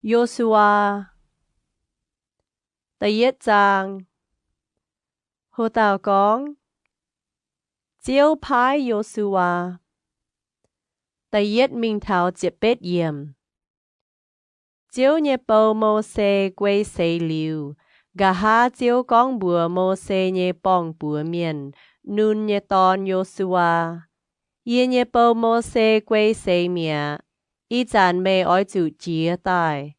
Yo^su^waa. Da'yietv zaang. Ho dauh gorngv, Ziouv paaiv Yo^su^waa. Da'yietv mingh taux ziepc betv yiemc. Ziouv nyei bou, Mose, guei seix liuz, nqa'haav Ziouv gorngv mbuox Mose nyei borng-buoz mienh, Nun nyei dorn, Yo^su^waa. Yie nyei bou, Mose, guei seix mi'aqv. Ih zanc meih oix zuqc jiez daaih.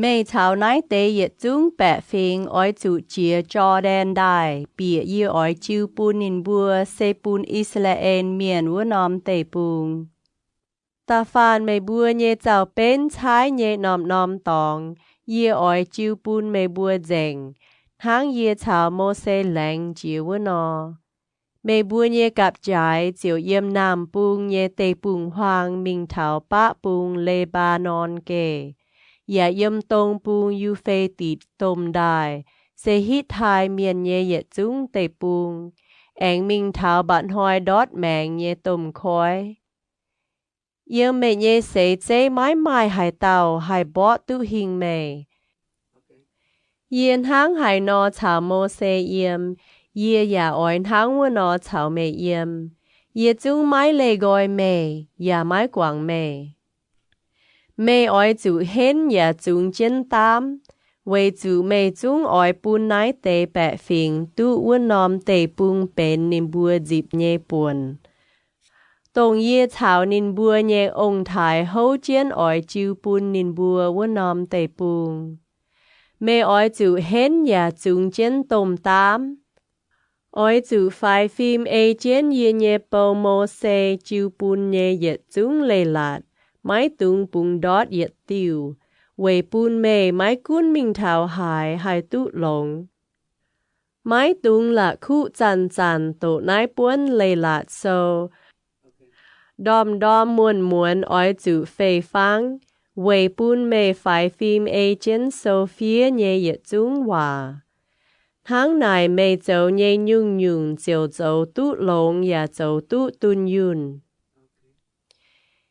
Meih caux naaiv deix yietc zungv baeqc fingx oix zuqc jiex Jor^ndaen Ndaaih bieqc yie oix jiu bun ninh mbuo, se bun I^saa^laa^en Mienh wuov norm deic-bung. Da'faanh meih mbuo nyei zaux-benv caaiv nyei norm-norm dorngx, yie oix jiu bun meih mbuo nzengc, hnangv yie caux Mose laengz jiex wuov nor. Meih mbuo nyei gapv-jaaix ziouc yiem naamh bung nyei deic-bung-huaang mingh taux baqv bung Le^mbaa^norn Geh, yaac yiem dong bung Yu^fe^ditc Domh Ndaaih, se Hitv^tai Mienh nyei yietc zungv deic-bung, aengx mingh taux mba'hnoi ndortv maengx nyei domh koiv. Yiem meih nyei seix zeiv maiv maaih haaix dauh haih mborqv duqv hingh meih. Yie hnangv haaix nor caux Mose yiem, yie yaac oix hnangv wuov nor caux meih yiem. Yie zungv maiv leih nqoi meih, yaac maiv guangc meih. Meih oix zuqc henv yaac zungx jienv daamv, weic zuqc meih zungv oix bun naaiv deix baeqc fingx duqv wuov norm deic-bung benx ninh mbuo nzipc nyei buonc, dongh yie caux ninh mbuo nyei ong-taaix houv jienv oix jiu bun ninh mbuo wuov norm deic-bung. Meih oix zuqc henv yaac zungx jienv domh daamv. Oix zuqc faix fim ei jienv yie nyei bou, Mose, jiu bun nyei yietc zungv leiz-latc, maiv dungx bungx ndortv yietc diuh, weic bun meih maiv gunv mingh taux haaix haih duqv longx. Maiv dungx la'kuqv zanc-zanc doqc naaiv buonv leiz-latc sou. Ndorm-ndorm muonz-muonz oix zuqc fei fangv, weic bun meih faix fim ei jienv sou fiev nyei yietc zungv waac. Hnangv naaic meih zoux nyei nyungc-nyungc ziouc zoux duqv longx yaac zoux duqv dunh yunh.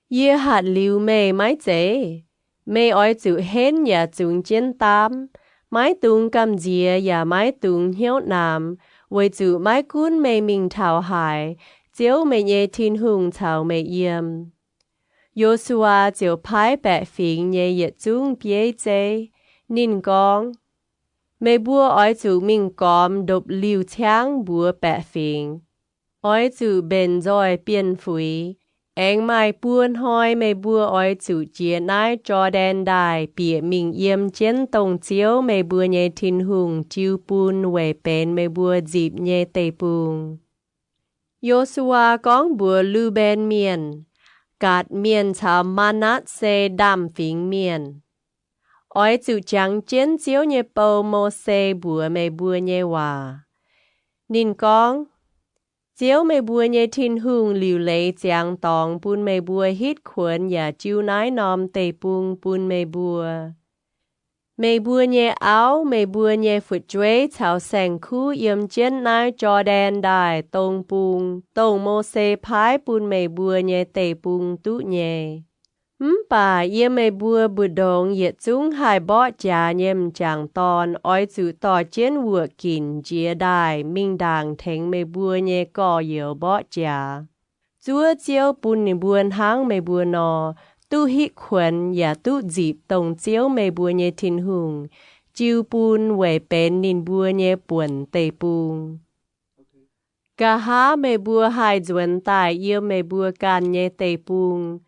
Yie hatc liuz meih maiv zeiz? Meih oix zuqc henv yaac zungx jienv daamv. Maiv dungx gamh nziex yaac maiv dungx hnyouv naamx, weic zuqc maiv gunv meih mingh taux haaix, Ziouv, meih nyei Tin-Hungh, caux meih yiem. Yo^su^waa ziouc paaiv baeqc fingx nyei yietc zungv bieiv zeiv. Ninh gorngv, Meih mbuo oix zuqc mingh gormx ndopv-liuh ciangv mbuox baeqc fingx, Oix zuqc mbenc nzoih bienh fuix. Aengx maaih buo hnoi meih mbuo oix zuqc jiex naaiv Jor^ndaen Ndaaih bieqc mingh yiem jienv dongh Ziouv, meih mbuo nyei Tin-Hungh, jiu bun weic benx meih mbuo nzipc nyei deic-bung. Yo^su^waa gorngv mbuox Lu^mben Mienh, Gaatc Mienh caux Maa^natv^se Ndaamv-Fingx Mienh, Oix zuqc jangx jienv Ziouv nyei bou, Mose, mbuox meih mbuo nyei waac. Ninh gorngv, Ziouv, meih mbuo nyei Tin-Hungh, liuc leiz ziangx dorngx bun meih mbuo hitv kuonx yaac jiu naaiv norm deic-bung bun meih mbuo. Meih mbuo nyei auv, meih mbuo nyei fu'jueiv caux saeng-kuv yiem jienv naaiv Jor^ndaen Ndaaih dong bung, dongh Mose paaiv bun meih mbuo nyei deic-bung duqv nyei. Mv baac yiem meih mbuo mbu'ndongx yietc zungv haih mborqv jaax nyei m'jangc dorn oix zuqc dorh jienv wuoqc ginc njiec ndaaih mingh ndaangc tengx meih mbuo nyei gorx-youz mborqv jaax, zuov Ziouv bun ninh mbuo hnangv meih mbuo nor, duqv hitv kuonx yaac duqv nzipc dongh Ziouv, meih mbuo nyei Tin-Hungh, jiu bun weic benx ninh mbuo nyei buonc deic-bung. Nqa'haav meih mbuo haih nzuonx daaih yiem meih mbuo ganh nyei deic-bung,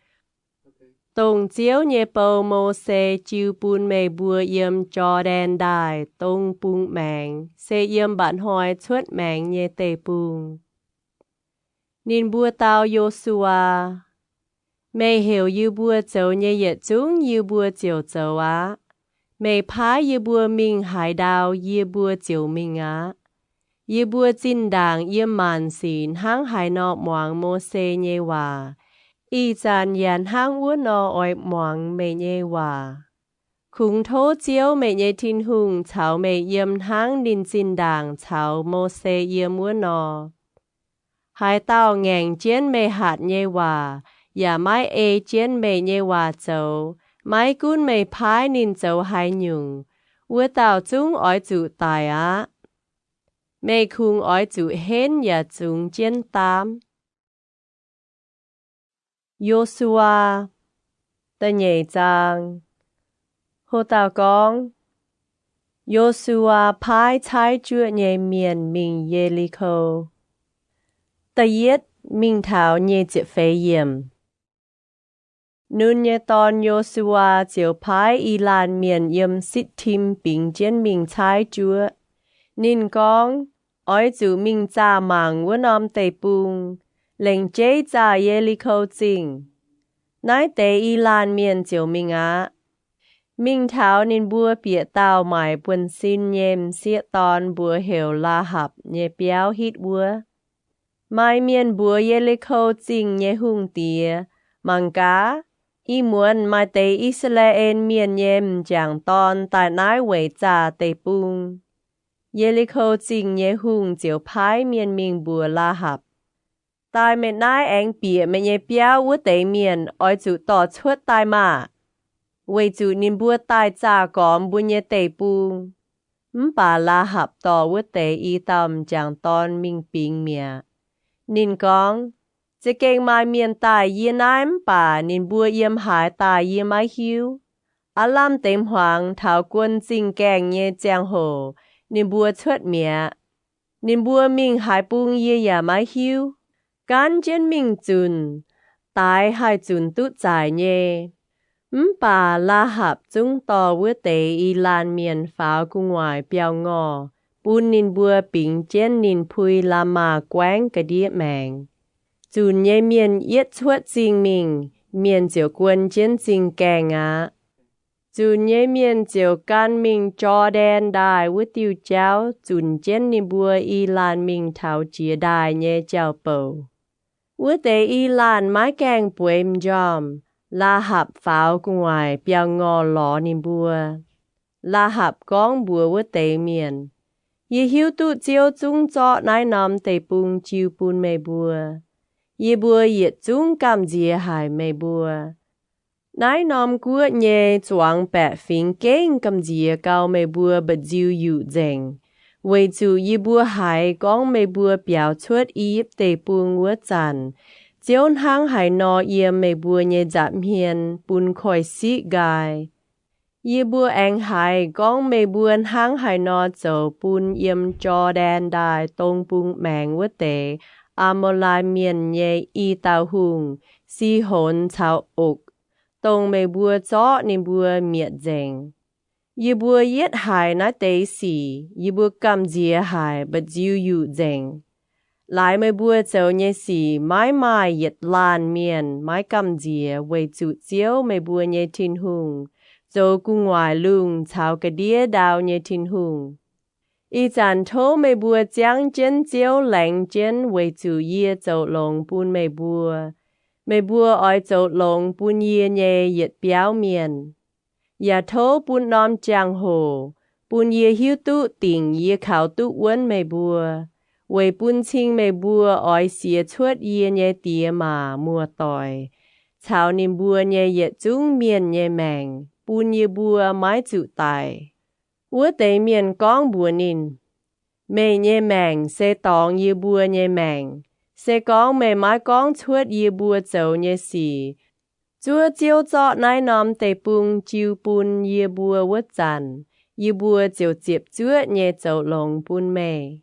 dongh Ziouv nyei bou, Mose, jiu bun meih mbuo yiem Jor^ndaen Ndaaih dong bung maengx, se yiem mba'hnoi cuotv maengx nyei deic-bung. Ninh mbuo dau Yo^su^waa, Meih heuc yie mbuo zoux nyei yietc zungv yie mbuo ziouc zoux aqv. Meih paaiv yie mbuo mingh haaix ndau, yie mbuo ziouc mingh aqv. Yie mbuo zinh ndaangc yiem maanc sic hnangv haaix nor muangx Mose nyei waac, ih zanc yaac hnangv wuov nor oix muangx meih nyei waac. Kungx tov Ziouv, meih nyei Tin-Hungh, caux meih yiem hnangv ninh zinh ndaangc caux Mose yiem wuov nor. Haaix dauh ngaengc jienv meih hatc nyei waac, yaac maiv ei jienv meih nyei waac zoux, Maiv gunv meih paaiv ninh zoux haaix nyungc, wuov dauh zungv oix zuqc daic aqv. Meih kungx oix zuqc henv yaac zungx jienv daamv. Yo^su^waa, da'nyeic zaang. Ho dauh gorngv, Yo^su^waa paaiv caaiv juoqv nyei mienh mingh Ye^li^ko. Da'yietv mingh taux nyic ziepc feix yiemc. Nun nyei dorn, Yo^su^waa ziouc paaiv I^laanh Mienh yiem Sitv^tim bingx jienv mingh caaiv juoqv. Ninh gorngv, Oix zuqc mingh zaah mangc wuov norm deic-bung, lengc jeiv zaah Ye^li^ko Zingh. Naaiv deix I^laanh Mienh ziouc mingh aqv. Mingh taux ninh mbuo bieqc dauh maaic buonv-sin nyei m'sieqv dorn, mbuox heuc Laa^hapc, nyei biauv hitv wuov. Maaih mienh mbuox Ye^li^ko Zingh nyei hungh diex, Mangc gaax, ih muonz maaih deix I^saa^laa^en Mienh nyei m'jangc dorn daaih naaiv weic zaah deic-bung. Ye^li^ko Zingh nyei hungh ziouc paaiv mienh mingh mbuox Laa^hapc, Daaih meih naaiv aengx bieqc meih nyei biauv wuov deix mienh oix zuqc dorh cuotv daaih maah! Weic zuqc ninh mbuo daaih zaah gormx mbuo nyei deic-bung. Mv baac Laa^hapc dorh wuov deix i dauh m'jangc dorn mingh bingx mi'aqv. Ninh gorngv, Za'gengh maaih mienh daaih yie naaiv mv baac ninh mbuo yiem haaix daaih yie maiv hiuv. Aav lamh deix hmuangx taux guon zingh gaengh nyei ziangh hoc ninh mbuo cuotv mi'aqv. Ninh mbuo mingh haaix bung yie yaac maiv hiuv. Gaanv jienv mingh zunc, daaix haih zunc duqv zaic nyei. Mv baac Laa^hapc zungv dorh wuov deix I^laanh Mienh faaux gu'nguaaic biauv-ngorh bun ninh mbuo bingx jienv ninh pui Laamaa guaengv ga'ndiev maengx. Zunc nyei mienh yietv cuotv zingh mingh, mienh ziouc guon jienv zingh gaengh aqv. Zunc nyei mienh ziouc gan mingh Jor^ndaen Ndaaih wuov diuh jauv zunc jienv ninh mbuo I^laanh Mienh taux jiex ndaaih nyei jauv-bouc. Wuov deix I^laanh maiv gaengh bueix m'njormh, Laa^hapc faaux gu'nguaaic biauv-ngorh lorz ninh mbuo. Laa^hapc gorngv mbuox wuov deix mienh, Yie hiuv duqv Ziouv zungv zorqv naaiv norm deic-bung jiu bun meih mbuo. Yie mbuo yietc zungv gamh nziex haic meih mbuo. Naaiv norm guoqv nyei zuangx baeqc fingx gengh gamh nziex gau meih mbuo mba'nziu-yuqc nzengc, weic zuqc yie mbuo haiz gorngv meih mbuo biaux cuotv I^yipv Deic-Bung wuov zanc, Ziouv hnangv haaix nor yiem meih mbuo nyei nza'hmien bun koiv-siqv nqaai. Yie mbuo aengx haiz gorngv meih mbuo hnangv haaix nor zoux bun yiem Jor^ndaen Ndaaih dong bung maengx wuov deix Aa^maa^lai Mienh nyei i dauh hungh, Sihonx caux Okc, dongh meih mbuo zorqv ninh mbuo mietc nzengc. Yie mbuo yietv haiz naaiv deix sic, yie mbuo gamh nziex haic, mba'nziu-yuqc nzengc. Laaix meih mbuo zoux nyei sic maiv maaih yietc laanh mienh maiv gamh nziex, weic zuqc Ziouv, meih mbuo nyei Tin-Hungh, zoux gu'nguaaic lungh caux ga'ndiev ndau nyei Tin-Hungh. Ih zanc tov meih mbuo ziangv jienv Ziouv laengz jienv, weic zuqc yie zoux longx bun meih mbuo. Meih mbuo oix zoux longx bun yie nyei yietc biauv mienh. Yaac tov bun norm jangx-hoc bun yie hiuv duqv dingc yie kaux duqv wuonv meih mbuo, weic bun cing meih mbuo oix siez cuotv yie nyei diex maac muoz-doic caux ninh mbuo nyei yietc zungv mienh nyei maengc, bun yie mbuo maiv zuqc daic. Wuov deix mienh gorngv mbuox ninh, Meih nyei maengc se dorngx yie mbuo nyei maengc. Se gorngv meih maiv gorngv cuotv yie mbuo zoux nyei sic, zuov Ziouv zorqv naaiv norm deic-bung jiu bun yie mbuo wuov zanc, yie mbuo ziouc ziepc zuoqv nyei zoux longx bun meih.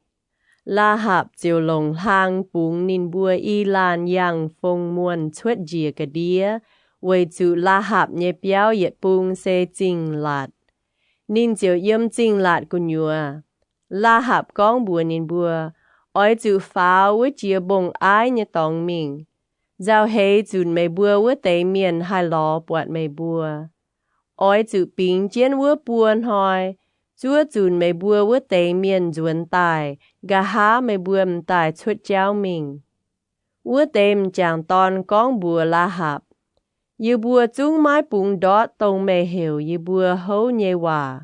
Laa^hapc ziouc longc hlaang bungx ninh mbuo i laanh yangh fong muonh cuotv njiec ga'ndiev, weic zuqc Laa^hapc nyei biauv yietc bung se Zingh Laatc. Ninh ziouc yiem Zingh Laatc gu'nyuoz. Laa^hapc gorngv mbuox ninh mbuo, Oix zuqc faaux wuov jiex mbong-aiv nyei dorngx mingh. Nzauh heix zunc meih mbuo wuov deix mienh haih lorz buatc meih mbuo. Oix zuqc bingx jienv wuov buo hnoi, zuov zunc meih mbuo wuov deix mienh nzuonx daaih, nqa'haav meih mbuo m'daaih cuotv jauv mingh. Wuov deix m'jangc dorn gorngv mbuox Laa^hapc, Yie mbuo zungv maiv bungx ndortv dongh meih heuc yie mbuo houv nyei waac.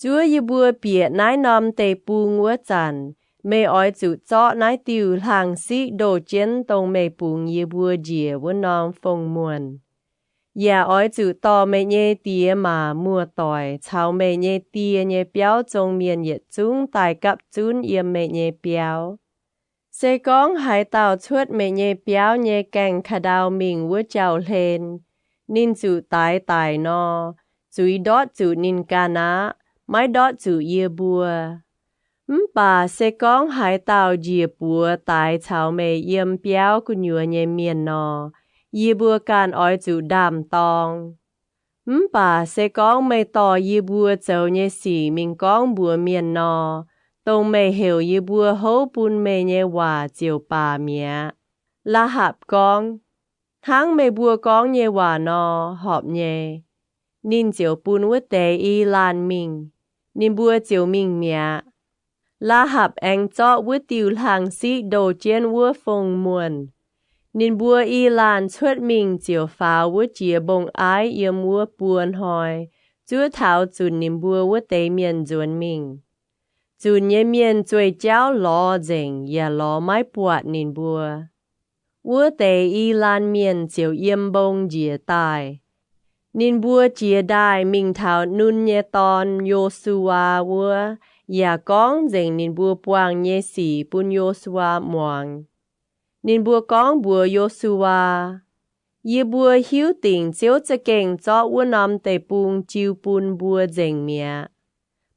Zuov yie mbuo bieqc naaiv norm deic-bung wuov zanc, meih oix zuqc zorqv naaiv diuh hlaang-siqv ndoh jienv dongh meih bungx yie mbuo njiec wuov norm fong muonh. Yaac oix zuqc dorh meih nyei diex maac muoz-doic caux meih nyei die nyei biauv zong mienh yietc zungv daaih gapv zunv yiem meih nyei biauv. Se gorngv haaix dauh cuotv meih nyei biauv nyei gaengh ka'ndau mingh wuov jauv-hlen, ninh zuqc daix daic nor, zuiz ndortv zuqc ninh ganh aqv, maiv ndortv zuqc yie mbuo. Mv baac se gorngv haaix dauh njiec buoz daix caux meih yiem biauv gu'nyuoz nyei mienh nor, yie mbuo ganh oix zuqc ndaam-dorng. Mv baac se gorngv meih dorh yie mbuo zoux nyei sic mingh gorngv mbuox mienh nor, dongh meih heuc yie mbuo houv bun meih nyei waac ziouc baac mi'aqv. La'hapc gorngv, Hnangv meih mbuo gorngv nyei waac nor, horpc nyei. Ninh ziouc bun wuov deix i laanh mingh. Ninh mbuo ziouc mingh mi'aqv. La'hapc aengx zorqv wuov diuh hlang-siqv ndoh jienv wuov fong muonh. Ninh mbuo i laanh cuotv mingh ziouc faaux wuov jiex mbong-aiv yiem wuov buo hnoi, zuov taux zunc ninh mbuo wuov deix mienh nzuonx mingh. Zunc nyei mienh zueih jauv lorz nzengc yaac lorz maiv buatc ninh mbuo. Wuov deix i laanh mienh ziouc yiem mbong njiec daaih. Ninh mbuo jiez ndaaih mingh taux Nun nyei dorn, Yo^su^waa, wuov, yaac gorngv nzengc ninh mbuo buangh nyei sic bun Yo^su^waa muangx. Ninh mbuo gorngv mbuox Yo^su^waa, Yie mbuo hiuv dingc Ziouv za'gengh zorqv wuov norm deic-bung jiu bun mbuo nzengc mi'aqv.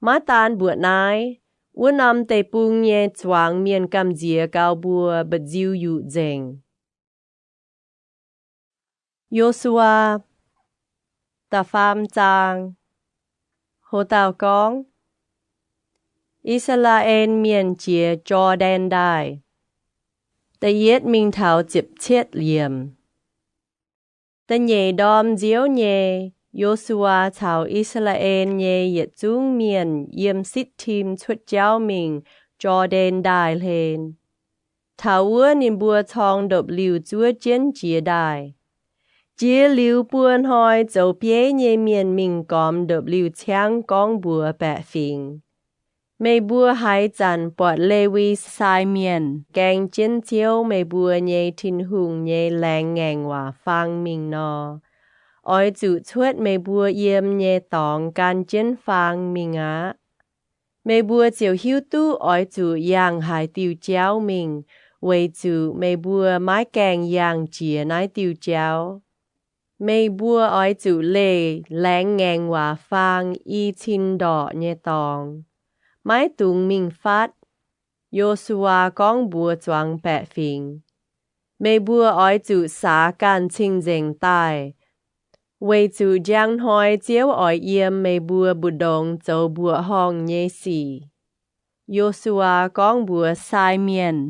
Maiv daan mbuoqc naaiv, wuov norm deic-bung nyei zuangx mienh gamh nziex gaux mbuo mba'nziu yuqc nzengc. Yo^su^waa, da'faam zaang. Ho dauh gorngv, I^saa^laa^en Mienh jiex Jor^ndaen Ndaaih. Da'yietv mingh taux ziepc cietv yiemc. Da'nyeic ndorm nziouv nyei, Yo^su^waa caux I^saa^laa^en nyei yietc zungv mienh yiem Sitv^tim cuotv jauv mingh Jor^ndaen Ndaaih hlen. Taux wuov ninh mbuo corng ndopv-liuh zuov jienv jiex ndaaih. Jiex liuz buo hnoi zoux bieiv nyei mienh mingh gormx ndopv-liuh ciangv gorngv mbuox baeqc fingx, Meih mbuo haaix zanc buatc Lewi sai mienh gaeng jienv Ziouv, meih mbuo nyei Tin-Hungh nyei laengz ngaengc waac faang mingh nor, oix zuqc cuotv meih mbuo yiem nyei dorngx gan jienv faang mingh aqv. Meih mbuo ziouc hiuv duqv oix zuqc yangh haaix diuh jauv mingh, weic zuqc meih mbuo maiv gaengh yangh jiex naaiv diuh jauv. Meih mbuo oix zuqc leih laengz ngaengc waac faang i cin ndorqc nyei dorngx, maiv dungx mingh fatv. Yo^su^waa gorngv mbuox zuangx baeqc fingx, Meih mbuo oix zuqc saax ganh cing-nzengc daaih, weic zuqc njang hnoi Ziouv oix yiem meih mbuo mbu'ndongx zoux mbuoqc horngh nyei sic. Yo^su^waa gorngv mbuox sai mienh,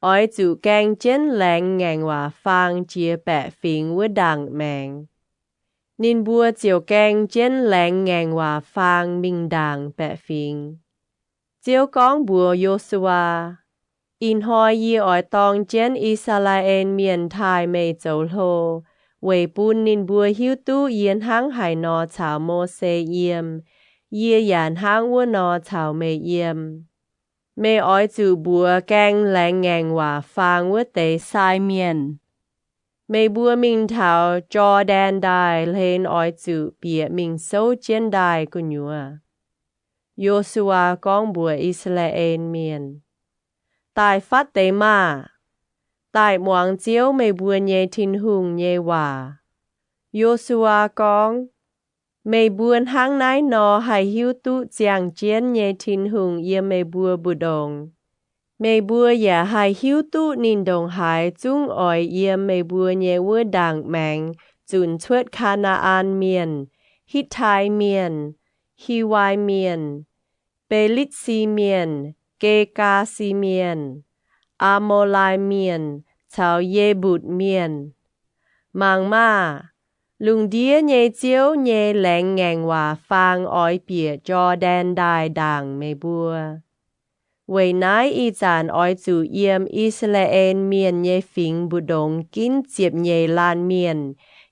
Oix zuqc gaeng jienv laengz ngaengc waac faang jiex baeqc fingx wuov ndaangc maengx. Ninh mbuo ziouc gaeng jienv laengz ngaengc waac faang mingh ndaangc baeqc fingx. Ziouv gorngv mbuox Yo^su^waa, Ih hnoi yie oix dorng jienv I^saa^laa^en Mienh taaih meih zoux hlo, weic bun ninh mbuo hiuv duqv yie hnangv haaix nor caux Mose yiem, yie yaac hnangv wuov nor caux meih yiem. Meih oix zuqc mbuox gaeng laengz ngaengc waac faang wuov deix sai mienh, Meih mbuo mingh taux Jor^ndaen Ndaaih hlen oix zuqc bieqc mingh souv jienv ndaaih gu'nyuoz. Yo^su^waa gorngv mbuox I^saa^laa^en Mienh, Daaih fatv deix maah! Daaih muangx Ziouv, meih mbuo nyei Tin-Hungh nyei waac. Yo^su^waa gorngv, Meih mbuo hnangv naaiv nor haih hiuv duqv ziangh jienv nyei Tin-Hungh yiem meih mbuo mbu'ndongx. Meih mbuo yaac haih hiuv duqv ninh ndongc haaix zungv oix yiem meih mbuo nyei wuov ndaangc maengx zunc cuotv Kaa^naa^an Mienh, Hitv^tai Mienh, Hiwai Mienh, Be^litv^si Mienh, Ge^gaa^si Mienh, Aa^mo^lai Mienh, caux Ye^mbutc Mienh. Mangc maah! Lungh ndiev nyei Ziouv nyei laengz ngaengc waac faang oix bieqc Jor^ndaen Ndaaih ndaangc meih mbuo. Weic naaiv ih zanc oix zuqc yiem I^saa^laa^en Mienh nyei fingx mbu'ndongx ginv ziepc nyeic laanh mienh,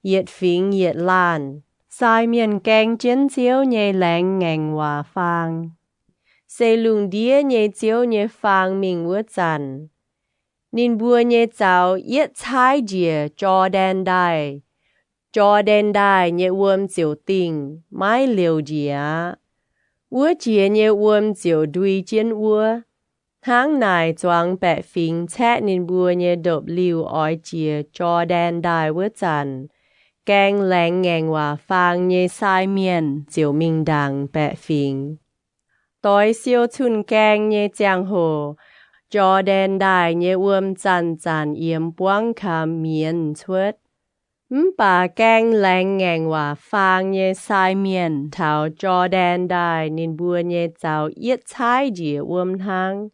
yietc fingx yietc laanh, sai mienh gaeng jienv Ziouv nyei laengz ngaengc waac faang. Se lungh ndiev nyei Ziouv nyei faang mingh wuov zanc, ninh mbuo nyei zaux yietv caaiv njiec Jor^ndaen Ndaaih, Jor^ndaen Ndaaih nyei wuom ziouc dingh, maiv liouc njiec aqv. Wuov jiex nyei wuom ziouc ndui jienv wuov. Hnangv naaic zuangx baeqc fingx caeqv ninh mbuo nyei ndopv-liuh oix jiex Jor^ndaen Ndaaih wuov zanc, gaeng laengz ngaengc waac faang nyei sai mienh ziouc mingh ndaangc baeqc fingx. Doix siou cun gaeng nyei ziangh hoc, Jor^ndaen Ndaaih nyei wuom zanc-zanc yiemx buangv kamx mienz cuotv. Mv baac gaeng laengz ngaengc waac faang nyei sai mienh taux Jor^ndaen Ndaaih ninh mbuo nyei zaux yietv caaiv njiec wuom hnangv.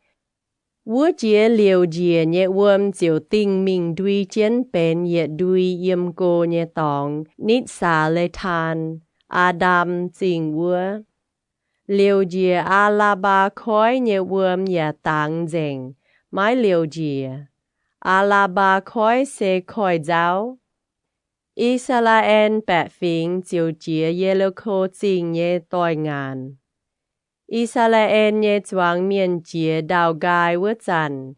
Wuov jiex liouc njiec nyei wuom ziouc dingh mingh ndui jienv benx yietc ndui yiem go nyei dorngx nitv Saa^le^taan, Aa^ndam Zingh wuov. Liouc njiec Aa^laa^mbaa Koiv nyei wuom yaac dangx nzengc, maiv liouc njiec. Aa^laa^mbaa Koiv se koiv-nzauv. I^saa^laa^en baeqc fingx ziouc jiex Ye^li^ko Zingh nyei doix-ngaanc. I^saa^laa^en nyei zuangx mienh jiex ndau-nqaai wuov zanc,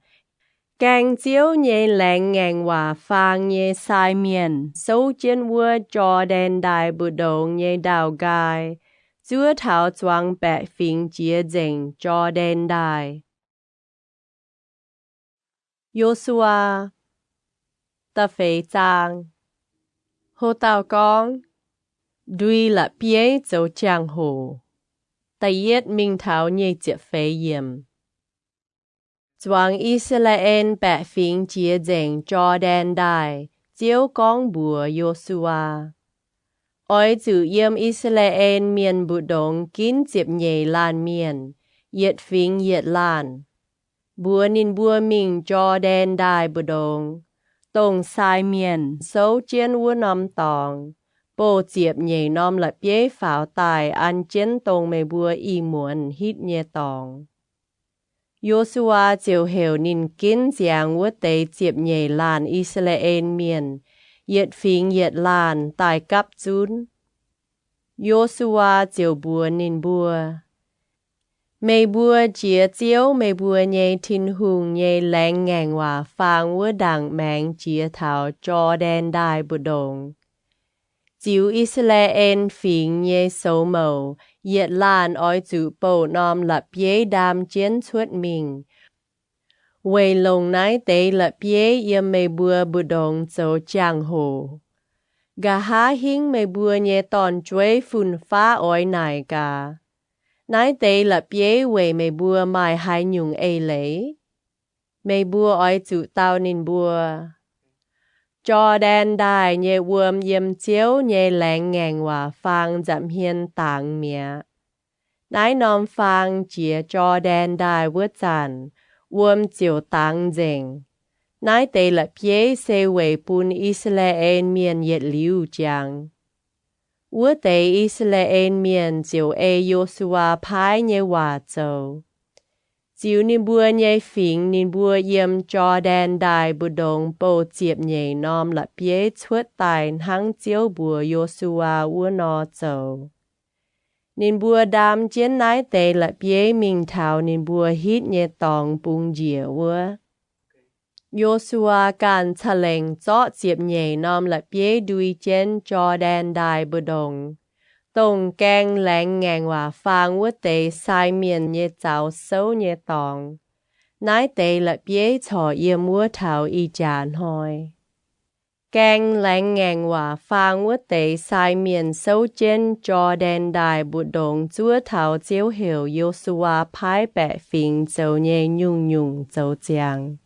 gaeng Ziouv nyei laengz ngaengc waac faang nyei sai mienh souv jienv wuov Jor^ndaen Ndaaih mbu'ndongx nyei ndau-nqaai, zuov taux zuangx baeqc fingx jiex nzengc Jor^ndaen Ndaaih. Yo^su^waa, da'feix zaang. Ho dauh gorngv, ndui la'bieiv zoux jangx-hoc. Da'yietv mingh taux nyic ziepc feix yiemc. Zuangx I^saa^laa^en baeqc fingx jiex nzengc Jor^ndaen Ndaaih, Ziouv gorngv mbuox Yo^su^waa, oix zuqc yiem I^saa^laa^en Mienh mbu'ndongx ginv ziepc nyeic laanh mienh, yietc fingx yietc laanh, mbuox ninh mbuo mingh Jor^ndaen Ndaaih mbu'ndongx, dongh sai mienh souv jienv wuov norm dorngx, bouh ziepc nyeic norm la'bieiv faaux daaih an jienv dongh meih mbuo ih muonz hitv nyei dorngx. Yo^su^waa ziouc heuc ninh ginv ziangx wuov deix ziepc nyeic laanh I^saa^laa^en Mienh, yietc fingx yietc laanh, daaih gapv zunv. Yo^su^waa ziouc mbuox ninh mbuo, meih mbuo jiex Ziouv, meih mbuo nyei Tin-Hungh, nyei laengz ngaengc waac faang wuov ndaangc maengx jiex taux Jor^ndaen Ndaaih mbu'ndongx, ziux I^saa^laa^en Fingx nyei soux mouc, yietc laanh oix zuqc bouh norm la'bieiv ndaam jienv cuotv mingh, weic longc naaiv deix la'bieiv yiem meih mbuo mbu'ndongx zoux jangx-hoc. Nqa'haav hingv meih mbuo nyei dorn-jueiv fun-faqv oix naaic gaax, naaiv deix la'bieiv weic meih mbuo maaih haaix nyungc eix leiz? Meih mbuo oix zuqc dau ninh mbuo, Jor^ndaen Ndaaih nyei wuom yiem Ziouv nyei laengz ngaengc waac faang nza'hmien dangx mi'aqv. Naaiv norm faang jiex Jor^ndaen Ndaaih wuov zanc, wuom ziouc dangx nzengc. Naaiv deix la'bieiv se weic bun I^saa^laa^en Mienh yietc liuz jangx. Wuov deix I^saa^laa^en Mienh ziouc ei Yo^su^waa paaiv nyei waac zoux. Ziux ninh mbuo nyei fingx ninh mbuo yiem Jor^ndaen Ndaaih mbu'ndongx bouh ziepc nyeic norm la'bieiv cuotv daaih hnangv Ziouv mbuox Yo^su^waa wuov nor zoux. Ninh mbuo ndaam jienv naaiv deix la'bieiv mingh taux ninh mbuo hitv nyei dorngx bungx njiec wuov. Yo^su^waa ganh ca'lengc zorqv ziepc nyeic norm la'bieiv ndui jienv Jor^ndaen Ndaaih mbu'ndongx, dongh gaeng laengz ngaengc waac faang wuov deix sai mienh nyei zaux souv nyei dorngx. Naaiv deix la'bieiv corc yiem wuov taux ih jaax hnoi. Gaeng laengz ngaengc waac faang wuov deix sai mienh souv jienv Jor^ndaen Ndaaih mbu'ndongx zuov taux Ziouv heuc Yo^su^waa paaiv baeqc fingx zoux nyei nyungc-nyungc zoux ziangx.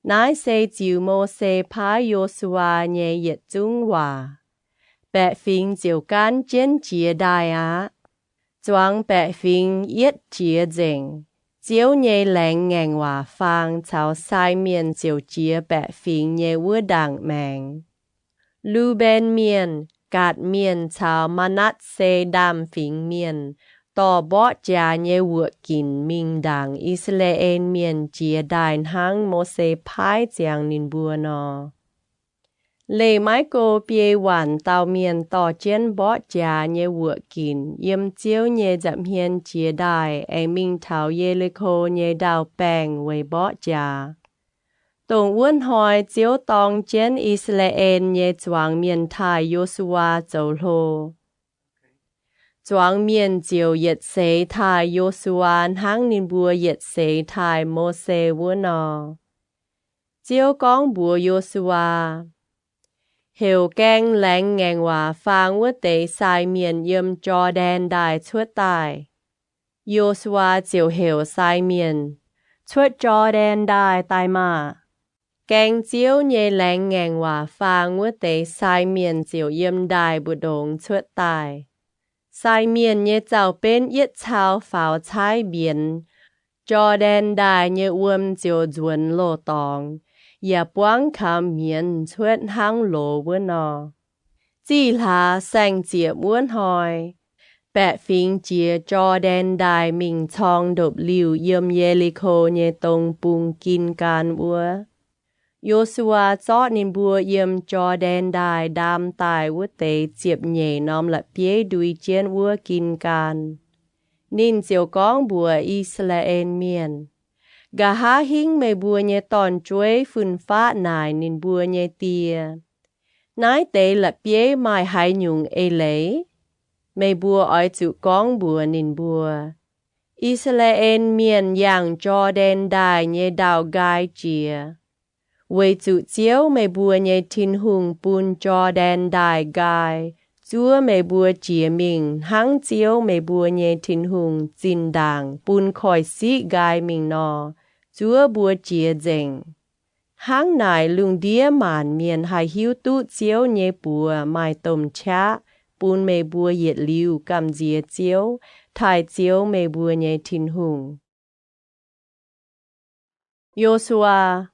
Naaiv se ziux Mose paaiv Yo^su^waa nyei yietc zungv waac. Baeqc fingx ziouc gaanv jienv jiez ndaaih aqv. Zuangx baeqc fingx yietv jiez nzengc, Ziouv nyei laengz ngaengc waac faang caux sai mienh ziouc jiex baeqc fingx nyei wuov ndaangc maengx. Lu^mben Mienh, Gaatc Mienh caux Maa^natv^se Ndaamv-Fingx Mienh dorh mborqv jaax nyei wuoqc ginc mingh ndaangc I^saa^laa^en Mienh jiex ndaaih hnangv Mose paaiv ziangx ninh mbuo nor. Leih maiv go biei waanc dauh mienh dorh jienv mborqv jaax nyei wuoqc ginc yiem Ziouv nyei nza'hmien jiex ndaaih aengx mingh taux Ye^li^ko nyei ndau-baengh weic mborqv jaax. Dongh wuov hnoi Ziouv dorng jienv I^saa^laa^en nyei zuangx mienh taaih Yo^su^waa zoux hlo. Zuangx mienh ziouc yietc seix taaih Yo^su^waa hnangv ninh mbuo yietc seix taaih Mose wuov nor. Ziouv gorngv mbuox Yo^su^waa, Heuc gaeng laengz ngaengc waac faang wuov deix sai mienh yiem Jor^ndaen Ndaaih cuotv daaih. Yo^su^waa ziouc heuc sai mienh, Cuotv Jor^ndaen Ndaaih daaih maah! Gaeng Ziouv nyei laengz ngaengc waac faang wuov deix sai mienh ziouc yiem ndaaih mbu'ndongx cuotv daaih. Sai mienh nyei zaux-benv yietv cau faaux caaiv mbienx, Jor^ndaen Ndaaih nyei wuom ziouc nzuonx loz-dorngx, yaac buangv kaux mienz cuotv hnangv loz wuov nor. Zih hlaax saeng-ziepc wuov hnoi, baeqc fingx jiex Jor^ndaen Ndaaih mingh corng ndopv-liuh yiem Ye^li^ko nyei dong bung Gin^gaan wuov. Yo^su^waa zorqv ninh mbuo yiem Jor^ndaen Ndaaih ndaam daaih wuov deix ziepc nyeic norm la'bieiv ndui jienv wuov Gin^gaan. Ninh ziouc gorngv mbuox I^saa^laa^en Mienh, Nqa'haav hingv meih mbuo nyei dorn-jueiv fun-faqv naaic ninh mbuo nyei die, Naaiv deix la'bieiv maaih haaix nyungc eix leiz? Meih mbuo oix zuqc gorngv mbuox ninh mbuo, I^saa^laa^en Mienh yangh Jor^ndaen Ndaaih nyei ndau-nqaai jiex, weic zuqc Ziouv, meih mbuo nyei Tin-Hungh, bun Jor^ndaen Ndaaih nqaai zuov meih mbuo jiex mingh hnangv Ziouv, meih mbuo nyei Tin-Hungh, zinh ndaangc bun koiv-siqv nqaai mingh nor, zuov mbuo jiex nzengc. Hnangv naaic, lungh ndiev maanc mienh haih hiuv duqv Ziouv nyei buoz maaih domh qaqv bun meih mbuo yietc liuz gamh nziex Ziouv, taaih Ziouv, meih mbuo nyei Tin-Hungh. Yo^su^waa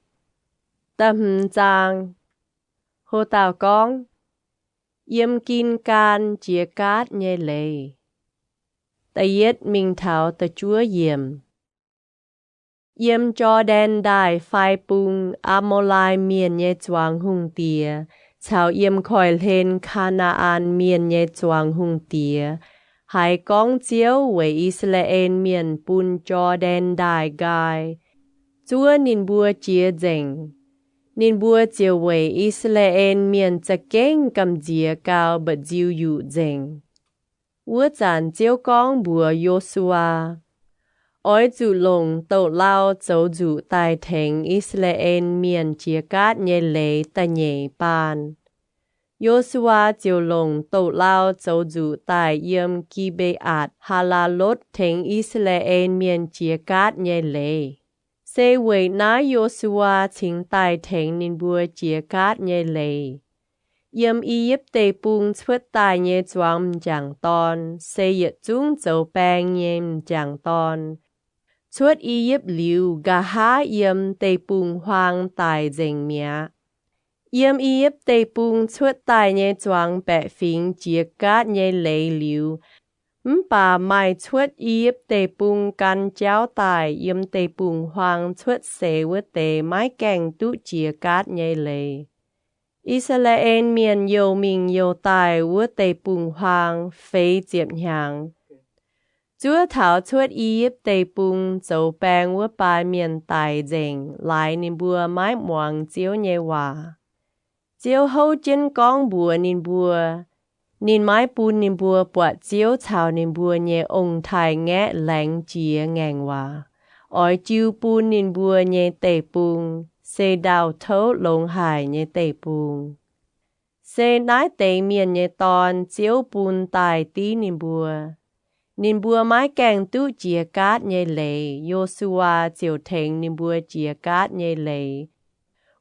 da'hmz zaang. Ho dauh gorngv, Yiem Gin^gaan Jiex Gaatv Nyei Leiz. Da'yietv mingh taux da'juov yiemc. Yiem Jor^ndaen Ndaaih fai bung Aa^mo^lai Mienh nyei zuangx hungh diex caux yiem koiv-hlen Kaa^naa^an Mienh nyei zuangx hungh diex haiz gorngv Ziouv weic I^saa^laa^en Mienh bun Jor^ndaen Ndaaih nqaai zuov ninh mbuo jiex nzengc, ninh mbuo ziouc weic I^saa^laa^en Mienh za'gengh gamh nziex gau, mba'nziu yuqc nzengc. Wuov zanc Ziouv gorngv mbuox Yo^su^waa, Oix zuqc longc douz-lau zoux nzuqc daaih tengx I^saa^laa^en Mienh jiex gaatv nyei leiz da'nyeic baan. Yo^su^waa ziouc longc douz-lau zoux nzuqc daaih yiem Gi^mbe^atc Haa^laa^lotv tengx I^saa^laa^en Mienh jiex gaatv nyei leiz. Se weic naaiv Yo^su^waa cingx daaih tengx ninh mbuo jiex gaatv nyei leiz. Yiem I^yipv Deic-Bung cuotv daaih nyei zuangx m'jangc dorn se yietc zungv zoux baeng nyei m'jangc dorn. Cuotv I^yipv liuz, nqa'haav yiem deic-bung-huaang daic nzengc mi'aqv. Yiem I^yipv Deic-Bung cuotv daaih nyei zuangx baeqc fingx jiex gaatv nyei leiz liuz, mv baac maaih cuotv I^yipv Deic-Bung gan jauv daaih yiem deic-bung-huaang cuotv seix wuov deix maiv gaengh duqv jiex gaatv nyei leiz. I^saa^laa^en Mienh youh mingh youh daaih wuov deic-bung-huaang feix ziepc hnyangx. Zuov taux cuotv I^yipv Deic-Bung zoux baeng wuov baan mienh daic nzengc, laaix ninh mbuo maiv muangx Ziouv nyei waac. Ziouv houv jienv gorngv mbuox ninh mbuo, ninh maiv bun ninh mbuo buatc Ziouv caux ninh mbuo nyei ong-taaix-ngaeqv laengz jiex ngaengc waac, oix jiu bun ninh mbuo nyei deic-bung se ndau-touv longx haic nyei deic-bung. Se naaiv deix mienh nyei dorn Ziouv bun daaih div ninh mbuo. Ninh mbuo maiv gaengh duqv jiex gaatv nyei leiz, Yo^su^waa ziouc tengx ninh mbuo jiex gaatv nyei leiz,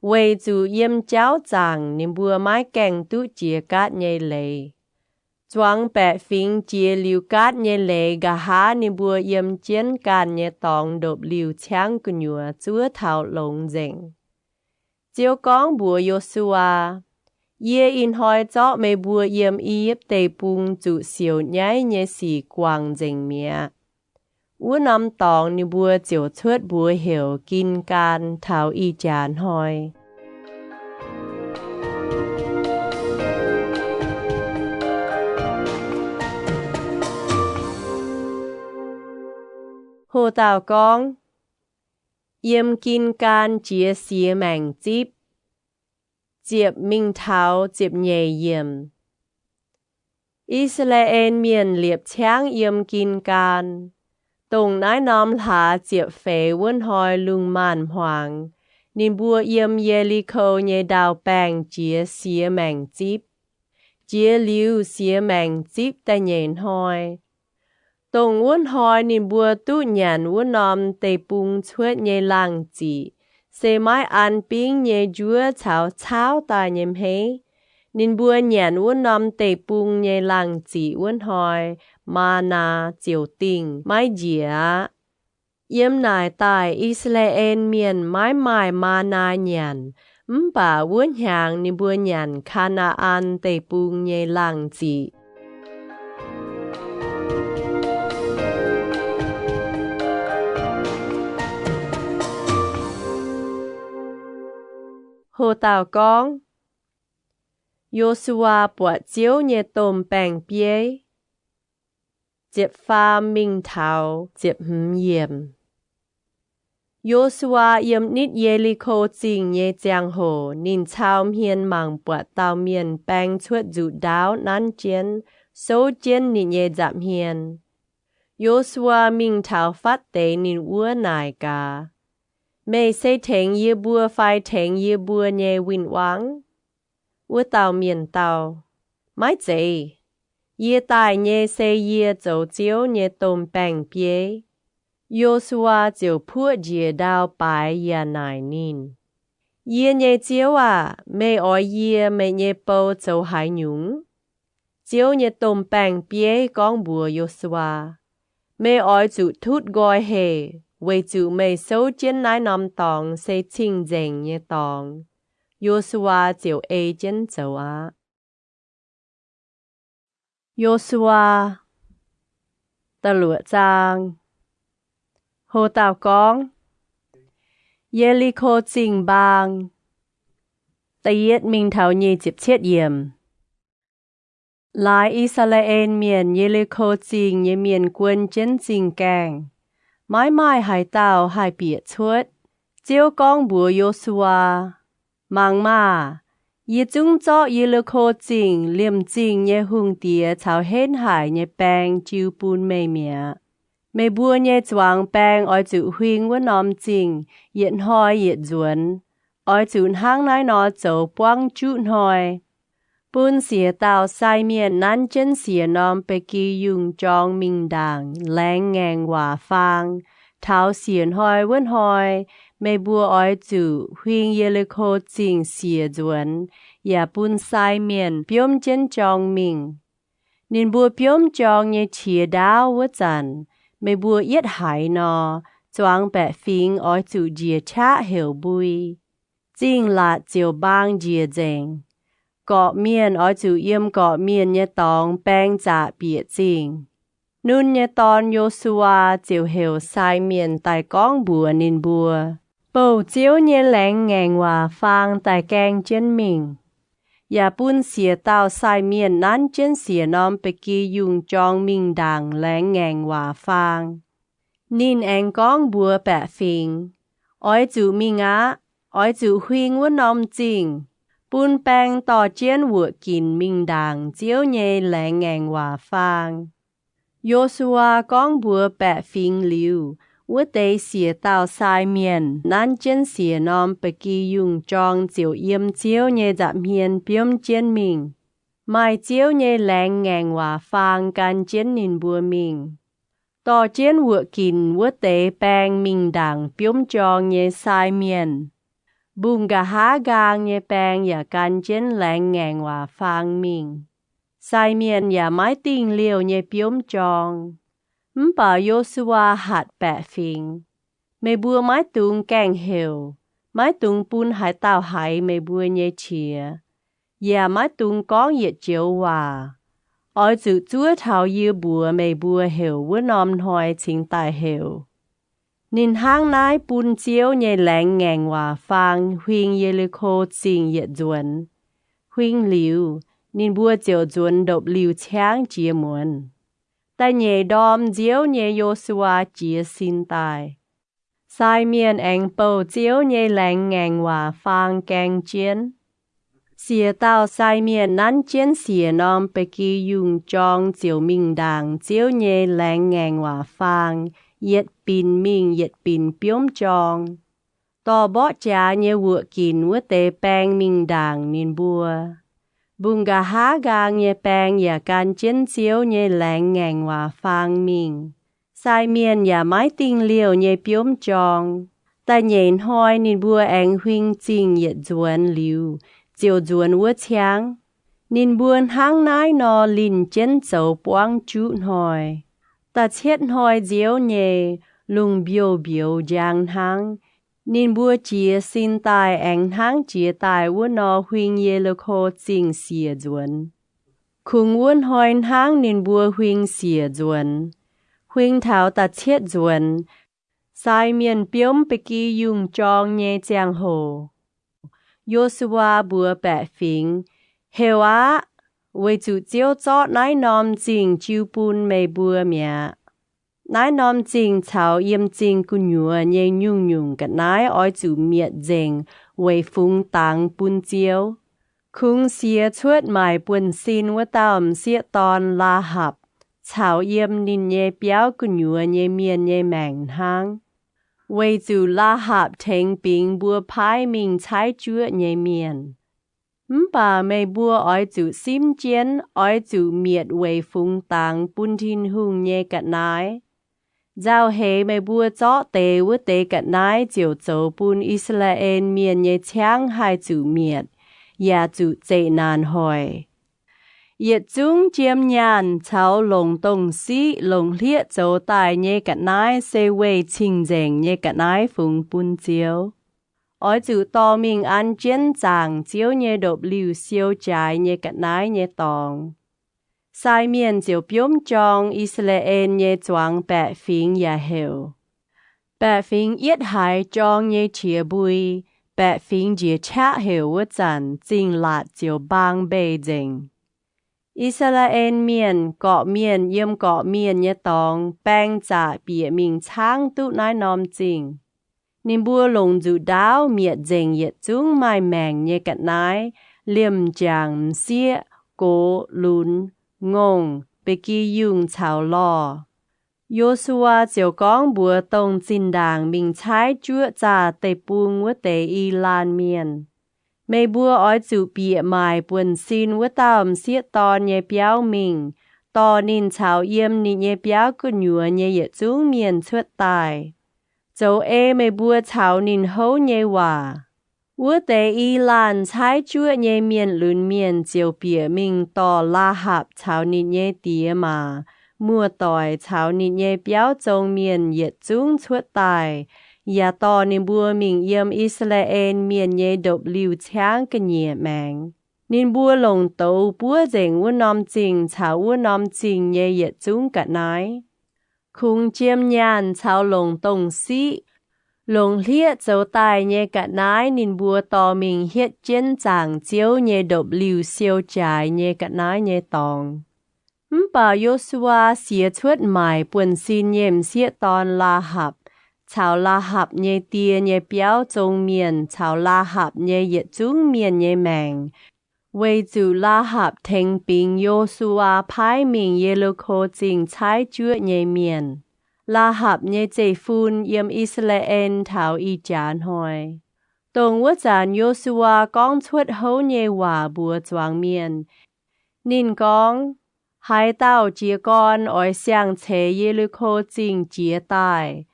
weic zuqc yiem jauv zaangc ninh mbuo maiv gaengh duqv jiex gaatv nyei leiz. Zuangx baeqc fingx jiex liuz gaatv nyei leiz, nqa'haav ninh mbuo yiem jienv ganh nyei dorngx ndopv-liuh ciangv gu'nyuoz zuov taux longx nzengc. Ziouv gorngv mbuox Yo^su^waa, Yie ih hnoi zorqv meih mbuo yiem I^yipv Deic-Bung zuqc siouc nyaiv nyei sic guangc nzengc mi'aqv. Wuov norm dorngx ninh mbuo ziouc cuotv mbuox heuc Gin^gaan taux ih jaax hnoi. Ho dauh gorngv, Yiem Gin^gaan Jiex Siex Maengc Zipv. Ziepc mingh taux ziepc nyeic yiemc. I^saa^laa^en Mienh liepc ciangv yiem Gin^gaan. Dongh naaiv norm hlaax ziepc feix wuov hnoi lungh maanz-hmuangx, ninh mbuo yiem Ye^li^ko nyei ndau-baengh jiex siex maengc zipv. Jiex liuz siex maengc zipv da'nyeic hnoi, dongh wuov hnoi ninh mbuo duqv nyanc wuov norm deic-bung cuotv nyei laangh ziqc, se maiv an bingv nyei njuov caux caauv daaih nyei hmeiv. Ninh mbuo nyanc wuov norm deic-bung nyei laangh ziqc wuov hnoi, maa^naa ziouc dingh maiv njiec aqv. Yiem naaic daaih I^saa^laa^en Mienh maiv maaih maa^naa nyanc, mv baac wuov hnyangx ninh mbuo nyanc Kaa^naa^an Deic-Bung nyei laangh ziqc. Ho dauh gorngv, Yo^su^waa Buatc Ziouv Nyei Domh Baeng-Bieiv. Ziepc faam mingh taux ziepc hmz yiemc. Yo^su^waa yiem nitv Ye^li^ko Zingh nyei ziangh hoc ninh cau hmien mangc buatc dauh mienh baeng cuotv nzuqc ndaauv nanv jienv, souv jienv ninh nyei nza'hmien. Yo^su^waa mingh taux fatv deix ninh wuov naaic gaax, Meih se tengx yie mbuo fai tengx yie mbuo nyei win-wangv? Wuov dauh mienh dau, Maiv zeiz. Yie daaih nyei se yie zoux Ziouv nyei domh baeng-bieiv. Yo^su^waa ziouc puoqv njiec ndau baaix yaac naaic ninh, Yie nyei Ziouv aah! Meih oix yie, meih nyei bou, zoux haaix nyungc? Ziouv nyei domh baeng-bieiv gorngv mbuox Yo^su^waa, Meih oix zuqc tutv nqoi heh, weic zuqc meih souv jienv naaiv norm dorngx se cing-nzengc nyei dorngx. Yo^su^waa ziouc ei jienv zoux aqv. Yo^su^waa da'luoqc zaang. Ho dauh gorngv, Ye^li^ko Zingh Mbaang. Da'yietv mingh taux nyic ziepc cietv yiemc. Laaix I^saa^laa^en Mienh, Ye^li^ko Zingh nyei mienh guon jienv zingh gaengh, maiv maaih haaix dauh haih bieqc cuotv. Ziouv gorngv mbuox Yo^su^waa, Mangc maah! Yie zungv zorqv Ye^li^ko Zingh liemh zingh nyei hungh diex caux henv haic nyei baeng jiu bun meih mi'aqv. Meih mbuo nyei zuangx baeng oix zuqc huing wuov norm zingh yietc hnoi yietc nzuonx. Oix zuqc hnangv naaiv nor zoux buangv juqv hnoi, bun siec dauh sai mienh nanv jienv siec norm ba'gi yungh jorng mingh ndaangc laengz ngaengc waac faang. Taux siec hnoi wuov hnoi, meih mbuo oix zuqc huing Ye^li^ko Zingh siec nzuonx, yaac bun sai mienh biomv jienv jorng mingh. Ninh mbuo biomv jorng nyei qiex ndaauv wuov zanc, meih mbuo yietv haiz nor, zuangx baeqc fingx oix zuqc njiec qaqv heuc mbui. Zingh laatc ziouc mbaang njiec nzengc. Gorqv-mienh oix zuqc yiem gorqv-mienh nyei dorngx baeng zaqc bieqc zingh. Nun nyei dorn, Yo^su^waa, ziouc heuc sai mienh daaih gorngv mbuox ninh mbuo, Bouh Ziouv nyei laengz ngaengc waac faang daaih gaeng jienv mingh, yaac bun siec dauh sai mienh nanv jienv siec norm ba'gi yungh jorng mingh ndaangc laengz ngaengc waac faang. Ninh aengx gorngv mbuox baeqc fingx, Oix zuqc mingh aqv. Oix zuqc huing wuov norm zingh, bun baeng dorh jienv wuoqc ginc mingh ndaangc Ziouv nyei laengz ngaengc waac faang. Yo^su^waa gorngv mbuox baeqc fingx liuz, wuov deix siec dauh sai mienh nanv jienv siec norm ba'gi yungh jorng ziouc yiem Ziouv nyei nza'hmien biomv jienv mingh. Maaih Ziouv nyei laengz ngaengc waac faang gan jienv ninh mbuo mingh. Dorh jienv wuoqc ginc wuov deix baeng mingh ndaangc biomv jorng nyei sai mienh, mbungh nqa'haav nqaang nyei baeng yaac gan jienv laengz ngaengc waac faang mingh. Sai mienh yaac maiv dingh liouh nyei biomv jorng. Mv baac Yo^su^waa hatc baeqc fingx, Meih mbuo maiv dungx gaengh heuc. Maiv dungx bun haaix dauh haiz meih mbuo nyei qiex, yaac maiv dungx gorngv yietc joux waac. Oix zuqc zuov taux yie mbuox meih mbuo heuc wuov norm hnoi cingx daaih heuc. Ninh hnangv naaiv bun Ziouv nyei laengz ngaengc waac faang huing Ye^li^ko Zingh yietc nzuonx. Huing liuz, ninh mbuo ziouc nzuonx ndopv-liuh ciangv jiex muonz. Da'nyeic ndorm nziouv nyei Yo^su^waa jiez sin daaih. Sai mienh aengx bouh Ziouv nyei laengz ngaengc waac faang gaeng jienv. Siec dauh sai mienh nanv jienv siec norm ba'gi yungh jorng ziouc mingh ndaangc Ziouv nyei laengz ngaengc waac faang, yietc binc mingh yietc binc biomv jorng. Dorh mborqv jaax nyei wuoqc ginc wuov deix baeng mingh ndaangc ninh mbuo. Mbungh nqa'haav nqaang nyei baeng yaac gan jienv Ziouv nyei laengz ngaengc waac faang mingh. Sai mienh yaac maiv dingh liouh nyei biomv jorng. Da'nyeic hnoi ninh mbuo aengx huing zingh yietc nzuonx liuz, ziouc nzuonx wuov ciangv. Ninh mbuo hnangv naaiv nor linh jienv zoux buangv juqv hnoi. Da'cietv hnoi nziouv nyei, lungh mbiouh mbiouz njang hnangv. Ninh mbuo jiez sin daaih aengx hnangv jiex daaih wuov nor huing Ye^li^ko Zingh siec nzuonx. Kungx wuov hnoi hnangv ninh mbuo huing siec nzuonx. Huing taux da'cietv nzuonx, sai mienh biomv ba'gi yungh jorng nyei ziangh hoc, Yo^su^waa mbuox baeqc fingx, Heuc aqv, weic zuqc Ziouv zorqv naaiv norm zingh jiu bun meih mbuo mi'aqv. Naaiv norm zingh caux yiem zingh gu'nyuoz nyei nyungc-nyungc ga'naaiv oix zuqc mietc nzengc weic fungx dangx bun Ziouv. Kungx siez cuotv maaic buonv-sin wuov dauh m'sieqv dorn, Laa^hapc, caux yiem ninh nyei biauv gu'nyuoz nyei mienh nyei maengc hnangv, weic zuqc Laa^hapc tengx bingx mbuo paaiv mingh caaiv juoqv nyei mienh. Mv baac meih mbuo oix zuqc simv jienv oix zuqc mietc weic fungx dangx bun Tin-Hungh nyei ga'naaiv. Nzauh heix meih mbuo zorqv deix wuov deix ga'naaiv ziouc zoux bun I^saa^laa^en Mienh nyei ciangv haih zuqc mietc, yaac zuqc zeqc naanc hoic. Yietc zungv jiem nyaanh caux longc dongh siqv longc hlieqv zoux daaih nyei ga'naaiv se weih cing-nzengc nyei ga'naaiv fungx bun Ziouv. Oix zuqc dorh mingh an jienv zaangc Ziouv nyei ndopv-liuh siou jaaix nyei ga'naaiv nyei dorngx. Sai mienh ziouc biomv jorng I^saa^laa^en nyei zuangx baeqc fingx yaac heuc. Baeqc fingx yietv haiz jorng nyei qiex mbui, baeqc fingx njiec qaqv heuc wuov zanc, zingh laatc ziouc mbaang mbeix nzengc. I^saa^laa^en Mienh, gorqv-mienh yiem gorqv-mienh nyei dorngx, baeng zaqc bieqc mingh caangv duqv naaiv norm zingh. Ninh mbuo longc nzuqc ndaauv mietc nzengc yietc zungv maaih maengc nyei ga'naaiv, liemh jangc, m'sieqv, gox, lunx, ngongh, ba'gi yungh caux lorh. Yo^su^waa ziouc gorngv mbuox dongh zinh ndaangc mingh caaiv juoqv zaah deic-bung wuov deix I^laanh Mienh, Meih mbuo oix zuqc bieqc maaic buonv-sin wuov dauh m'sieqv dorn nyei biauv mingh, dorh ninh caux yiem ninh nyei biauv gu'nyuoz nyei yietc zungv mienh cuotv daaih. Zoux ei meih mbuo caux ninh houv nyei waac. Wuov deix I^laanh caaiv juoqv nyei mienh lunx mienh ziouc bieqc mingh dorh Laa^hapc caux ninh nyei diex maac, muoz-doic caux ninh nyei biauv zong mienh yietc zungv cuotv daaih, yaac dorh ninh mbuo mingh yiem I^saa^laa^en Mienh nyei ndopv-liuh ciangv ga'nyiec maengx. Ninh mbuo longc douz buov nzengc wuov norm zingh caux wuov norm zingh nyei yietc zungv ga'naaiv. Kungx jiem nyaanh caux longc dongh siqv, longc hlieqv zoux daaih nyei ga'naaiv ninh mbuo dorh mingh hietv jienv zaangc Ziouv nyei ndopv-liuh siou jaaix nyei ga'naaiv nyei dorngx. Mv baac Yo^su^waa siex cuotv maaic buonv-sin nyei m'sieqv dorn, Laa^hapc, caux Laa^hapc nyei die nyei biauv zong mienh caux Laa^hapc nyei yietc zungv mienh nyei maengc, weic zuqc Laa^hapc tengx bingx Yo^su^waa paaiv mingh Ye^li^ko Zingh caaiv juoqv nyei mienh. Laa^hapc nyei zeiv-fun yiem I^saa^laa^en taux ih jaax hnoi. Dongh wuov zanc Yo^su^waa gorngv cuotv houv nyei waac mbuox zuangx mienh. Ninh gorngv, Haaix dauh jiez gorn oix siang-ceix Ye^li^ko Zingh jiez daaih,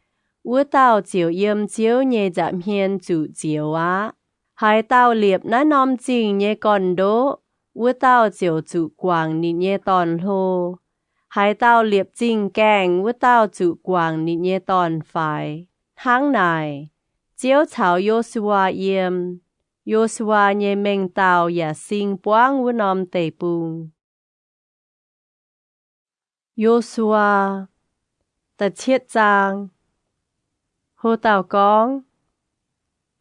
wuov dauh ziouc yiem Ziouv nyei nza'hmien zuqc zioux aqv. Haaix dauh liepc naaiv norm zingh nyei gorn-ndoqv, wuov dauh ziouc zuqc guangc ninh nyei dorn-hlo. Haaix dauh liepc zingh gaengh, wuov dauh zuqc guangc ninh nyei dorn-faix. Hnangv naaic, Ziouv caux Yo^su^waa yiem. Yo^su^waa nyei mengh dauh yaac sing buangv wuov norm deic-bung. Yo^su^waa, da'cietv zaang. Ho dauh gorngv,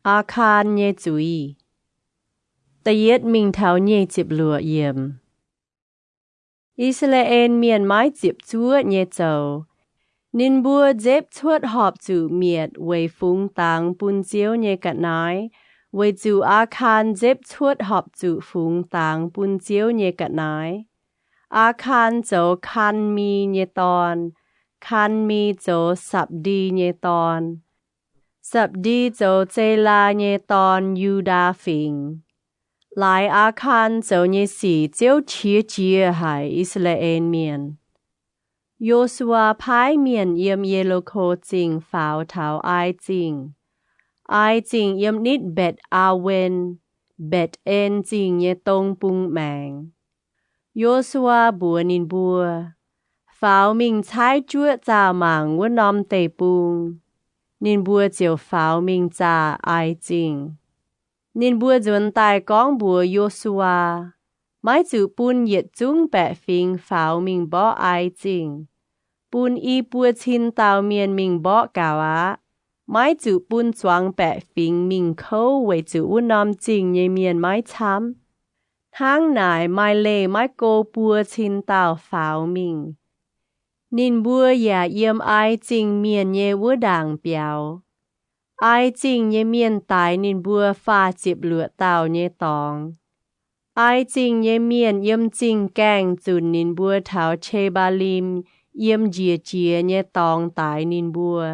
Aa^kaan nyei zuiz. Da'yietv mingh taux nyic ziepc luoqc yiemc. I^saa^laa^en Mienh maiv ziepc zuoqv nyei zoux. Ninh mbuo nzepv cuotv horpc zuqc mietc weic fungx dangx bun Ziouv nyei ga'naaiv, weic zuqc Aakaan nzepv cuotv horpc zuqc fungx dangx bun Ziouv nyei ga'naaiv. Aakaan zoux Kan^mi nyei dorn, Kan^mi zoux Sapc^ndi nyei dorn, Sapc^ndi zoux Zelaa nyei dorn, Yu^ndaa Fingx. Laaix Aakaan zoux nyei sic Ziouv qiex jiez haic I^saa^laa^en Mienh. Yo^su^waa paaiv mienh yiem Ye^li^ko Zingh faaux taux Aai Zingh. Aai Zingh yiem nitv Mbetc^aa^wen, Mbetc^en Zingh nyei dong bung maengx. Yo^su^waa mbuox ninh mbuo, Faaux mingh caaiv juoqv zaah mangc wuov norm deic-bung. Ninh mbuo ziouc faaux mingh zaah Aai Zingh. Ninh mbuo nzuonx daaih gorngv mbuox Yo^su^waa, Maiv zuqc bun yietc zungv baeqc fingx faaux mingh mborqv Aai Zingh. Bun i buo cin dauh mienh mingh mborqv gaux aqv. Maiv zuqc bun zuangx baeqc fingx mingh kouv weic zuqc wuov norm zingh nyei mienh maiv camv. Hnangv naaic maaih leih maiv go buo cin dauh faaux mingh. Ninh mbuo yaac yiem Aai Zingh Mienh nyei wuov ndaangc biaux. Aai Zingh nyei mienh daix ninh mbuo faah ziepc luoqc dauh nyei dorngx. Aai Zingh nyei mienh yiem zingh gaengh zunc ninh mbuo taux Ce^mbaa^lim, yiem njiec jiex nyei dorngx daix ninh mbuo.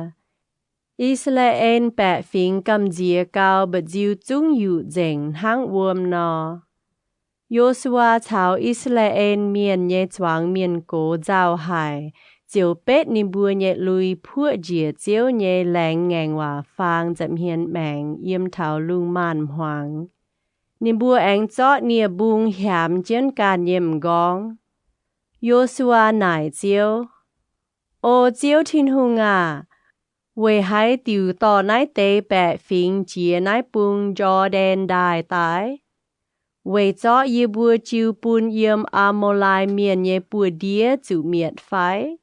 I^saa^laa^en baeqc fingx gamh nziex gau, mba'nziu zungv yuqc nzengc hnangv wuom nor. Yo^su^waa caux I^saa^laa^en Mienh nyei zuangx mienh gox nzauh haic, ziouc betv ninh mbuo nyei lui puoqv njiec Ziouv nyei laengz ngaengc waac faang nza'hmien maengx yiem taux lungh maanz-hmuangx. Ninh mbuo aengx zorqv nie-mbung hiaamx jienv ganh nyei m'nqorngv. Yo^su^waa naaic Ziouv, O Ziouv Tin-Hungh aah! Weic haaix diuc dorh naaiv deix baeqc fingx jiex naaiv bung Jor^ndaen Ndaaih daaih? Weic zorqv yie mbuo jiu bun yiem Aa^mo^lai Mienh nyei buoz-ndiev zuqc mietc fai?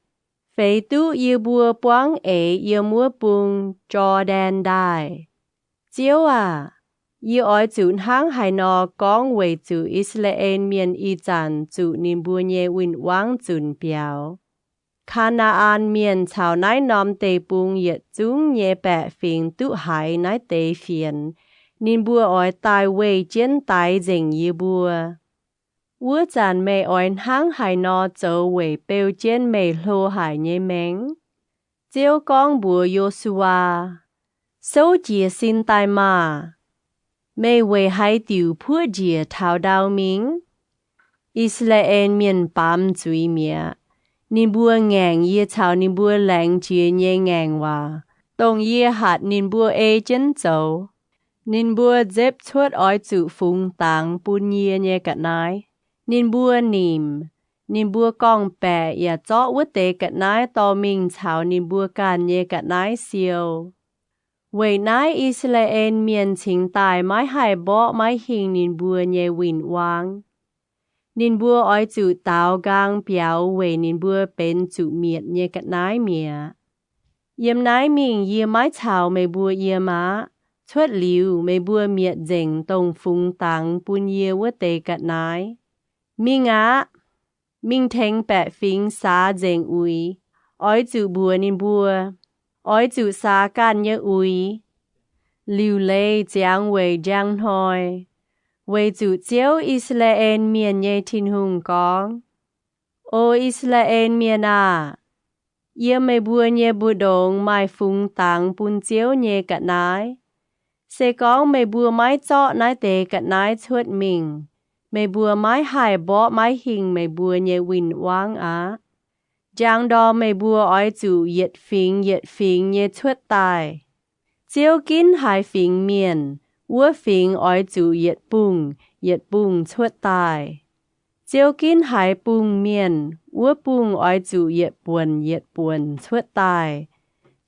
Feix duqv yie mbuo buangv eix yiem wuov bung Jor^ndaen Ndaaih? Ziouv aah! Yie oix zuqc hnangv haaix nor gorngv weic zuqc I^saa^laa^en Mienh ih zanc zuqc ninh mbuo nyei win-wangv zunc biaux? Kaa^naa^an Mienh caux naaiv norm deic-bung yietc zungv nyei baeqc fingx duqv haiz naaiv deix fienx, ninh mbuo oix daaih weih jienv daix nzengc yie mbuo. Wuov zanc meih oix hnangv haaix nor zoux weic beu jienv meih hlo haic nyei maengc? Ziouv gorngv mbuox Yo^su^waa, Souv jiez sin daaih maah! Meih weic haaix diuc puoqv njiec taux ndau mingh? I^saa^laa^en Mienh baamz zuiz mi'aqv. Ninh mbuo ngaengc yie caux ninh mbuo laengz jiex nyei ngaengc waac, dongh yie hatc ninh mbuo ei jienv zoux. Ninh mbuo nzepv cuotv oix zuqc fungx dangx bun yie nyei ga'naaiv. Ninh mbuo nimc, ninh mbuo gorngv-baeqc yaac zorqv wuov deix ga'naaiv dorh mingh caux ninh mbuo ganh nyei ga'naaiv siou. Weic naaiv I^saa^laa^en Mienh cingx daaih maiv haih mborqv maiv hingh ninh mbuo nyei win-wangv. Ninh mbuo oix zuqc daaux nqaang biaux weic ninh mbuo benx zuqc mietc nyei ga'naaiv mi'aqv. Yiem naaiv mingh yie maiv caux meih mbuo yiem aqv. Cuotv liuz meih mbuo mietc nzengc dongh fungx dangx bun yie wuov deix ga'naaiv. Mingh aqv. Mingh tengx baeqc fingx saax nzengc uix. Oix zuqc mbuox ninh mbuo, Oix zuqc saax ganh nyei uix. Liuc leiz ziangx weic njang hnoi. Weic zuqc Ziouv, I^saa^laa^en Mienh nyei Tin-Hungh gorngv, O I^saa^laa^en Mienh aah! Yiem meih mbuo nyei mbu'ndongx maaih fungx dangx bun Ziouv nyei ga'naaiv. Se gorngv meih mbuo maiv zorqv naaiv deix ga'naaiv cuotv mingh, meih mbuo maiv haih mborqv maiv hingh meih mbuo nyei win-wangv aqv. Njang ndorm meih mbuo oix zuqc yietc fingx yietc fingx nyei cuotv daaih. Ziouv ginv haaix fingx mienh, wuov fingx oix zuqc yietc bungh yietc bungh cuotv daaih. Ziouv ginv haaix bungh mienh, wuov bungh oix zuqc yietc buonc yietc buonc cuotv daaih.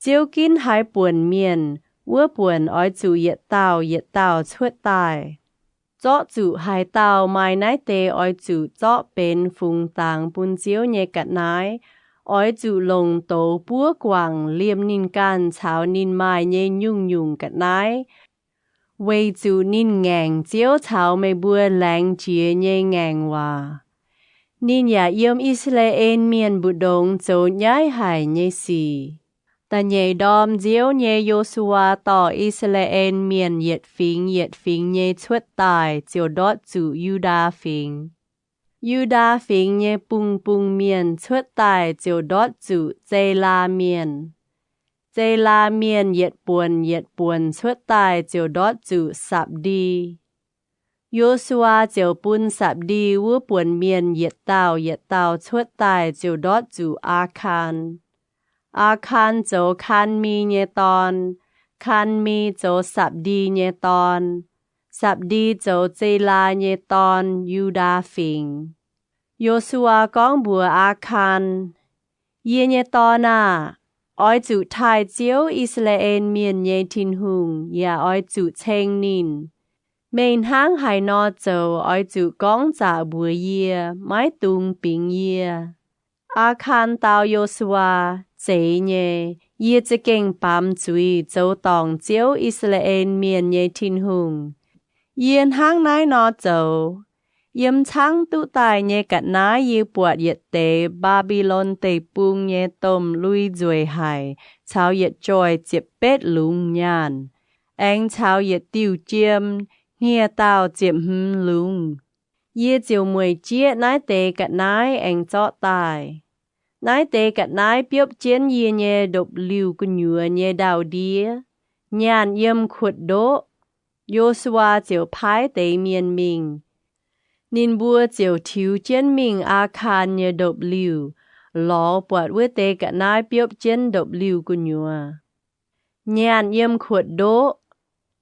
Ziouv ginv haaix buonc mienh, wuov buonc oix zuqc yietc dauh yietc dauh cuotv daaih. Zorqv zuqc haaix dauh maaih naaiv deix oix zuqc zorqv benx fungx dangx bun Ziouv nyei ga'naaiv, oix zuqc longc douz buov guangc liemh ninh ganh caux ninh maaih nyei nyungc-nyungc ga'naaiv, weic zuqc ninh ngaengc Ziouv caux meih mbuo laengz jiex nyei ngaengc waac. Ninh yaac yiem I^saa^laa^en Mienh mbu'ndongx zoux nyaiv haic nyei sic. Da'nyeic ndorm nziouv nyei, Yo^su^waa dorh I^saa^laa^en Mienh yietc fingx yietc fingx nyei cuotv daaih ziouc ndortv zuqc Yu^ndaa Fingx. Yu^ndaa Fingx nyei bung-bung mienh cuotv daaih ziouc ndortv zuqc Zeilaa Mienh. Zeilaa Mienh yietc buonc yietc buonc cuotv daaih ziouc ndortv zuqc Sapc^ndi. Yo^su^waa ziouc bun Sapc^ndi wuov buonc mienh yietc dauh yietc dauh cuotv daaih ziouc ndortv zuqc Aa^kaan. Aa^kaan zoux Kaan^mi nyei dorn. Kaan^mi zoux Sapc^ndi nyei dorn. Sapc^ndi zoux Zeilaa nyei dorn, Yu^ndaa Fingx. Yo^su^waa gorngv mbuox Aa^kaan, Yie nyei dorn aah! Oix zuqc taaih Ziouv, I^saa^laa^en Mienh nyei Tin-Hungh, yaac oix zuqc ceng ninh. Meih hnangv haaix nor zoux oix zuqc gorngv zaqc mbuox yie, maiv dungx bingx yie. Aa^kaan dau Yo^su^waa, Zeiz nyei. Yie za'gengh baamz zuiz zoux dorngc Ziouv, I^saa^laa^en Mienh nyei Tin-Hungh. Yie hnangv naaiv nor zoux, yiem caangv duqv daaih nyei ga'naaiv yie buatc yietc deix Mbaa^mbi^lon Deic-Bung nyei domh lui nzueic haic caux yietc joih ziepc betv lungz nyaanh, aengx caux yietc diuh jiem hniev-daauh ziepc hmz lungz. Yie ziouc mueic jieqv naaiv deix ga'naaiv aengx zorqv daaih. Naaiv deix ga'naaiv biopv jienv yie nyei ndopv-liuh gu'nyuoz nyei ndau-ndiev. Nyaanh yiem kuotv ndoqv. Yo^su^waa ziouc paaiv deix mienh mingh. Ninh mbuo ziouc tiux jienv mingh Aa^kaan nyei ndopv-liuh, lorz buatc wuov deix ga'naaiv biopv jienv ndopv-liuh gu'nyuoz. Nyaanh yiem kuotv ndoqv.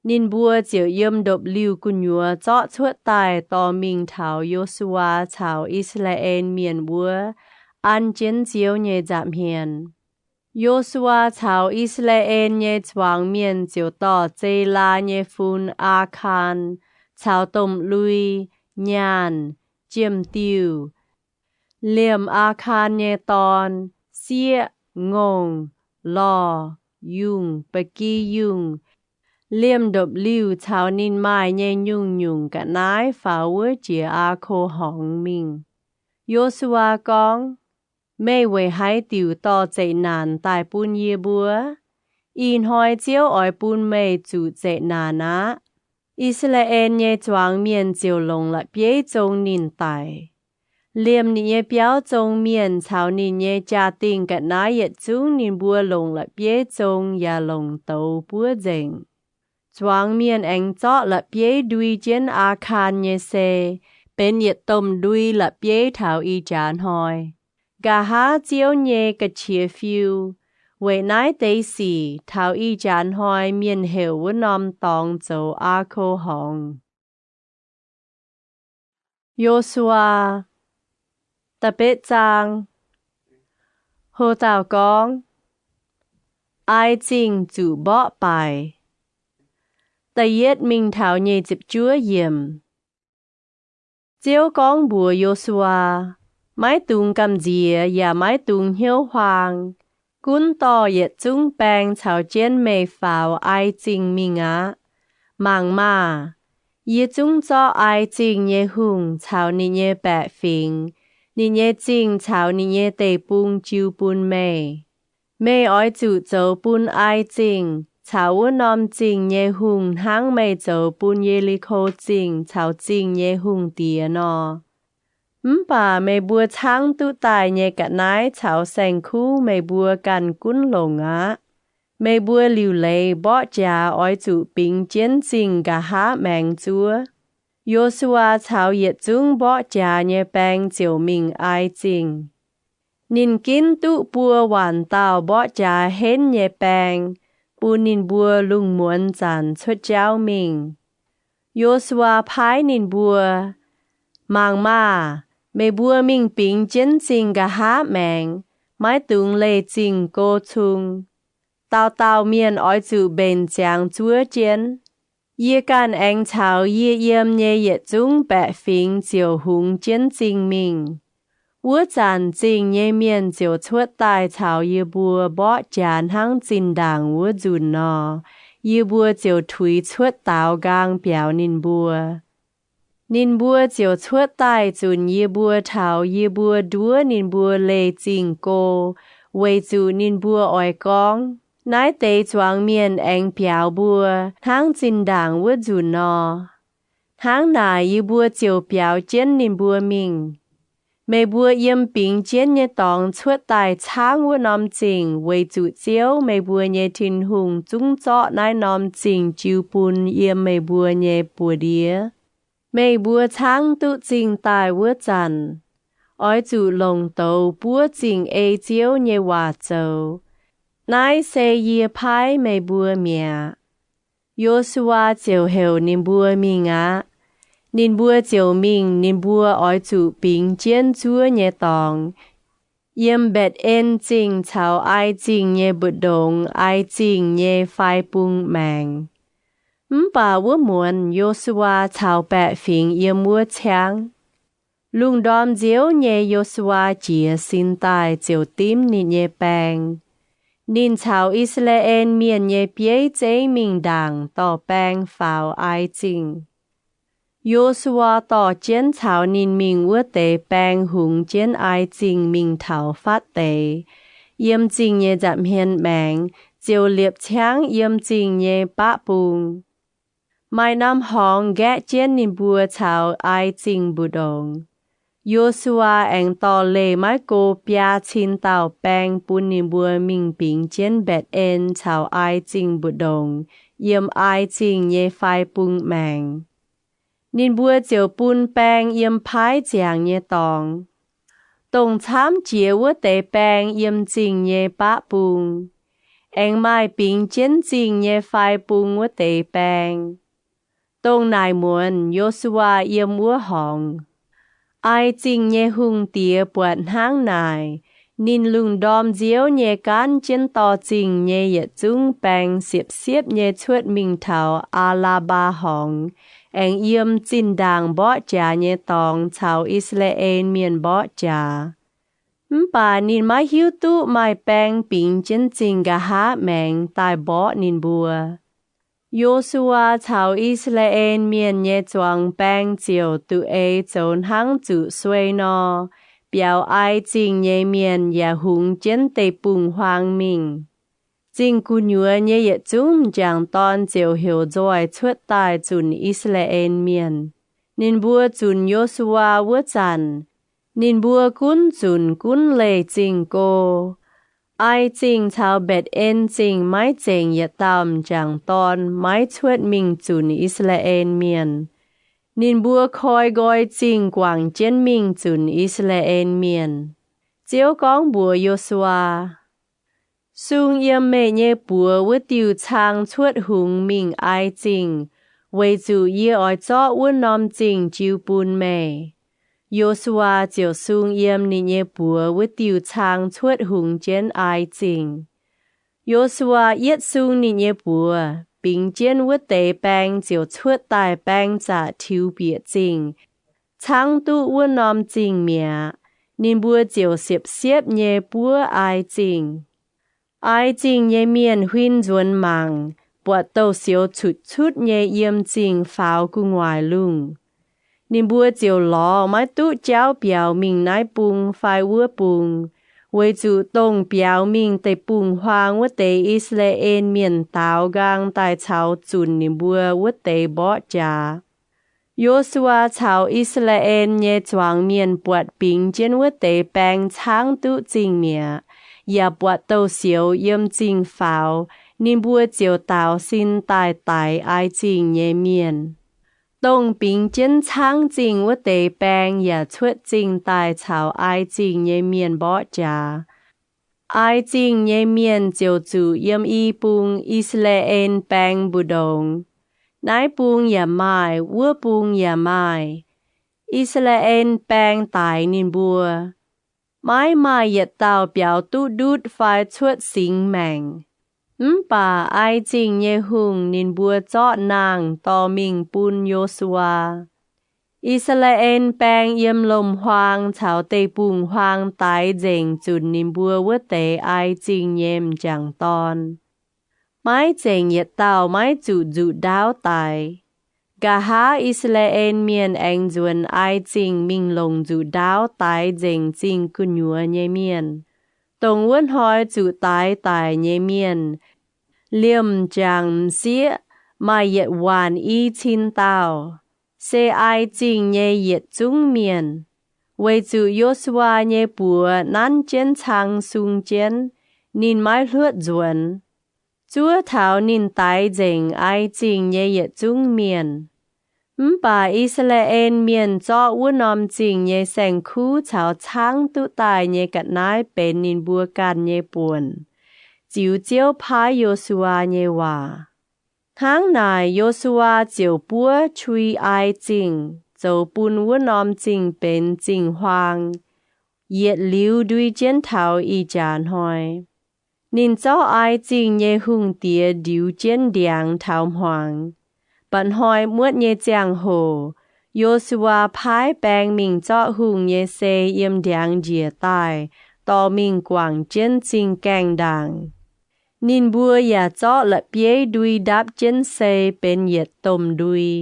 Ninh mbuo ziouc yiem ndopv-liuh gu'nyuoz zorqv cuotv daaih dorh mingh taux Yo^su^waa caux I^saa^laa^en Mienh wuov an jienv Ziouv nyei nza'hmien. Yo^su^waa caux I^saa^laa^en nyei zuangx mienh ziouc dorh Zeilaa nyei fun, Aa^kaan, caux domh lui, nyaanh, jiem-diuh, liemh Aa^kaan nyei dorn, sieqv, ngongh, lorh, yungh, ba'gi yungh, liemh ndopv-liuh caux ninh maaih nyei nyungc-nyungc ga'naaiv faaux wuov jiex Aa^ko Horngz mingh. Yo^su^waa gorngv, Meih weic haaix diuc dorh zeqc naanc daaih bun yie mbuo? Ih hnoi Ziouv oix bun meih zuqc zeqc naanc aqv. I^saa^laa^en nyei zuangx mienh ziouc longc la'bieiv zong ninh daic. Liemh ninh nyei biauv zong mienh caux ninh nyei jaa-dingh ga'naaiv yietc zungv ninh mbuo longc la'bieiv zong yaac longc douz buov nzengc. Zuangx mienh aengx zorqv la'bieiv ndui jienv Aa^kaan nyei sei, benx yietc domh ndui la'bieiv taux ih jaax hnoi. Nqa'haav Ziouv nyei ga'qiex fiu. Weic naaiv deix sic taux ih jaax hnoi mienh heuc wuov norm dorngx zoux Aa^ko Horngz. Yo^su^waa, da'betv zaang. Ho dauh gorngv, Ai Zingh Zuqc Mborqv Baaix. Da'yietv mingh taux nyic ziepc juov yiemc. Ziouv gorngv mbuox Yo^su^waa, Maiv dungx gamh nziex yaac maiv dungx hnyouv huaang. Gunv dorh yietc zungv baeng caux jienv meih faaux Ai Zingh mingh aqv. Mangc maah! Yie zungv zorqv Ai Zingh nyei hungh caux ninh nyei baeqc fingx, ninh nyei zingh caux ninh nyei deic-bung jiu bun meih. Meih oix zuqc zoux bun Ai Zingh caux wuov norm zingh nyei hungh hnangv meih zoux bun Ye^li^ko Zingh caux zingh nyei hungh diex nor. Mv baac meih mbuo caangv duqv daaih nyei ga'naaiv caux saeng-kuv meih mbuo ganh gunv longc aqv. Meih mbuo liuc leiz mborqv jaax oix zuqc bingx jienv zingh nqa'haav maengx zuov. Yo^su^waa caux yietc zungv mborqv jaax nyei baeng ziouc mingh Ai Zingh. Ninh ginv duqv buo waanc dauh mborqv jaax henv nyei baeng, bun ninh mbuo lungh muonz zanc cuotv jauv mingh. Yo^su^waa paaiv ninh mbuo, Mangc maah! Meih mbuo mingh bingx jienv zingh nqa'haav maengx, maiv dungx leih zingh go cung. Dauh dauh mienh oix zuqc mbenc ziangx zuov jienv. Yie ganh aengx caux yie yiem nyei yietc zungv baeqc fingx ziouc hungx jienv zingh mingh. Wuov zanc zingh nyei mienh ziouc cuotv daaih caux yie mbuo mborqv jaax hnangv zinh ndaangc wuov nzunc nor, yie mbuo ziouc tuix cuotv daaux nqaang biaux ninh mbuo. Ninh mbuo ziouc cuotv daaih zunc yie mbuo taux yie mbuo nduov ninh mbuo leih zingh go, weic zuqc ninh mbuo oix gorngv, Naaiv deix zuangx mienh aengx biaux mbuo hnangv zinh ndaangc wuov nzunc nor. Hnangv naaic yie mbuo ziouc biaux jienv ninh mbuo mingh. Meih mbuo yiem bingx jienv nyei dorngx cuotv daaih caangv wuov norm zingh weic zuqc Ziouv, meih mbuo nyei Tin-Hungh, zungv zorqv naaiv norm zingh jiu bun yiem meih mbuo nyei buoz-ndiev. Meih mbuo caangv duqv zingh daaih wuov zanc, oix zuqc longc douz buov zingh ei Ziouv nyei waac zoux. Naaiv se yie paaiv meih mbuo mi'aqv. Yo^su^waa ziouc heuc ninh mbuo mingh aqv. Ninh mbuo ziouc mingh. Ninh mbuo oix zuqc bingx jienv zuov nyei dorngx, yiem Mbetc^en Zingh caux Ai Zingh nyei mbu'ndongx Ai Zingh nyei fai bung maengc. Mv baac wuov muonz Yo^su^waa caux baeqc fingx yiem wuov ciangv. Lungh ndorm nziouv nyei Yo^su^waa jiez sin daaih ziouc dimv ninh nyei baeng. Ninh caux I^saa^laa^en Mienh nyei bieiv zeiv mingh ndaangc dorh baeng faaux Ai Zingh. Yo^su^waa dorh jienv caux ninh mingh wuov deix baeng hungx jienv Ai Zingh mingh taux fatv deix, yiem zingh nyei nza'hmien maengx, ziouc liepc ciangv yiem zingh nyei baqv bung. Maaih norm horngz nqaeqv jienv ninh mbuo caux Ai Zingh mbu'ndongx. Yo^su^waa aengx dorh leih maiv go biaa cin dauh baeng bun ninh mbuo mingh bingx jienv Mbetc^en caux Ai Zingh mbu'ndongx, yiem Ai Zingh nyei fai bung maengx. Ninh mbuo ziouc bun baeng yiem paaiv ziangx nyei dorngx, dongh camv jiex wuov deix baeng yiem zingh nyei baqv bung. Aengx maaih bingx jienv zingh nyei fai bung wuov deix baeng. Dongh naaic muonz Yo^su^waa yiem wuov horngz. Ai Zingh nyei hungh diex buatc hnangv naaic, ninh lungh ndorm nziouv nyei gaanv jienv dorh zingh nyei yietc zungv baeng siepv-siepv nyei cuotv mingh taux Aa^laa^mbaa Horngz, aengx yiem zinh ndaangc mborqv jaax nyei dorngx caux I^saa^laa^en Mienh mborqv jaax. Mv baac ninh maiv hiuv duqv maaih baeng bingx jienv zingh nqa'haav maengx daaih mborqv ninh mbuo. Yo^su^waa caux I^saa^laa^en Mienh nyei zuangx baeng ziouc duqv eix zoux hnangv zuqc suei nor, biaux Ai Zingh nyei mienh yaac hungx jienv deic-bung-huaang mingh. Zingh gu'nyuoz nyei yietc zungv m'jangc dorn ziouc heuc nzoih cuotv daaih zunc I^saa^laa^en Mienh. Ninh mbuo zunc Yo^su^waa wuov zanc, ninh mbuo gunv zunc gunv leih zingh go. Ai Zingh caux Mbetc^en Zingh maiv zengc yietc dauh m'jangc dorn maiv cuotv mingh zunc I^saa^laa^en Mienh. Ninh mbuo koi nqoi zingh guangc jienv mingh zunc I^saa^laa^en Mienh. Ziouv gorngv mbuox Yo^su^waa, Sung yiem meih nyei buoz wuov diuh cang cuotv hungx mingh Ai Zingh, weic zuqc yie oix zorqv wuov norm zingh jiu bun meih. Yo^su^waa ziouc sung yiem ninh nyei buoz wuov diuh cang cuotv hungx jienv Ai Zingh. Yo^su^waa yietv sung ninh nyei buoz, bingx jienv wuov deix baeng ziouc cuotv daaih baeng zaqc tiux bieqc zingh, caangv duqv wuov norm zingh mi'aqv. Ninh mbuo ziouc siepv-siepv nyei buov Ai Zingh. Ai Zingh nyei mienh huin nzuonx mangc, buatc douz-sioux cutv-cutv nyei yiem zingh faaux gu'nguaaic lungh. Ninh mbuo ziouc lorz maiv duqv jauv biaux mingh naaiv bung fai wuov bung, weic zuqc dongh biaux mingh deic-bung-huaang wuov deix I^saa^laa^en Mienh daaux nqaang daaih caux zunc ninh mbuo wuov deix mborqv jaax. Yo^su^waa caux I^saa^laa^en nyei zuangx mienh buatc bingx jienv wuov deix baeng caangv duqv zingh mi'aqv, yaac buatc douz-sioux yiem zingh faaux, ninh mbuo ziouc daaux sin daaih daix Ai Zingh nyei mienh. Dongh bingx jienv caangv zingh wuov deix baeng yaac cuotv zingh daaih caux Ai Zingh nyei mienh mborqv jaax. Ai Zingh nyei mienh ziouc zuqc yiem i bung I^saa^laa^en Baeng mbu'ndongx. Naaiv bung yaac maaih, wuov bung yaac maaih. I^saa^laa^en Baeng daix ninh mbuo. Maiv maaih yietc dauh biaux duqv ndutv fai cuotv singx maengc. Mv baac Ai Zingh nyei hungh ninh mbuo zorqv nangh dorh mingh bun Yo^su^waa. I^saa^laa^en Baeng yiem lomc-huaang caux deic-bung-huaang daix nzengc zunc ninh mbuo wuov deix Ai Zingh nyei m'jangc dorn. Maiv zengc yietc dauh maiv zuqc nzuqc ndaauv daix. Nqa'haav I^saa^laa^en Mienh aengx nzuonx Ai Zingh mingh longc nzuqc ndaauv daix nzengc zingh gu'nyuoz nyei mienh, dongh wuov hnoi zuqc daix daic nyei mienh, liemh m'jangc m'sieqv, maaih yietc waanc i cin dauh, se Ai Zingh nyei yietc zungv mienh. Weic zuqc Yo^su^waa nyei buoz nanv jienv cang sung jienv, ninh maiv hluotv nzuonx, zuov taux ninh daix nzengc Ai Zingh nyei yietc zungv mienh. Mv baac I^saa^laa^en Mienh zorqv wuov norm zingh nyei saeng-kuv caux caangv duqv daaih nyei ga'naaiv benx ninh mbuo ganh nyei buonc, ziux Ziouv paaiv Yo^su^waa nyei waac. Hnangv naaic, Yo^su^waa ziouc buov qui Ai Zingh zoux bun wuov norm zingh benx zingh-huaang, yietc liuz ndui jienv taux ih jaax hnoi. Ninh zorqv Ai Zingh nyei hungh diex ndiux jienv ndiangx taux hmuangx. Mba'hnoi muotv nyei ziangh hoc, Yo^su^waa paaiv baeng mingh zorqv hungh nyei sei yiem ndiangx njiec daaih dorh mingh guangc jienv zingh gaengh ndaangc. Ninh mbuo yaac zorqv la'bieiv ndui ndapv jienv sei benx yietc domh ndui.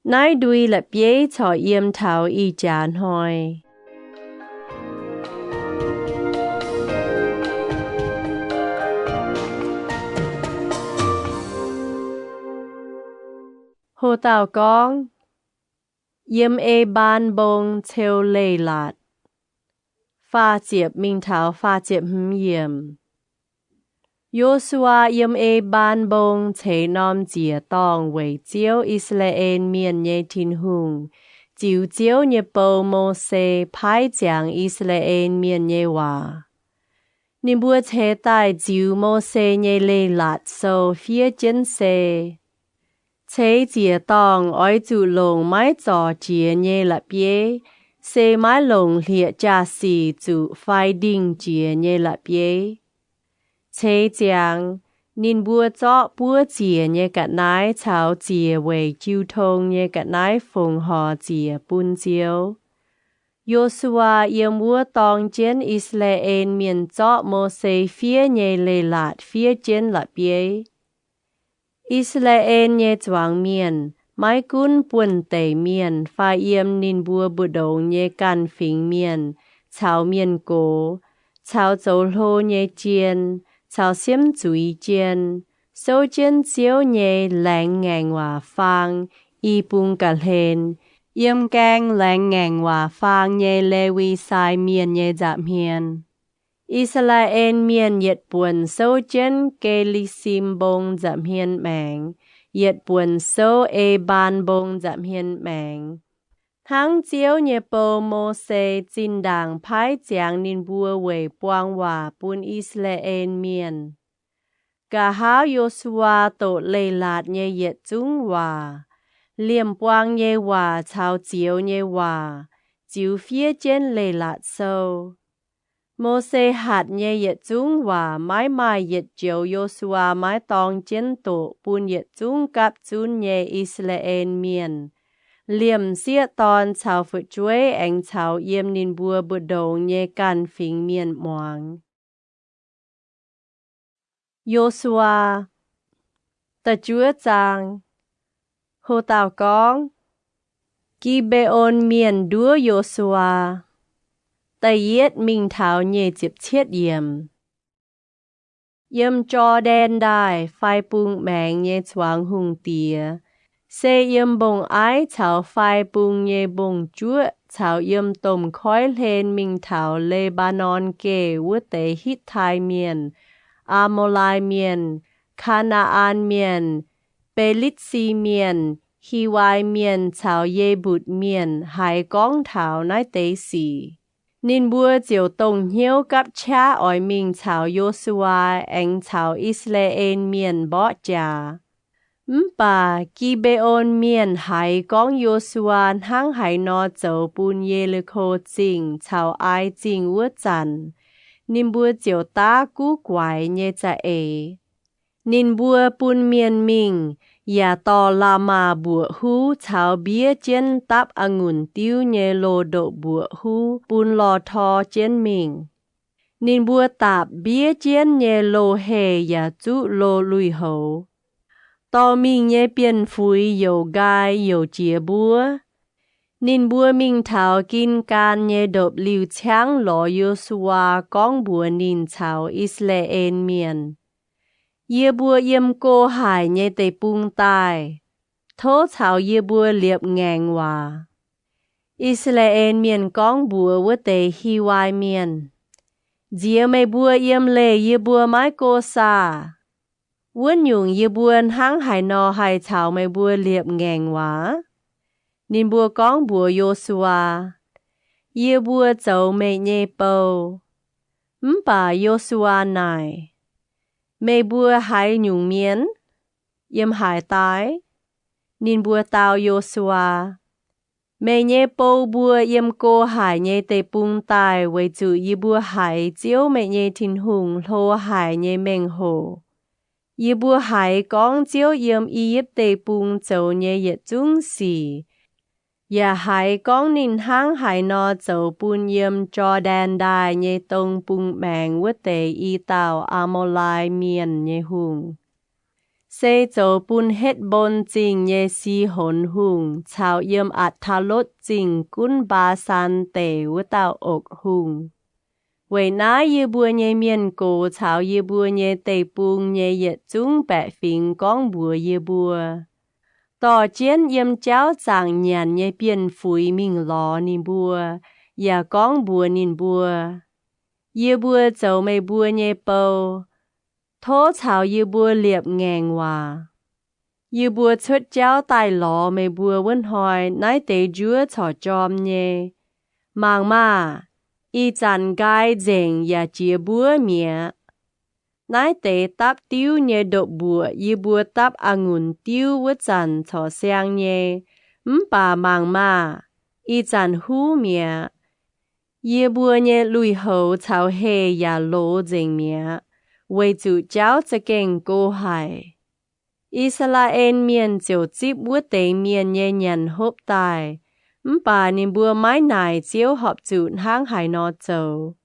Naaiv ndui la'bieiv corc yiem taux ih jaax hnoi. Ho dauh gorngv, yiem E^mbaan Mbong ceu leiz-latc. Faah ziepc mingh taux faah ziepc hmz yiemc. Yo^su^waa yiem E^mbaan Mbong ceix norm nziec-dorngh weic Ziouv, I^saa^laa^en Mienh nyei Tin-Hungh, ziux Ziouv nyei bou, Mose, paaiv ziangx I^saa^laa^en Mienh nyei waac. Ninh mbuo ceix daaih ziux Mose nyei Leiz-Latc Sou fiev jienv sei. Ceix ziec-dorngh oix zuqc longc maiv zorc jiex nyei la'bieiv, se maiv longc hlieqv-jaa-sic zuqc fai ndingh jiex nyei la'bieiv. Ceix ziangx, ninh mbuo zorqv buov ziec nyei ga'naaiv caux ziec weic jiu tong nyei ga'naaiv fongc horc ziec bun Ziouv. Yo^su^waa yiem wuov dorng jienv I^saa^laa^en Mienh zorqv Mose fiev nyei leiz-latc fiev jienv la'bieiv. I^saa^laa^en nyei zuangx mienh, maiv gunv buonv-deic mienh fai yiem ninh mbuo mbu'ndongx nyei ganh fingx mienh caux mienh gox, caux zoux hlo nyei jien, caux siemv zuiz jien, souv jienv Ziouv nyei laengz ngaengc waac faang i bung ga'hlen, yiem gaeng laengz ngaengc waac faang nyei Lewi sai mienh nyei nza'hmien. I^saa^laa^en Mienh yietc buonc souv jienv Ge^li^sim Mbong nza'hmien maengx, yietc buonc souv E^mbaan Mbong nza'hmien maengx, hnangv Ziouv nyei bou, Mose, zinh ndaangc paaiv ziangx ninh mbuo weic buang waac bun I^saa^laa^en Mienh. Nqa'haav Yo^su^waa doqc leiz-latc nyei yietc zungv waac, liemh buang nyei waac caux zioux nyei waac, ziux fiev jienv Leiz-Latc Sou. Mose hatc nyei yietc zungv waac maiv maaih yietc joux Yo^su^waa maiv dorng jienv doqc bun yietc zungv gapv zunv nyei I^saa^laa^en Mienh, liemh m'sieqv dorn caux fu'jueiv aengx caux yiem ninh mbuo mbu'ndongx nyei ganh fingx mienh muangx. Yo^su^waa, da'juov zaang. Ho dauh gorngv, Gi^mbe^on Mienh nduov Yo^su^waa. Da'yietv mingh taux nyic ziepc cietv yiemc. Yiem Jor^ndaen Ndaaih fai bung maengx nyei zuangx hungh diex, se yiem mbong-aiv caux fai bung nyei mbong-juoqv caux yiem domh koiv hlen mingh taux Le^mbaa^norn Geh wuov deix Hitv^tai Mienh, Aa^mo^lai Mienh, Kaa^naa^an Mienh, Be^litv^si Mienh, Hiwai Mienh caux Ye^mbutc Mienh haiz gorngv taux naaiv deix sic. Ninh mbuo ziouc dongh hnyouv gapv qaqv oix mingh caux Yo^su^waa aengx caux I^saa^laa^en Mienh mborqv jaax. Mv baac Gi^mbe^on Mienh haiz gorngv Yo^su^waa hnangv haaix nor zoux bun Ye^li^ko Zingh caux Ai Zingh wuov zanc, ninh mbuo ziouc daav guv guaix nyei za'eix. Ninh mbuo bun mienh mingh yaac dorh la'maah mbuoqc huv caux mbiev jienv dapv a'ngunc diuv nyei loz-ndoqv mbuoqc huv bun lorh tor jienv mingh. Ninh mbuo daapc mbiev jienv nyei loz-heh yaac zuqv loz lui-houx. Dorh mingh nyei bienh fuix youc nqaai youc jiex mbuov. Ninh mbuo mingh taux Gin^gaan nyei ndopv-liuh ciangv lorz Yo^su^waa gorngv mbuox ninh caux I^saa^laa^en Mienh, Yie mbuo yiem go haic nyei deic-bung daaih. Tov caux yie mbuo liepc ngaengc waac. I^saa^laa^en Mienh gorngv mbuox wuov deix Hi^waa^e Mienh, Nziex meih mbuo yiem leih yie mbuo maiv go saah? Wuov nyungc yie mbuo hnangv haaix nor haih caux meih mbuo liepc ngaengc waac? Ninh mbuo gorngv mbuox Yo^su^waa, Yie mbuo zoux meih nyei bou. Mv baac Yo^su^waa naaic, Meih mbuo haaix nyungc mienh? Yiem haaix daaih? Ninh mbuo dau Yo^su^waa, Meih nyei bou mbuo yiem go haic nyei deic-bung daaih weic zuqc yie mbuo haiz Ziouv, meih nyei Tin-Hungh, hlo haic nyei mengh hoc. Yie mbuo haiz gorngv Ziouv yiem I^yipv Deic-Bung zoux nyei yietc zungv sic, yaac haiz gorngv ninh hnangv haaix nor zoux bun yiem Jor^ndaen Ndaaih nyei dong bung maengx wuov deix i dauh Aa^mo^lai Mienh nyei hungh, se zoux bun Hetv^mbon Zingh nyei Si^honx Hungh caux yiem Atc^taa^lotv Zingh gunv Mbaa^san Deic wuov dauh okc hungh. Weic naaiv yie mbuo nyei mienh gox caux yie mbuo nyei deic-bung nyei yietc zungv baeqc fingx gorngv mbuox yie mbuo, Dorh jienv yiem jauv zaangc nyanc nyei bienh fuix mingh lorz ninh mbuo, yaac gorngv mbuox ninh mbuo, Yie mbuo zoux meih mbuo nyei bou. Tov caux yie mbuo liepc ngaengc waac. Yie mbuo cuotv jauv daaih lorz meih mbuo wuov hnoi naaiv deix njuov corc jorm nyei. Mangc maah! Ih zanc nqaai nzengc yaac jiex mbuov mi'aqv. Naaiv deix dapv diuv nyei ndopv-mbuoqc yie mbuo dapv a'ngunc diuv wuov zanc corc siang nyei. Mv baac mangc maah! Ih zanc huv mi'aqv. Yie mbuo nyei lui-houx caux heh yaac loz nzengc mi'aqv, weic zuqc jauv za'gengh go haic. I^saa^laa^en Mienh ziouc zipv wuov deix mienh nyei nyanc hopv daaih, mv baac ninh mbuo maiv naaic Ziouv horpc zuqc hnangv haaix nor zoux.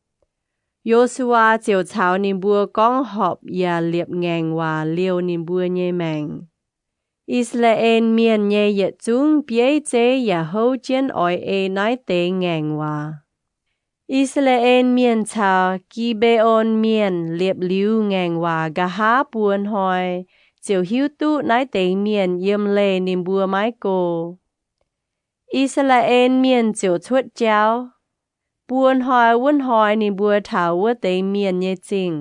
Yo^su^waa ziouc caux ninh mbuo gorngv horpc yaac liepc ngaengc waac liouh ninh mbuo nyei maengc. I^saa^laa^en Mienh nyei yietc zungv bieiv zeiv yaac houv jienv oix ei naaiv deix ngaengc waac. I^saa^laa^en Mienh caux Gi^mbe^on Mienh liepc liuz ngaengc waac nqa'haav buo hnoi ziouc hiuv duqv naaiv deix mienh yiem leih ninh mbuo maiv go. I^saa^laa^en Mienh ziouc cuotv jauv. Buo hnoi wuov hnoi ninh mbuo taux wuov deix mienh nyei zingh.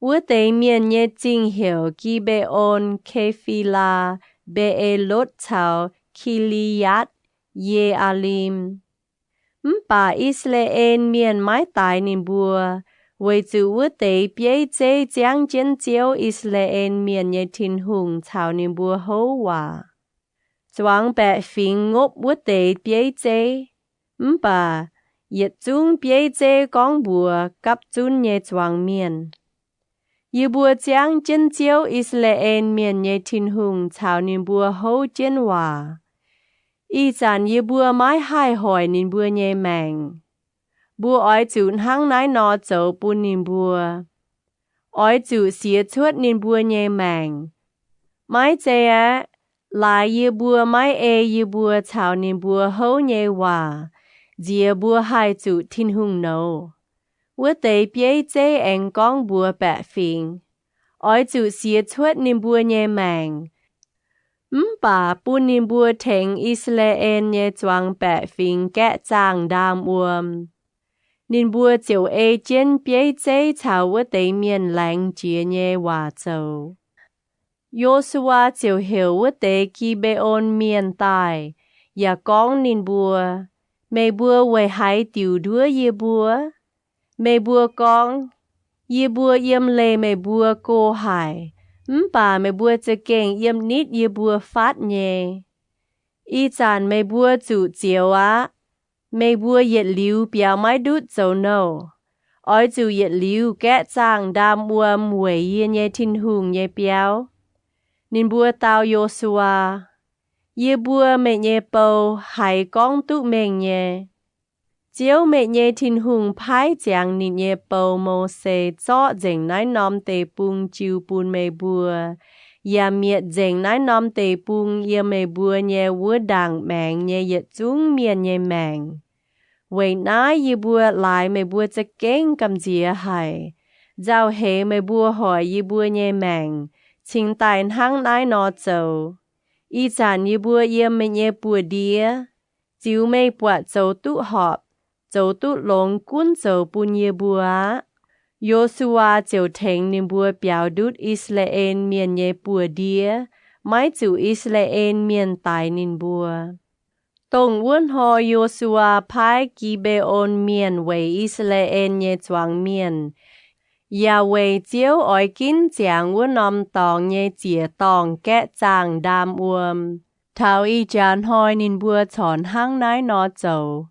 Wuov deix mienh nyei zingh heuc Gi^mbe^on, Ke^fi^laa, Mbe^e^lotv caux Ki^li^yaatv, Ye^aa^lim. Mv baac I^saa^laa^en Mienh maiv daix ninh mbuo, weic zuqc wuov deix bieiv zeiv ziangv jienv Ziouv, I^saa^laa^en Mienh nyei Tin-Hungh, caux ninh mbuo houv waac. Zuangx baeqc fingx ngopv wuov deix bieiv zeiv, mv baac yietc zungv bieiv zeiv gorngv mbuox gapv zunv nyei zuangx mienh, Yie mbuo ziangv jienv Ziouv, I^saa^laa^en Mienh nyei Tin-Hungh, caux ninh mbuo houv jienv waac. Ih zanc yie mbuo maiv haih hoic ninh mbuo nyei maengc. Mbuo oix zuqc hnangv naaiv nor zoux bun ninh mbuo. Oix zuqc siex cuotv ninh mbuo nyei maengc. Maiv zei aeqv, laaix yie mbuo maiv ei yie mbuo caux ninh mbuo houv nyei waac, nziex mbuo haih zuqc Tin-Hungh nouz. Wuov deix bieiv zeiv aengx gorngv mbuox baeqc fingx, Oix zuqc siex cuotv ninh mbuo nyei maengc, mv baac bun ninh mbuo tengx I^saa^laa^en nyei zuangx baeqc fingx gaeqv zaangh ndaam wuom. Ninh mbuo ziouc ei jienv bieiv zeiv caux wuov deix mienh laengz jiex nyei waac zoux. Yo^su^waa ziouc heuc wuov deix Gi^mbe^on Mienh daaih, yaac gorngv ninh mbuo, Meih mbuo weic haaix diuc nduov yie mbuo? Meih mbuo gorngv, Yie mbuo yiem leih meih mbuo go haic, mv baac meih mbuo za'gengh yiem nitv yie mbuo fatv nyei. Ih zanc meih mbuo zuqc zioux aqv. Meih mbuo yietc liuz biaux maiv ndutv zoux nouh. Oix zuqc yietc liuz gaeqv zaangh ndaam wuom weic yie nyei Tin-Hungh nyei biauv. Ninh mbuo dau Yo^su^waa, Yie mbuo, meih nyei bou, haiz gorngv duqv mengh nyei. Ziouv, meih nyei Tin-Hungh, paaiv ziangx ninh nyei bou, Mose, zorqv nzengc naaiv norm deic-bung jiu bun meih mbuo, yaac mietc nzengc naaiv norm deic-bung yiem meih mbuo nyei wuov ndaangc maengx nyei yietc zungv mienh nyei maengc. Weic naaiv yie mbuo laaix meih mbuo za'gengh gamh nziex haic, nzauh heix meih mbuo hoic yie mbuo nyei maengc cingx daaih hnangv naaiv nor zoux. Ih zanc yie mbuo yiem meih nyei buoz-ndiev, ziux meih buatc zoux duqv horpc, zoux duqv longx gunv zoux bun yie mbuo aqv. Yo^su^waa ziouc tengx ninh mbuo biaux ndutv I^saa^laa^en Mienh nyei buoz-ndiev, maiv zuqc I^saa^laa^en Mienh daix ninh mbuo. Dongh wuov hnoi Yo^su^waa paaiv Gi^mbe^on Mienh weic I^saa^laa^en nyei zuangx mienh, yaac weic Ziouv oix ginv ziangx wuov norm dorngx nyei ziec-dorngh gaeqv zaangh ndaam wuom. Taux ih jaax hnoi ninh mbuo corc hnangv naaiv nor zoux.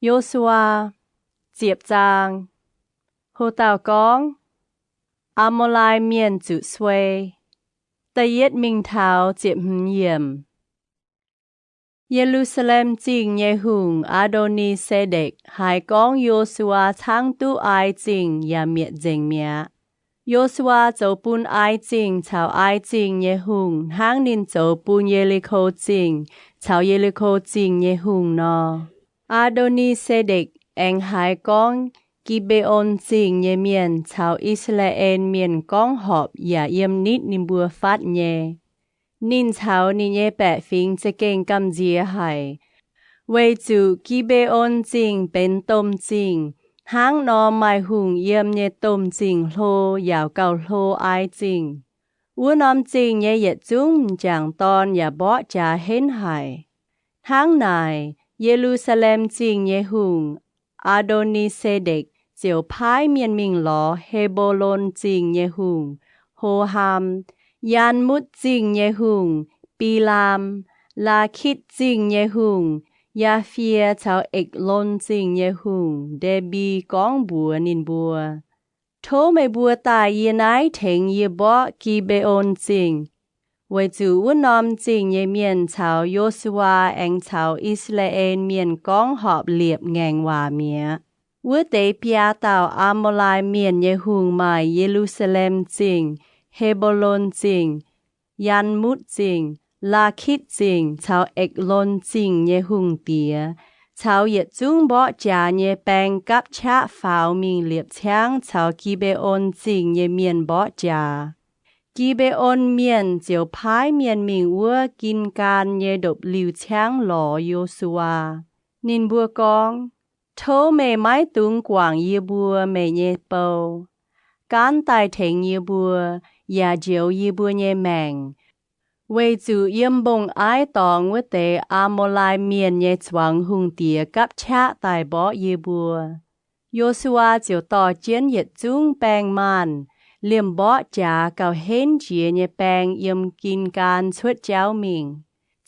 Yo^su^waa, ziepc zaang. Ho dauh gorngv, Aa^moo^lai Mienh Zuqc Suei. Da'yietv mingh taux ziepc hmz yiemc. Ye^lu^saa^lem Zingh nyei hungh, Aa^ndo^ni^se^ndekc, haiz gorngv Yo^su^waa caangv duqv Ai Zingh yaac mietc nzengc mi'aqv. Yo^su^waa zoux bun Ai Zingh caux Ai Zingh nyei hungh hnangv ninh zoux bun Ye^li^ko Zingh caux Ye^li^ko Zingh nyei hungh nor. Aa^ndo^ni^se^ndekc aengx haiz gorngv Gi^mbe^on Zingh nyei mienh caux I^saa^laa^en Mienh gorngv horpc yaac yiem nitv ninh mbuo fatv nyei. Ninh caux ninh nyei baeqc fingx za'gengh gamh nziex haic, weic zuqc Gi^mbe^on Zingh benx domh zingh, hnangv norm maaih hungh yiem nyei domh zingh hlo yaac gauh hlo Ai Zingh. Wuov norm zingh nyei yietc zungv m'jangc dorn yaac mborqv jaax henv haic. Hnangv naaic, Ye^lu^saa^lem Zingh nyei hungh, Aa^ndo^ni^se^ndekc, ziouc paaiv mienh mingh lorz He^mbo^lon Zingh nyei hungh, Ho^ham, Yaanv Mutv Zingh nyei hungh, Bilaam, Laakitv Zingh nyei hungh, Yaafie, caux Ekc^lon Zingh nyei hungh, Nde^mbi, gorngv mbuox ninh mbuo, Tov meih mbuo daaih yie naaiv tengx yie mborqv Gi^mbe^on Zingh, weic zuqc wuov norm zingh nyei mienh caux Yo^su^waa aengx caux I^saa^laa^en Mienh gorngv horpc liepc ngaengc waac mi'aqv. Wuov deix biaa dauh Aa^moo^lai Mienh nyei hungh maaih Ye^lu^saa^lem Zingh, He^mbo^lon Zingh, Yaanv Mutv Zingh, Laakitv Zingh caux Ekc^lon Zingh nyei hungh diex, caux yietc zungv mborqv jaax nyei baeng gapv qaqv faaux mingh liepc ciangv caux Gi^mbe^on Zingh nyei mienh mborqv jaax. Gi^mbe^on Mienh ziouc paaiv mienh mingh wuov Gin^gaan nyei ndopv-liuh ciangv lorz Yo^su^waa. Ninh mbuo gorngv, Tov meih maiv dungx guangc yie mbuo, meih nyei bou, gaanv daaih tengx yie mbuo, yaac njoux yie mbuo nyei maengc, weic zuqc yiem mbong-aiv dorngx wuov deix Aa^moo^lai Mienh nyei zuangx hungh diex gapv qaqv daaih mborqv yie mbuo. Yo^su^waa ziouc dorh jienv yietc zungv baeng maanh, liemh mborqv jaax gauh henv jiex nyei baeng yiem Gin^gaan cuotv jauv mingh.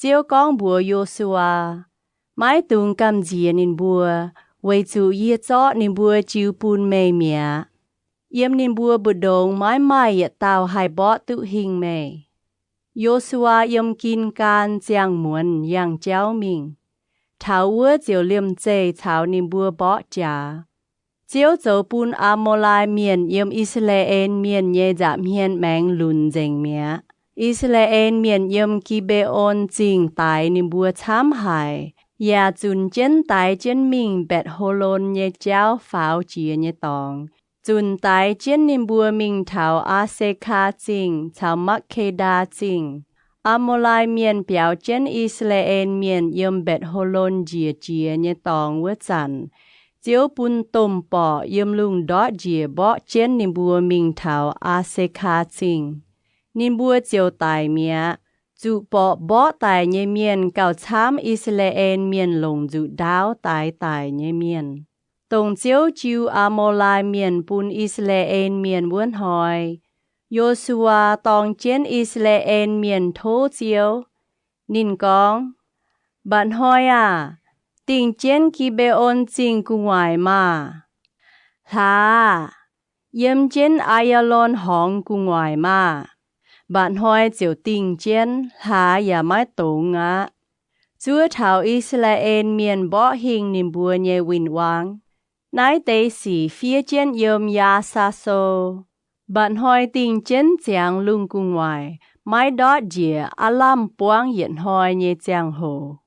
Ziouv gorngv mbuox Yo^su^waa, Maiv dungx gamh nziex ninh mbuo, weic zuqc yie zorqv ninh mbuo jiu bun meih mi'aqv. Yiem ninh mbuo mbu'ndongx maiv maaih yietc dauh haih mborqv duqv hingh meih. Yo^su^waa yiem Gin^gaan ziangh muonz yangh jauv mingh, taux wuov ziouc liemh zeih caux ninh mbuo mborqv jaax. Ziouv zoux bun Aa^moo^lai Mienh yiem I^saa^laa^en Mienh nyei nza'hmien maengx lunc nzengc mi'aqv. I^saa^laa^en Mienh yiem Gi^mbe^on Zingh daix ninh mbuo camv haic, yaac zunc jienv daix jienv mingh Mbaetc^ho^lon nyei jauv faaux jiex nyei dorngx, zunc daix jienv ninh mbuo mingh taux Aa^se^kaa Zingh caux Makv^ke^ndaa Zingh. Aa^moo^lai Mienh biaux jienv I^saa^laa^en Mienh yiem Mbaetc^ho^lon njiec jiex nyei dorngx wuov zanc, Ziouv bun domh borqc yiem lungh ndortv njiec mborqv jienv ninh mbuo mingh taux Aa^se^kaa Zingh. Ninh mbuo ziouc daic mi'aqv. Zuqc borqc mborqv daic nyei mienh gauh camv I^saa^laa^en Mienh longc nzuqc ndaauv daix daic nyei mienh. Dongh Ziouv jiu Aa^moo^lai Mienh bun I^saa^laa^en Mienh wuov hnoi, Yo^su^waa dorng jienv I^saa^laa^en Mienh tov Ziouv. Ninh gorngv, Mba'hnoi aah! Dingh jienv Gi^mbe^on Zingh gu'nguaaic maah! Hlaax aah! Yiem jienv Aa^yalon Horngz gu'nguaaic maah! Mba'hnoi ziouc dingh jienv, hlaax yaac maiv dungx aqv. Zuov taux I^saa^laa^en Mienh mborqv hingh ninh mbuo nyei win-wangv. Naaiv deix sic fiev jienv yiem Yaa^saa^so, Mba'hnoi dingh jienv ziangx lungh gu'nguaaic, maiv ndortv njiec aav lamh buangv yietc hnoi nyei ziangh hoc.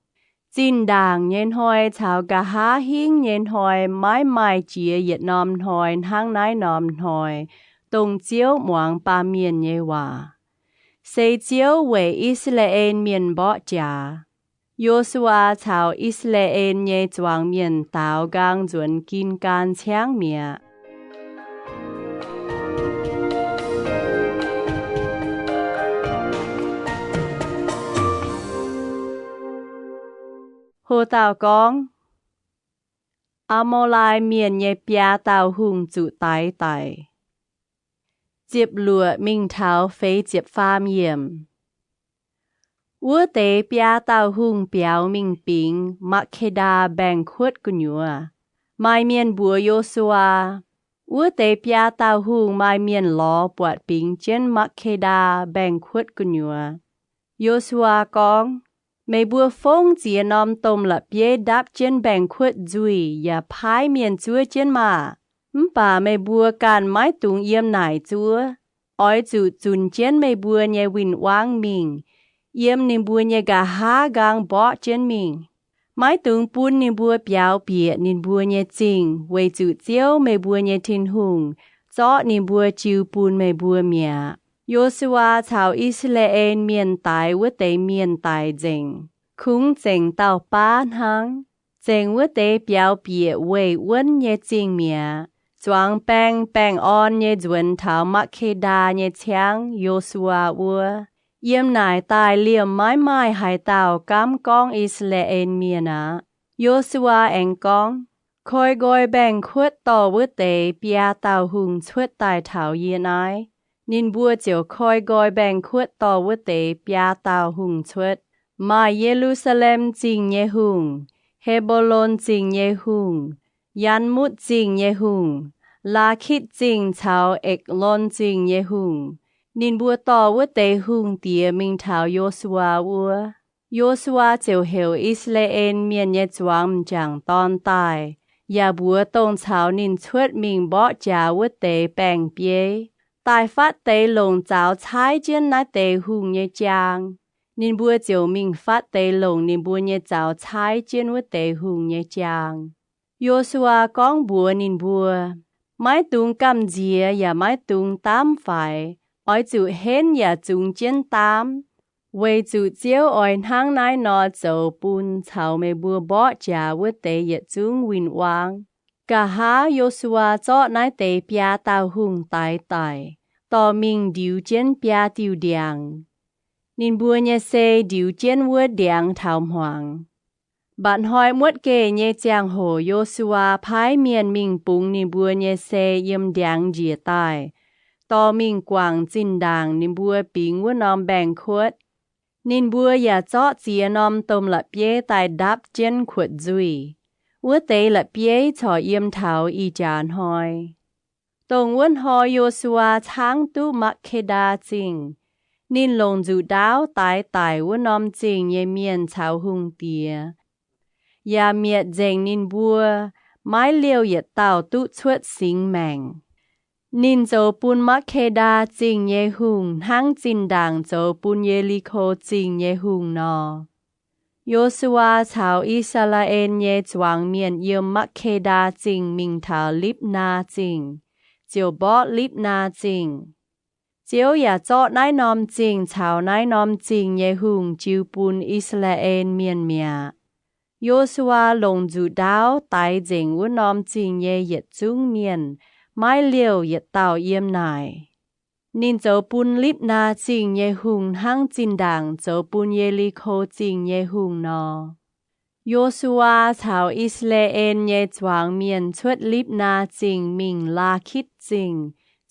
Zinh ndaangc nyei hnoi caux nqa'haav hingv nyei hnoi maiv maaih jiex yietc norm hnoi hnangv naaiv norm hnoi, dongh Ziouv muangx baamh mienh nyei waac. Se Ziouv weic I^saa^laa^en Mienh mborqv jaax. Yo^su^waa caux I^saa^laa^en nyei zuangx mienh daaux nqaang nzuonx Gin^gaan Ciangv mi'aqv. Ho dauh gorngv, Aa^mo^lai Mienh nyei biaa dauh hungh zuqc daix daic. Ziepc luoqc mingh taux feix ziepc faam yiemc. Wuov deix biaa dauh hungh biaux mingh bingx Makv^ke^ndaa Mbaengx-Kuotv gu'nyuoz. Maaih mienh mbuox Yo^su^waa, Wuov deix biaa dauh hungh maaih mienh lorz buatc bingx jienv Makv^ke^ndaa Mbaengx-Kuotv gu'nyuoz. Yo^su^waa gorngv, Meih mbuo fongv ziex norm domh la'bieiv ndapv jienv mbaengx-kuotv nzuih yaac paaiv mienh zuov jienv maah! Mv baac meih mbuo ganh maiv dungx yiem naaic zuov. Oix zuqc zunc jienv meih mbuo nyei win-wangv mingh, yiem ninh mbuo nyei nqa'haav nqaang mborqv jienv mingh. Maiv dungx bun ninh mbuo biaux bieqc ninh mbuo nyei zingh, weic zuqc Ziouv, meih mbuo nyei Tin-Hungh, zorqv ninh mbuo jiu bun meih mbuo mi'aqv. Yo^su^waa caux I^saa^laa^en Mienh daix wuov deix mienh daic nzengc, kungx zengc dauh baav hnangv. Zengc wuov deix biaux bieqc weih wuonv nyei zingh mi'aqv. Zuangx baeng baengh orn nyei nzuonx taux Makv^ke^ndaa nyei ciangv, Yo^su^waa wuov. Yiem naaic daaih liemh maiv maaih haaix dauh gaamv gorngv I^saa^laa^en Mienh aqv. Yo^su^waa aengx gorngv, Koi nqoi mbaengx-kuotv dorh wuov deix biaa dauh hungh cuotv daaih taux yie naaiv. Ninh mbuo ziouc koi nqoi mbaengx-kuotv dorh wuov deix biaa dauh hungh cuotv. Maaih Ye^lu^saa^lem Zingh nyei hungh, He^mbo^lon Zingh nyei hungh, Yaanv^mutv Zingh nyei hungh, Laakitv Zingh caux Ekc^lon Zingh nyei hungh. Ninh mbuo dorh wuov deix hungh diex mingh taux Yo^su^waa wuov. Yo^su^waa ziouc heuc I^saa^laa^en Mienh nyei zuangx m'jangc dorn daaih, yaac mbuox dongh caux ninh cuotv mingh mborqv jaax wuov deix baeng-bieiv, daaih fatv deix longc zaux caaiv jienv naaiv deix hungh nyei jaang. Ninh mbuo ziouc mingh fatv deix longc ninh mbuo nyei zaux caaiv jienv wuov deix hungh nyei jaang. Yo^su^waa gorngv mbuox ninh mbuo, Maiv dungx gamh nziex yaac maiv dungx daamv faix. Oix zuqc henv yaac zungx jienv daamv, weic zuqc Ziouv oix hnangv naaiv nor zoux bun caux meih mbuo mborqv jaax wuov deix yietc zungv win-wangv. Nqa'haav Yo^su^waa zorqv naaiv deix biaa dauh hungh daix daic, dorh mingh ndiux jienv biaa diuh ndiangx. Ninh mbuo nyei sei ndiux jienv wuov ndiangx taux hmuangx. Mba'hnoi muotv geh nyei ziangh hoc Yo^su^waa paaiv mienh mingh bungx ninh mbuo nyei sei yiem ndiangx njiec daaih, dorh mingh guangc zinh ndaangc ninh mbuo bingx wuov norm mbaengx-kuotv. Ninh mbuo yaac zorqv ziex norm domh la'bieiv daaih ndapv jienv kuotv nzuih. Wuov deix la'bieiv corc yiem taux ih jaax hnoi. Dongh wuov hnoi Yo^su^waa caangv duqv Makv^ke^ndaa Zingh. Ninh longc nzuqc ndaauv daix daic wuov norm zingh nyei mienh caux hungh diex, yaac mietc nzengc ninh mbuo, maiv liouh yietc dauh duqv cuotv singx maengc. Ninh zoux bun Makv^ke^ndaa Zingh nyei hungh hnangv zinh ndaangc zoux bun Ye^li^ko Zingh nyei hungh nor. Yo^su^waa caux I^saa^laa^en nyei zuangx mienh yiem Makv^ke^ndaa Zingh mingh taux Lipv^naa Zingh, ziouc mborqv Lipv^naa Zingh. Ziouv yaac zorqv naaiv norm zingh caux naaiv norm zingh nyei hungh jiu bun I^saa^laa^en Mienh mi'aqv. Yo^su^waa longc nzuqc ndaauv daix nzengc wuov norm zingh nyei yietc zungv mienh, maiv liouh yietc dauh yiem naaic. Ninh zoux bun Lipv^naa Zingh nyei hungh hnangv zinh ndaangc zoux bun Ye^li^ko Zingh nyei hungh nor. Yo^su^waa caux I^saa^laa^en nyei zuangx mienh cuotv Lipv^naa Zingh mingh Laakitv Zingh,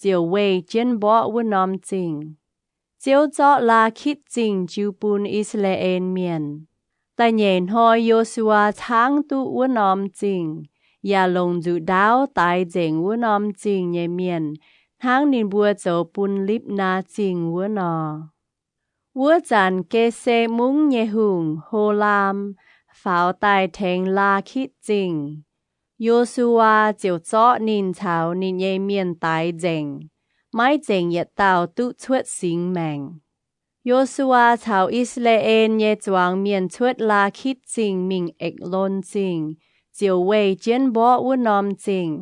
ziouc weih jienv mborqv wuov norm zingh. Ziouv zorqv Laakitv Zingh jiu bun I^saa^laa^en Mienh. Da'nyeic hnoi Yo^su^waa caangv duqv wuov norm zingh, yaac longc nzuqc ndaauv daix nzengc wuov norm zingh nyei mienh hnangv ninh mbuo zoux bun Lipv^naa Zingh wuov nor. Wuov zanc Gese Mungv nyei hungh, Holaam, faaux daaih tengx Laakitv Zingh. Yo^su^waa ziouc zorqv ninh caux ninh nyei mienh daix nzengc, maiv zengc yietc dauh duqv cuotv singx maengc. Yo^su^waa caux I^saa^laa^en nyei zuangx mienh cuotv Laakitv Zingh mingh Eqc^lon Zingh, ziouc weih jienv mborqv wuov norm zingh.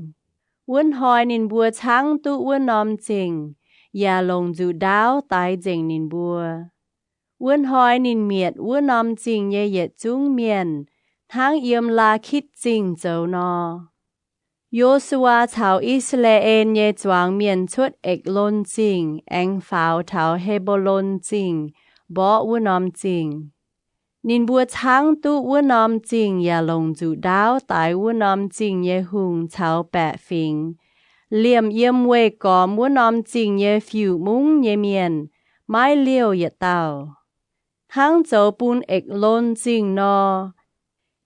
Wuov hnoi ninh mbuo caangv duqv wuov norm zingh, yaac longc nzuqc ndaauv daix nzengc ninh mbuo. Wuov hnoi ninh mietc wuov norm zingh nyei yietc zungv mienh hnangv yiem Laakitv Zingh zoux nor. Yo^su^waa caux I^saa^laa^en nyei zuangx mienh cuotv Eqc^lon Zingh aengx faaux taux He^mbo^lon Zingh mborqv wuov norm zingh. Ninh mbuo caangv duqv wuov norm zingh yaac longc nzuqc ndaauv daix wuov norm zingh nyei hungh caux baeqc fingx. Liemh yiem weih gormx wuov norm zingh nyei fiuv-mungv nyei mienh maiv liouh yietc dauh. Hnangv zoux bun Eqc^lon Zingh nor,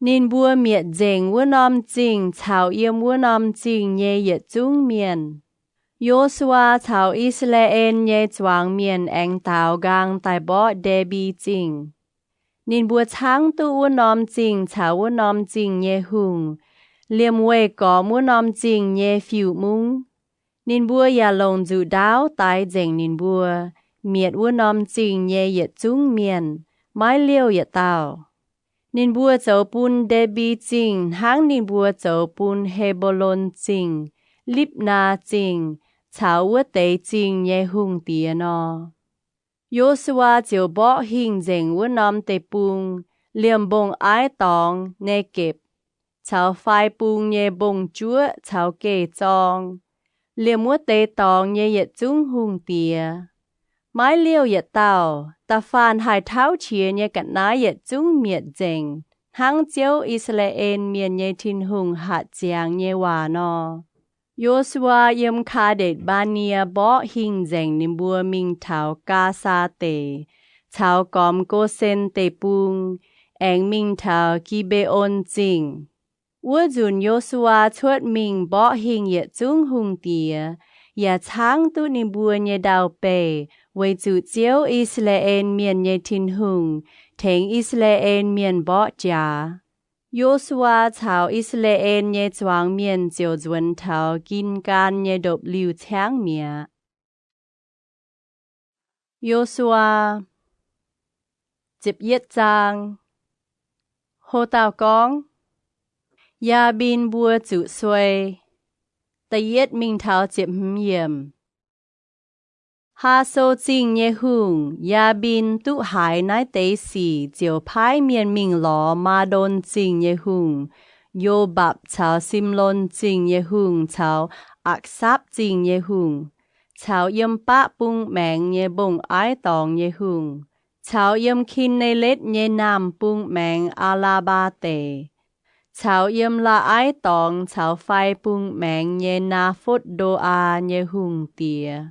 ninh mbuo mietc nzengc wuov norm zingh caux yiem wuov norm zingh nyei yietc zungv mienh. Yo^su^waa caux I^saa^laa^en nyei zuangx mienh aengx daaux nqaang daaih mborqv Nde^mbi Zingh. Ninh mbuo caangv duqv wuov norm zingh caux wuov norm zingh nyei hungh, liemh weih gormx wuov norm zingh nyei fiuv-mungv. Ninh mbuo yaac longc nzuqc ndaauv daix nzengc ninh mbuo, mietc wuov norm zingh nyei yietc zungv mienh maiv liouh yietc dauh. Ninh mbuo zoux bun Nde^mbi Zingh hnangv ninh mbuo zoux bun He^mbo^lon Zingh, Lipv^naa Zingh, caux wuov deix zingh nyei hungh diex nor. Yo^su^waa ziouc mborqv hingh nzengc wuov norm deic-bung, liemh mbong-aiv dorngx, Ne^gepc, caux fai bung nyei mbong-juoqv caux geh zorng, liemh wuov deix dorngx nyei yietc zungv hungh diex. Maiv liouh yietc dauh. Da'faanh haih tauv qiex nyei ga'naaiv yietc zungv mietc nzengc, hnangv Ziouv, I^saa^laa^en Mienh nyei Tin-Hungh, hatc ziangx nyei waac nor. Yo^su^waa yiem Kaa^ndetc^mbaa^nie mborqv hingh nzengc ninh mbuo mingh taux Gaasaa Deic caux gormx Gosen Deic-Bung, aengx mingh taux Gi^mbe^on Zingh. Wuov nzunc Yo^su^waa cuotv mingh mborqv hingh yietc zungv hungh diex, yaac caangv duqv ninh mbuo nyei ndau-beih, weic zuqc Ziouv, I^saa^laa^en Mienh nyei Tin-Hungh, tengx I^saa^laa^en Mienh mborqv jaax. Yo^su^waa caux I^saa^laa^en nyei zuangx mienh ziouc nzuonx taux Gin^gaan nyei ndopv-liuh ciangv mi'aqv. Yo^su^waa, ho dauh gorngv, Yaabin Mbuo Zuqc Suei. Da'yietv mingh taux ziepc hmz yiemc. Haa^so Zingh nyei hungh, Yaabin, duqv haiz naaiv deix sic ziouc paaiv mienh mingh lorz Maadon Zingh nyei hungh, Yo^mbapc, caux Simlon Zingh nyei hungh, caux Aqsapv Zingh nyei hungh, caux yiem baqv bung maengx nyei mbong-aiv dorngx nyei hungh, caux yiem Kin^ne^letv nyei naamh bung maengx Aa^laa^mbaa Deic, caux yiem la'aiv dorngx caux fai bung maengx nyei Naa^fotv Ndo^aa nyei hungh diex.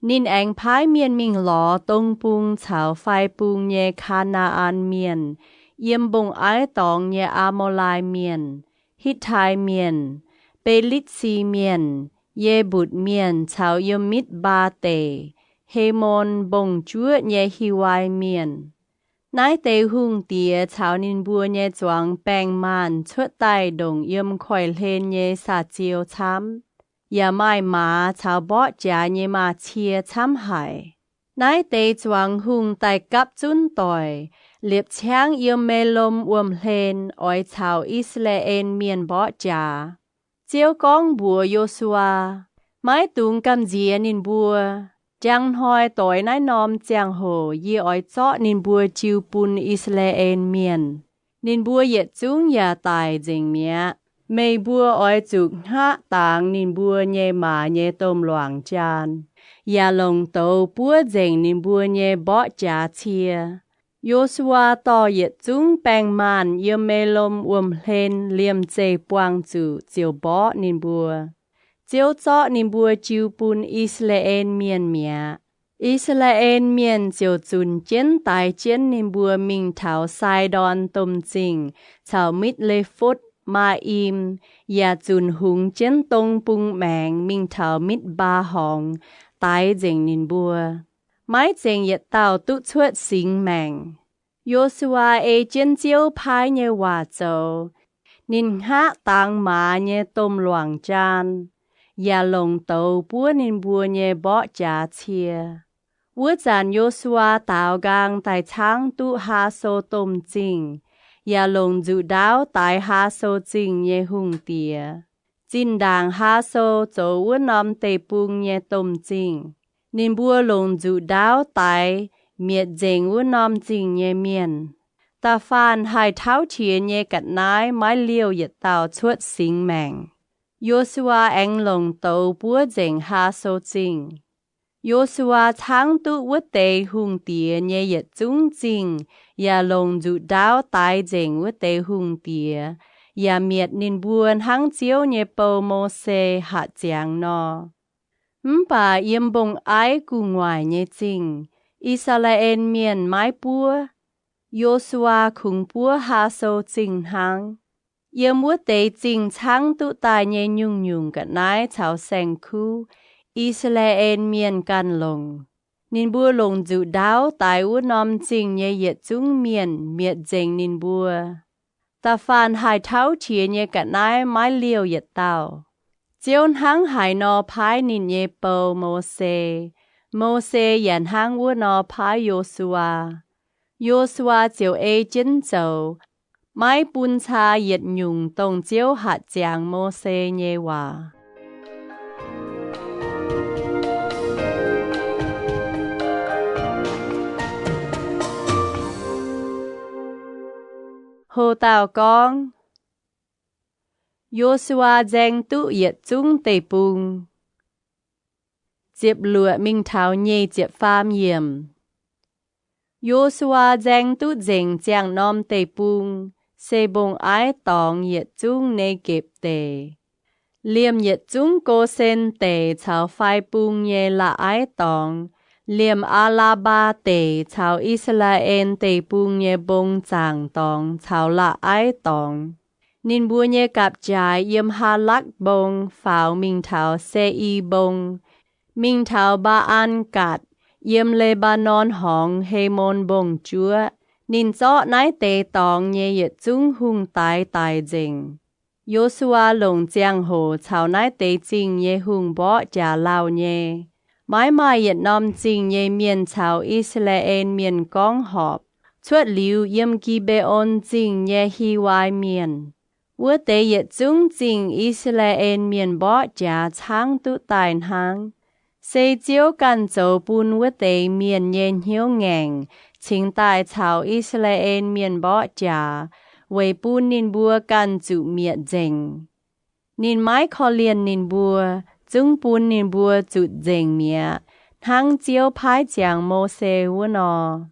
Ninh aengx paaiv mienh mingh lorz dong bung caux fai bung nyei Kaa^naa^an Mienh, yiem mbong-aiv dorngx nyei Aa^mo^lai Mienh, Hitv^tai Mienh, Be^litv^si Mienh, Ye^mbutc Mienh, caux yiem Mitv^mbaa Deic, Hemon Mbong-Juoqv nyei Hiwai Mienh. Naaiv deix hungh diex caux ninh mbuo nyei zuangx baengh maanh cuotv daaih ndongc yiem koiv-hlen nyei saa-ziou camv, yaac maaih maaz caux mborqv jaax nyei maaz-cie camv haic. Naaiv deix zuangx hungh daaih gapv zunv doic, liepc ciangv yiem Me^lom Wuom-Hlen oix caux I^saa^laa^en Mienh mborqv jaax. Ziouv gorngv mbuox Yo^su^waa, Maiv dungx gamh nziex ninh mbuo. Njang hnoi doix naaiv norm ziangh hoc yie oix zorqv ninh mbuo jiu bun I^saa^laa^en Mienh. Ninh mbuo yietc zungv yaac daic nzengc mi'aqv. Meih mbuo oix zuqc hngaqv dangx ninh mbuo nyei maaz nyei domh luangc jaan, yaac longc douz buov nzengc ninh mbuo nyei mborqv jaax cie. Yo^su^waa dorh yietc zungv baengh maanh yiem Me^lom Wuom-Hlen liemh zeih buangh zuqc ziouc mborqv ninh mbuo. Ziouv zorqv ninh mbuo jiu bun I^saa^laa^en Mienh mi'aqv. I^saa^laa^en Mienh ziouc zunc jienv daix jienv ninh mbuo mingh taux Sai^ndorn Domh Zingh caux Mitv^le^fotv, Maa^im, yaac zunc hungx jienv dong bung maengx mingh taux Mitv^mbaa Horngz, daix nzengc ninh mbuo. Maiv zengc yietc dauh duqv cuotv singx maengc. Yo^su^waa ei jienv Ziouv paaiv nyei waac zoux. Ninh hngaqv dangx maaz nyei domh luangc jaan, yaac longc douz buov ninh mbuo nyei mborqv jaax cie. Wuov zanc Yo^su^waa daaux nqaang daaih caangv duqv Haa^so Domh Zingh, yaac longc nzuqc ndaauv daix Haa^so Zingh nyei hungh diex. Zinh ndaangc Haa^so zoux wuov norm deic-bung nyei domh zingh, ninh mbuo longc nzuqc ndaauv daix mietc nzengc wuov norm zingh nyei mienh. Da'faanh haih tauv qiex nyei ga'naaiv maiv liouh yietc dauh cuotv singx maengc. Yo^su^waa aengx longc douz buov nzengc Haa^so Zingh. Yo^su^waa caangv duqv wuov deix hungh diex nyei yietc zungv zingh yaac longc nzuqc ndaauv daix nzengc wuov deix hungh diex, yaac mietc ninh mbuo hnangv Ziouv nyei bou, Mose, hatc ziangx nor. Mv baac yiem mbong-aiv gu'nguaaic nyei zingh, I^saa^laa^en Mienh maiv buov. Yo^su^waa kungx buov Haa^so Zingh hnangv. Yiem wuov deix zingh caangv duqv daaih nyei nyungc-nyungc ga'naaiv caux saeng-kuv, I^saa^laa^en Mienh ganh longc. Ninh mbuo longc nzuqc ndaauv daix wuov norm zingh nyei yietc zungv mienh, mietc nzengc ninh mbuo. Da'faanh haih tauv qiex nyei ga'naaiv maiv liouh yietc dauh. Ziouv hnangv haaix nor paaiv ninh nyei bou, Mose, Mose yaac hnangv wuov nor paaiv Yo^su^waa. Yo^su^waa ziouc ei jienv zoux, maiv bun caa yietc nyungc dongh Ziouv hatc ziangx Mose nyei waac. Ho dauh gorngv, Yo^su^waa nzaeng duqv yietc zungv deic-bung. Ziepc luoqc mingh taux nyic ziepc faam yiemc. Yo^su^waa nzaeng duqv nzengc ziangh norm deic-bung, se mbong-aiv dorngx yietc zungv Negepc Deic, liemh yietc zungv Gosen Deic caux fai bung nyei la'aiv dorngx, liemh Aa^laa^mbaa Deic caux I^saa^laa^en Deic-Bung nyei mbong zaangc dorngx caux la'aiv dorngx. Ninh mbuo nyei gapv-jaaix yiem Haalakv Mbong faaux mingh taux Se^i Mbong, mingh taux Mbaa^an Gatc, yiem Le^mbaa^norn Horngz Hemon Mbong-Juoqv. Ninh zorqv naaiv deix dorngx nyei yietc zungv hungh daaix daic nzengc. Yo^su^waa longc ziangh hoc caux naaiv deix zingh nyei hungh mborqv jaax lauh nyei. Maiv maaih yietc norm zingh nyei mienh caux I^saa^laa^en Mienh gorngv horpc, cuotv liuz yiem Gi^mbe^on Zingh nyei Hiwai Mienh. Wuov deix yietc zungv zingh I^saa^laa^en Mienh mborqv jaax caangv duqv daaih hnangv. Se Ziouv ganh zoux bun wuov deix mienh nyei hnyouv ngaengc cingx daaih caux I^saa^laa^en Mienh mborqv jaax, weic bun ninh mbuo ganh zuqc mietc nzengc. Ninh maiv korv-lienh ninh mbuo, zungv bun ninh mbuo zuqc nzengc mi'aqv, hnangv Ziouv paaiv ziangx Mose wuov nor.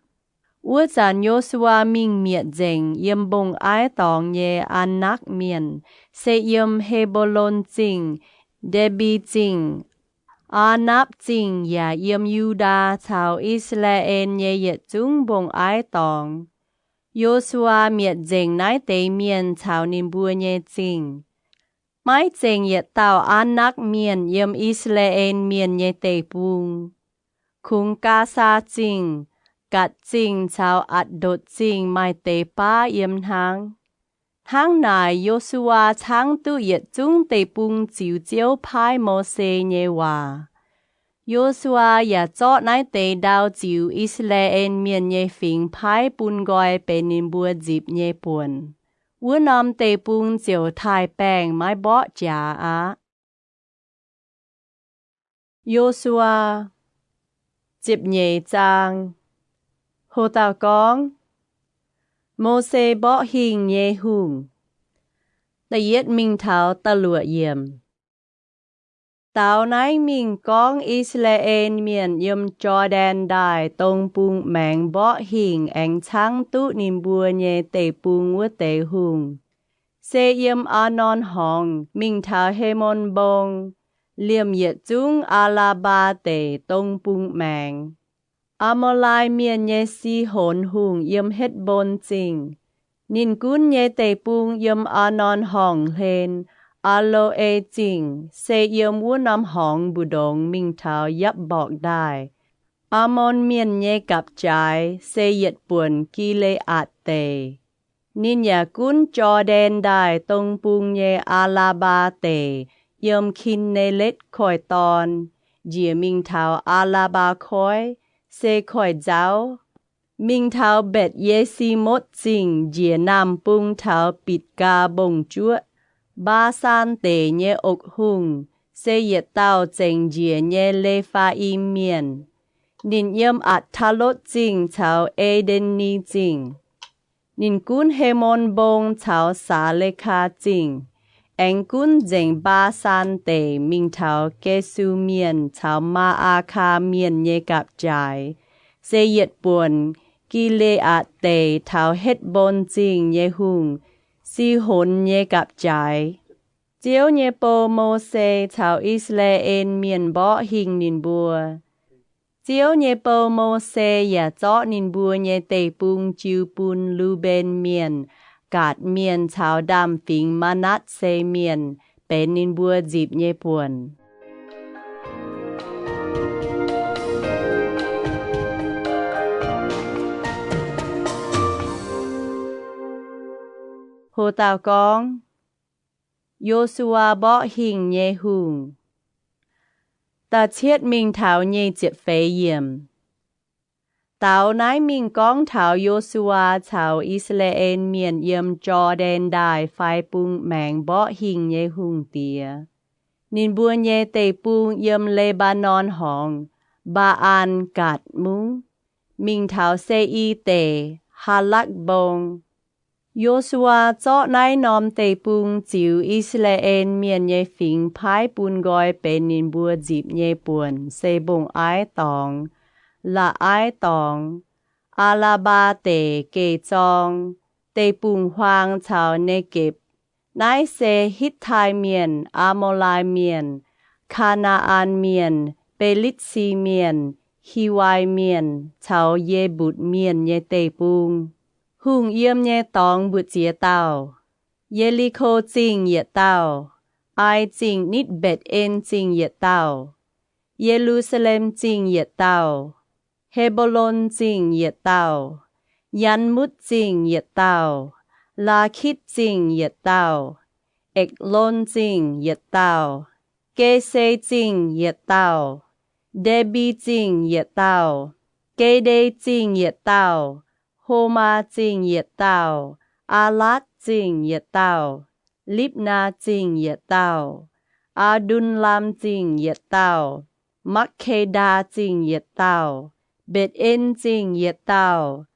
Wuov zanc Yo^su^waa mingh mietc nzengc yiem mbong-aiv dorngx nyei Aa^nakv Mienh, se yiem He^mbo^lon Zingh, Nde^mbi Zingh, Aa^napv Zingh, yaac yiem Yu^ndaa caux I^saa^laa^en nyei yietc zungv mbong-aiv dorngx. Yo^su^waa mietc nzengc naaiv deix mienh caux ninh mbuo nyei zingh. Maiv zengc yietc dauh Aa^nakv Mienh yiem I^saa^laa^en Mienh nyei deic-bung. Kungx Gaasaa Zingh, Gatc Zingh caux Atc^ndotc Zingh maaih deix baav yiem hnangv. Hnangv naaic, Yo^su^waa caangv duqv yietc zungv deic-bung ziux Ziouv paaiv Mose nyei waac. Yo^su^waa yaac zorqv naaiv deix ndau ziux I^saa^laa^en Mienh nyei fingx paaiv bun nqoi benx ninh mbuo nzipc nyei buonc. Wuov norm deic-bung ziouc taaih-baengh maiv mborqv jaax aqv. Yo^su^waa, ziepc nyeic zaang. Ho dauh gorngv, Mose Mborqv Hingh Nyei Hungh. Da'yietv mingh taux da'luoqc yiemc. Daaux naaiv mingh gorngv I^saa^laa^en Mienh yiem Jor^ndaen Ndaaih dong bung maengx mborqv hingh aengx caangv duqv ninh mbuo nyei deic-bung wuov deix hungh, se yiem Aa^norn Horngz mingh taux He^mon Mbong, liemh yietc zungv Aa^laa^mbaa Deic dong bung maengx. Aa^mo^lai Mienh nyei Si^honx Hungh yiem Hetv^mbon Zingh. Ninh gunv nyei deic-bung yiem Aa^norn Horngh hlen, Aa^lo^e Zingh, se yiem wuov norm horngz mbu'ndongx mingh taux Yapv^mborqc Ndaaih. Aa^mon Mienh nyei gapv-jaaix se yietc buonc Gi^le^aatc Deic. Ninh yaac gunv Jor^ndaen Ndaaih dong bung nyei Aa^laa^mbaa Deic yiem Kin^ne^letv Koiv-Dorn, njiec mingh taux Aa^laa^mbaa Koiv, se koiv-nzauv, mingh taux Mbetc^Ye^si^motv Zingh njiec naamh bung taux Bitc^gaa Mbong-Juoqv. Mbaa^saan Deic nyei oc hungh se yietc dauh zengc njiec nyei Le^faa^im Mienh. Ninh yiem Atc^taa^lotv Zingh caux E^nden^ni Zingh. Ninh gunv He^mon Mbong caux Saa^le^kaa Zingh, aengx gunv nzengc Mbaa^saan Deic mingh taux Gesu Mienh caux Maa^aa^kaa Mienh nyei gapv-jaaix, se yietc buonc Gi^le^aatc Deic taux Hetv^mbon Zingh nyei hungh, Sihonx nyei gapv-jaaix. Ziouv nyei bou, Mose caux I^saa^laa^en Mienh mborqv hingh ninh mbuo. Ziouv nyei bou, Mose, yaac zorqv ninh mbuo nyei deic-bung jiu bun Lu^mben Mienh, Gaatc Mienh caux ndaamv-fingx Maa^natv^se Mienh benx ninh mbuo nzipc nyei buonc. Ho dauh gorngv, Yo^su^waa Mborqv Hingh Nyei Hungh. Da'cietv mingh taux nyic ziepc feix yiemc. Daaux naaiv mingh gorngv taux Yo^su^waa caux I^saa^laa^en Mienh yiem Jor^ndaen Ndaaih fai bung maengx mborqv hingh nyei hungh diex. Ninh mbuo nyei deic-bung yiem Le^mbaa^norn Horngz, Mbaa^an Gaatc Mungv, mingh taux Se^i Deic, Haalakv Mbong. Yo^su^waa zorqv naaiv norm deic-bung ziux I^saa^laa^en Mienh nyei fingx paaiv bun nqoi benx ninh mbuo nzipc nyei buonc se Mbong^aiv Dorngx, La'aiv Dorngx, Aa^laa^mbaa Deic Geh Zorng, Deic-Bung-Huaang caux Ne^gepc. Naaiv se Hitv^tai Mienh, Aa^moo^lai Mienh, Kaa^naa^an Mienh, Be^litv^si Mienh, Hiwai Mienh caux Ye^mbutc Mienh nyei deic-bung. Hungh yiem nyei dorngx mbu'ziex dauh: Ye^li^ko Zingh yietc dauh, Ai Zingh nitv Mbetc^en Zingh yietc dauh, Ye^lu^saa^lem Zingh yietc dauh, He^mbo^lon Zingh yietc dauh, Yan^mutv Zingh yietc dauh, Laakitv Zingh yietc dauh, Ekc^lon Zingh yietc dauh, Ge^se Zingh yietc dauh, Nde^mbi Zingh yietc dauh, Ge^nde Zingh yietc dauh, Homaa Zingh yietc dauh, Aalatv Zingh yietc dauh, Lipv^naa Zingh yietc dauh, Aa^ndun^lam Zingh yietc dauh, Makv^ke^ndaa Zingh yietc dauh, Mbetc^en Zingh yietc dauh,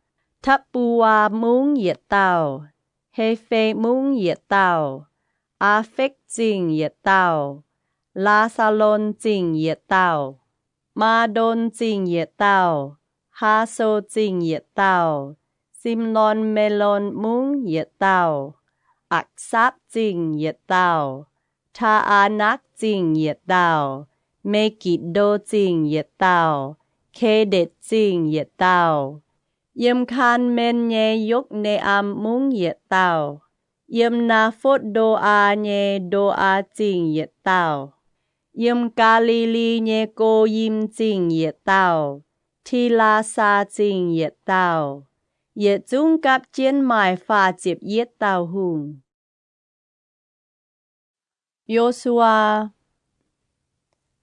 Tapv^bu^waa Mungv yietc dauh, Hefei Mungv yietc dauh, Aa^fekv Zingh yietc dauh, Laa^saa^lon Zingh yietc dauh, Maa^ndon Zingh yietc dauh, Haaso Zingh yietc dauh, Simlon Melon Mungv yietc dauh, Aqc^sapv Zingh yietc dauh, Taa^aa^nakv Zingh yietc dauh, Me^gitc^ndo Zingh yietc dauh, Ke^ndetc Zingh yietc dauh, yiem Kaa^men nyei Yokv^ne^am Mungv yietc dauh, yiem Naa^fotv Ndo^aa nyei Ndo^aa Zingh yietc dauh, yiem Gaa^li^li nyei Go^yim Zingh yietc dauh, Ti^laa^saa Zingh yietc dauh, yietc zungv gapv jienv maaih faah ziepc yietv dauh hungh. Yo^su^waa,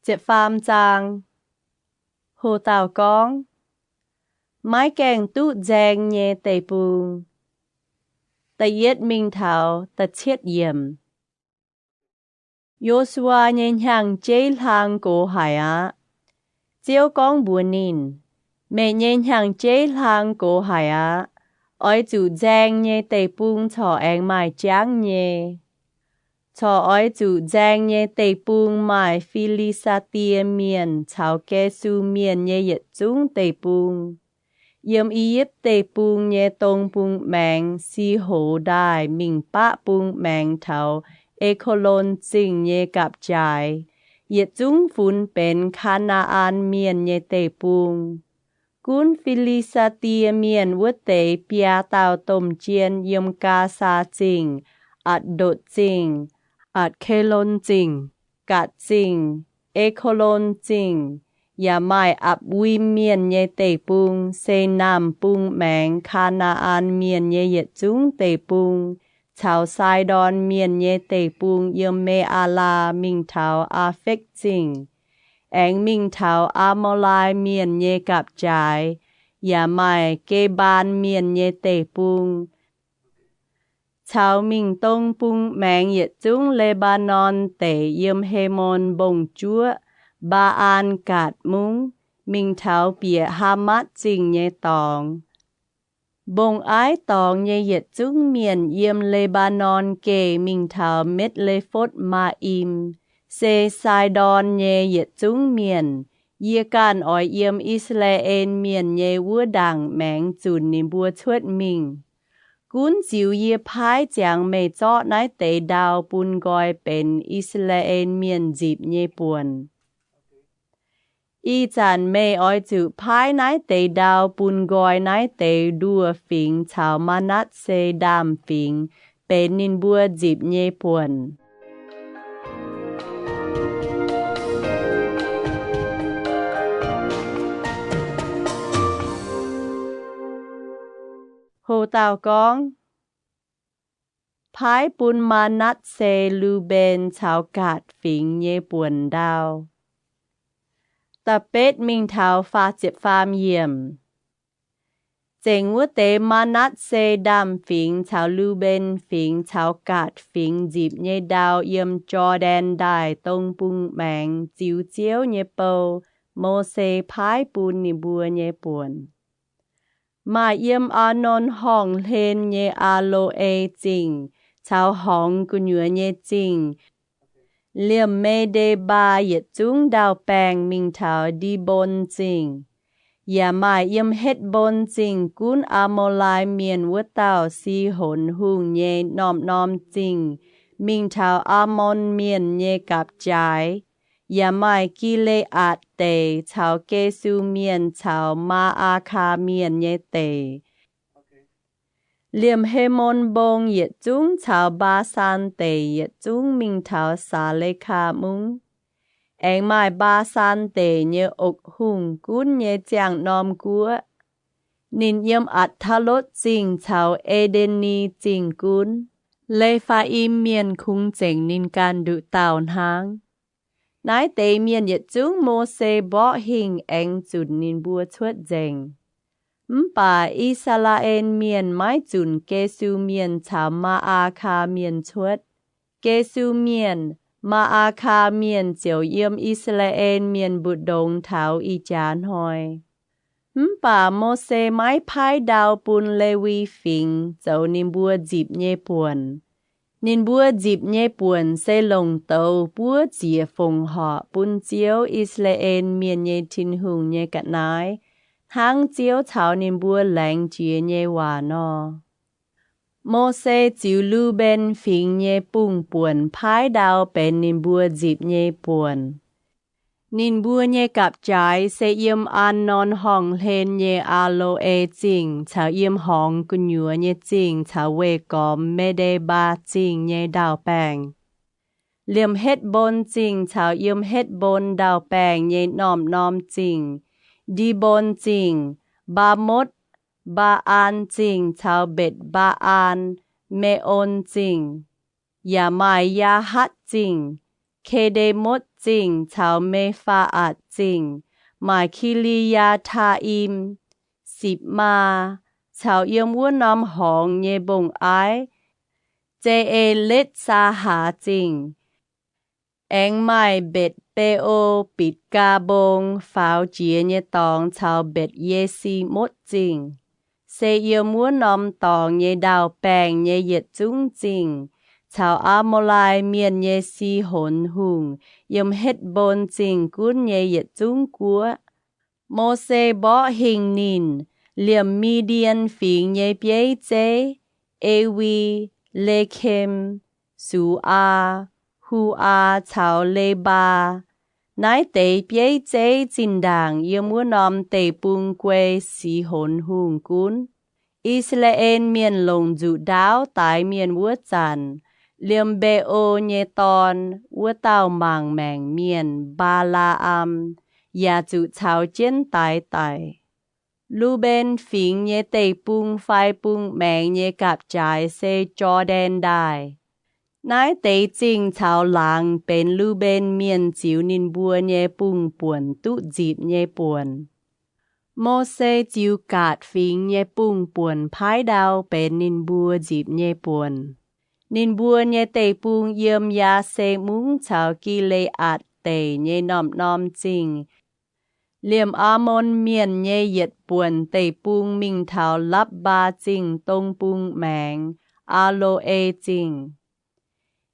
ziepc faam zaang. Ho dauh gorngv, Maiv gaengh duqv nzaeng nyei deic-bung. Da'yietv mingh taux da'cietv yiemc. Yo^su^waa nyei hnyangx-jeiv hlang gox haic aqv. Ziouv gorngv mbuox ninh, Meih nyei hnyangx-jeiv hlang gox haic aqv. Oix zuqc nzaeng nyei deic-bung corc aengx maaih jangv nyei. Corc oix zuqc nzaeng nyei deic-bung maaih Fi^li^saa^die Mienh caux Gesu Mienh nyei yietc zungv deic-bung. Yiem I^yipv Deic-Bung nyei dong bung maengx, Si^ho Ndaaih mingh baqv bung maengx taux E^ko^lon Zingh nyei gapv-jaaix, yietc zungv funx benx Kaa^naa^an Mienh nyei deic-bung. Gunv Fi^li^saa^die Mienh wuov deix biaa dauh domh jien yiem Gaasaa Zingh, Atc^ndotc Zingh, Atc^ke^lon Zingh, Gatc Zingh, E^ko^lon Zingh, yaac maaih Apc^wim Mienh nyei deic-bung, se naamh bung maengx Kaa^naa^an Mienh nyei yietc zungv deic-bung, caux Sai^ndorn Mienh nyei deic-bung yiem Me^aa^laa mingh taux Aa^fekv Zingh, aengx mingh taux Aa^maa^lai Mienh nyei gapv-jaaix, yaac maaih Ge^mbaan Mienh nyei deic-bung, caux mingh dong bung maengx yietc zungv Le^mbaa^norn Deic yiem He^mon Mbong-juoqv, Mbaa^an Gaatc Mungv, mingh taux bieqc Haamatv Zingh nyei dorngx. Mbong-aiv dorngx nyei yietc zungv mienh yiem Le^mbaa^norn geh mingh taux Metv^le^fotv Maa^im, se Sai^ndorn nyei yietc zungv mienh. Yie ganh oix yiem I^saa^laa^en Mienh nyei wuov ndaangc maengx zunc ninh mbuo cuotv mingh. Gunv ziux yie paaiv ziangx meih zorqv naaiv deix ndau bun nqoi benx I^saa^laa^en Mienh nzipc nyei buonc. Ih zanc meih oix zuqc paaiv naaiv deix ndau bun nqoi naaiv deix nduoh fingx caux Maa^natv^se Ndaamv Fingx benx ninh mbuo nzipc nyei buonc. Ho dauh gorngv, Paaiv bun Maa^natv^se, Lu^mben caux Gaatc Fingx nyei buonc ndau. Da'betv mingh taux faah ziepc faam yiemc. Zengc wuov deix Maa^natv^se Ndaamv Fingx caux Lu^mben Fingx caux Gaatc Fingx nzipc nyei ndau yiem Jor^ndaen Ndaaih dong bung maengx ziux Ziouv nyei bou, Mose paaiv bun ninh mbuo nyei buonc. Maaih yiem Aa^non Horngh Hlen nyei Aa^lo^e Zingh caux horngz gu'nyuoz nyei zingh, liemh Me^nde^mbaa yietc zungv ndau-baengh mingh taux Ndi^mbon Zingh. Yaac maaih yiem Hetv^mbon Zingh gunv Aa^maa^lai Mienh wuov dauh Sihon Hungh nyei norm-norm zingh mingh taux Aamon Mienh nyei gapv-jaaix. Yaac maaih Gi^le^aatc Deic caux Gesu Mienh caux Maa^aa^kaa Mienh nyei deic, liemh He^mon Mbong yietc zungv caux Mbaa^san Deic yietc zungv mingh taux Saa^le^kaa Mungv. Aengx maaih Mbaa^san Deic nyei oc hungh gunv nyei ziangh norm guoqv. Ninh yiem Atc^taa^lotv Zingh caux E^nde^ni Zingh gunv. Le^faa^im Mienh kungx zengc ninh ganh nduqc dauh hnangv. Naaiv deix mienh yietc zungv Mose mborqv hingh aengx zunc ninh mbuo cuotv nzengc. Mv baac I^saa^laa^en Mienh maiv zunc Gesu Mienh caux Maa^aa^kaa Mienh cuotv. Gesu Mienh, Maa^aa^kaa Mienh ziouc yiem I^saa^laa^en Mienh mbu'ndongx taux ih jaax hnoi. Mv baac Mose maiv paaiv ndau bun Lewi Fingx zoux ninh mbuo nzipc nyei buonc. Ninh mbuo nzipc nyei buonc se longc douz buov ziec fongc horc bun Ziouv, I^saa^laa^en Mienh nyei Tin-Hungh nyei ga'naaiv, hnangv Ziouv caux ninh mbuo laengz jiex nyei waac nor. Mose ziux Lu^mben Fingx nyei bungh buonc paaiv ndau benx ninh mbuo nzipc nyei buonc. Ninh mbuo nyei gapv-jaaix se yiem Aa^non Horngh Hlen nyei Aa^lo^e Zingh caux yiem horngz gu'nyuoz nyei zingh caux weih gormx Me^nde^mbaa Zingh nyei ndau-baengh, liemh Hetv^mbon Zingh caux yiem Hetv^mbon ndau-baengh nyei norm-norm zingh, Ndi^mbon Zingh, Mbaa^motv, Mbaa^an Zingh caux Mbetc^mbaa^an, Me^on Zingh. Yaac maaih Yaahatv Zingh, Ke^nde^motv Zingh caux Me^faa^atc Zingh, maaih Ki^li^yaa^taa^im, Sipc^maa, caux yiem wuov norm horngz nyei mbong-aiv, Ze^e^letv^saa^haa Zingh. Aengx maaih Mbetc^be^o, Bitc^gaa Mbong faaux jiex nyei dorngx caux Mbetc^ye^si^motv Zingh, se yiem wuov norm dorngx nyei ndau-baengh nyei yietc zungv zingh, caux Aa^maa^lai Mienh nyei Sihon Hungh yiem Hetv^mbon Zingh gunv nyei yietc zungv guoqv. Mose mborqv hingh ninh, liemh Mi^ndien Fingx nyei bieiv zeiv, E^wi, Le^kem, Su^aa, Hu^aa caux Le^mbaa. Naaiv deix bieiv zeiv zinh ndaangc yiem wuov norm deic-bung guei Sihon Hungh gunv. I^saa^laa^en Mienh longc nzuqc ndaauv daix mienh wuov zanc, liemh Mbe^o nyei dorn, wuov dauh mangc maengc mienh, Mbaa^laa^am, yaac zuqc caux jienv daix daic. Lu^mben Fingx nyei deic-bung fai bung maengx nyei gapv-jaaix se Jor^ndaen Ndaaih. Naaiv deix zingh caux laangz benx Lu^mben Mienh ziux ninh mbuo nyei bung-buonc duqv nzipc nyei buonc. Mose ziux Gaatc Fingx nyei bung-buonc paaiv ndau benx ninh mbuo nzipc nyei buonc. Ninh mbuo nyei deic-bung yiem Yaase Mungv caux Gi^le^aatc Deic nyei norm-norm zingh, liemh Aamon Mienh nyei yietc buonc deic-bung mingh taux Lapv^mbaa Zingh dong bung maengx, Aa^lo^e Zingh.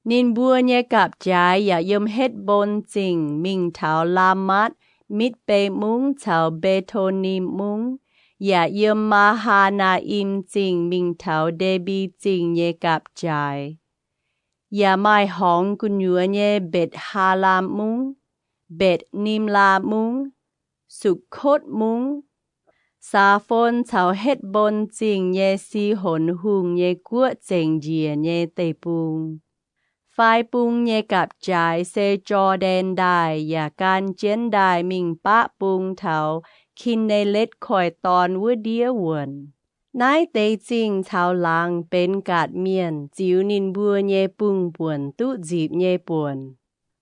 Ninh mbuo nyei gapv-jaaix yaac yiem Hetv^mbon Zingh mingh taux Laamatv, Mitv^be Mungv caux Mbe^to^ni Mungv, yaac yiem Maa^haa^naa^im Zingh mingh taux Nde^mbi Zingh nyei gapv-jaaix. Yaac maaih horngz gu'nyuoz nyei Mbetc^haa^laam Mungv, Mbetc^nimlaa Mungv, Sukv^kotv Mungv, Saax^fon caux Hetv^mbon Zingh nyei Si^honx Hungh nyei guoqv zengc njiec nyei deic-bung. Fai bung nyei gapv-jaaix se Jor^ndaen Ndaaih yaac gan jienv ndaaih mingh baqv bung taux Ki^ne^letv Koiv-Dorn wuov ndiev wuonc. Naaiv deix zingh caux laangz benx Gaatc Mienh ziux ninh mbuo nyei bung-buonc duqv nzipc nyei buonc.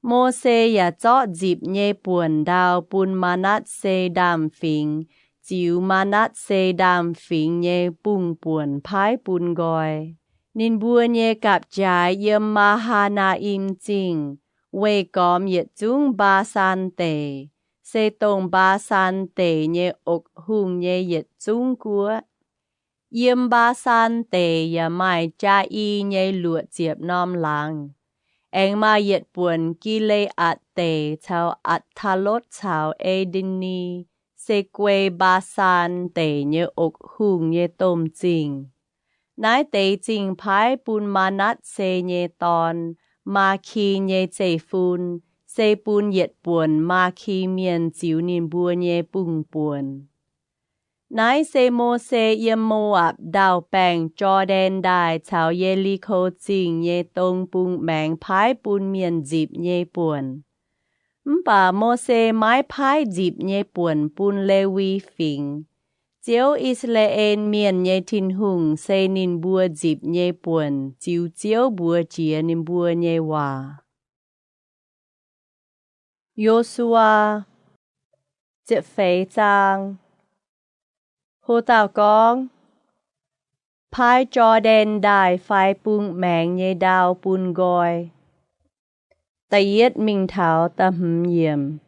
Mose yaac zorqv nzipc nyei buonc ndau bun Maa^natv^se Ndaamv-Fingx ziux Maa^natv^se Ndaamv-Fingx nyei bung-buonc paaiv bun nqoi. Ninh mbuo nyei gapv-jaaix yiem Maa^haa^naa^im Zingh, weih gormx yietc zungv Mbaa^saan Deic, se dongh Mbaa^saan Deic nyei oc hungh nyei yietc zungv guoqv. Yiem Mbaa^saan Deic yaac maaih jaa-i nyei luoqc ziepc norm laangz. Aengx maaih yietc buonc Gi^le^aatc Deic caux Atc^taa^lotv caux E^nde^ni, se guei Mbaa^saan Deic nyei oc hungh nyei domh zingh. Naaiv deix zingh paaiv bun Maa^natv^se nyei dorn, Maa^ki nyei zeiv-fun, se bun yietc buonc Maa^ki Mienh ziux ninh mbuo nyei bung-buonc. Naaiv se Mose yiem Mo^apc Ndau-Baengh Jor^ndaen Ndaaih caux Ye^li^ko Zingh nyei dong bung maengx paaiv bun mienh nzipc nyei buonc. Mv baac Mose maiv paaiv nzipc nyei buonc bun Lewi Fingx. Ziouv, I^saa^laa^en Mienh nyei Tin-Hungh, se ninh mbuo nzipc nyei buonc ziux Ziouv mbuox jiex ninh mbuo nyei waac. Yo^su^waa, ziepc feix zaang. Ho dauh gorngv, Paaiv Jor^ndaen Ndaaih fai bung maengx nyei ndau bun nqoi. Da'yietv mingh taux da'hmz yiemc.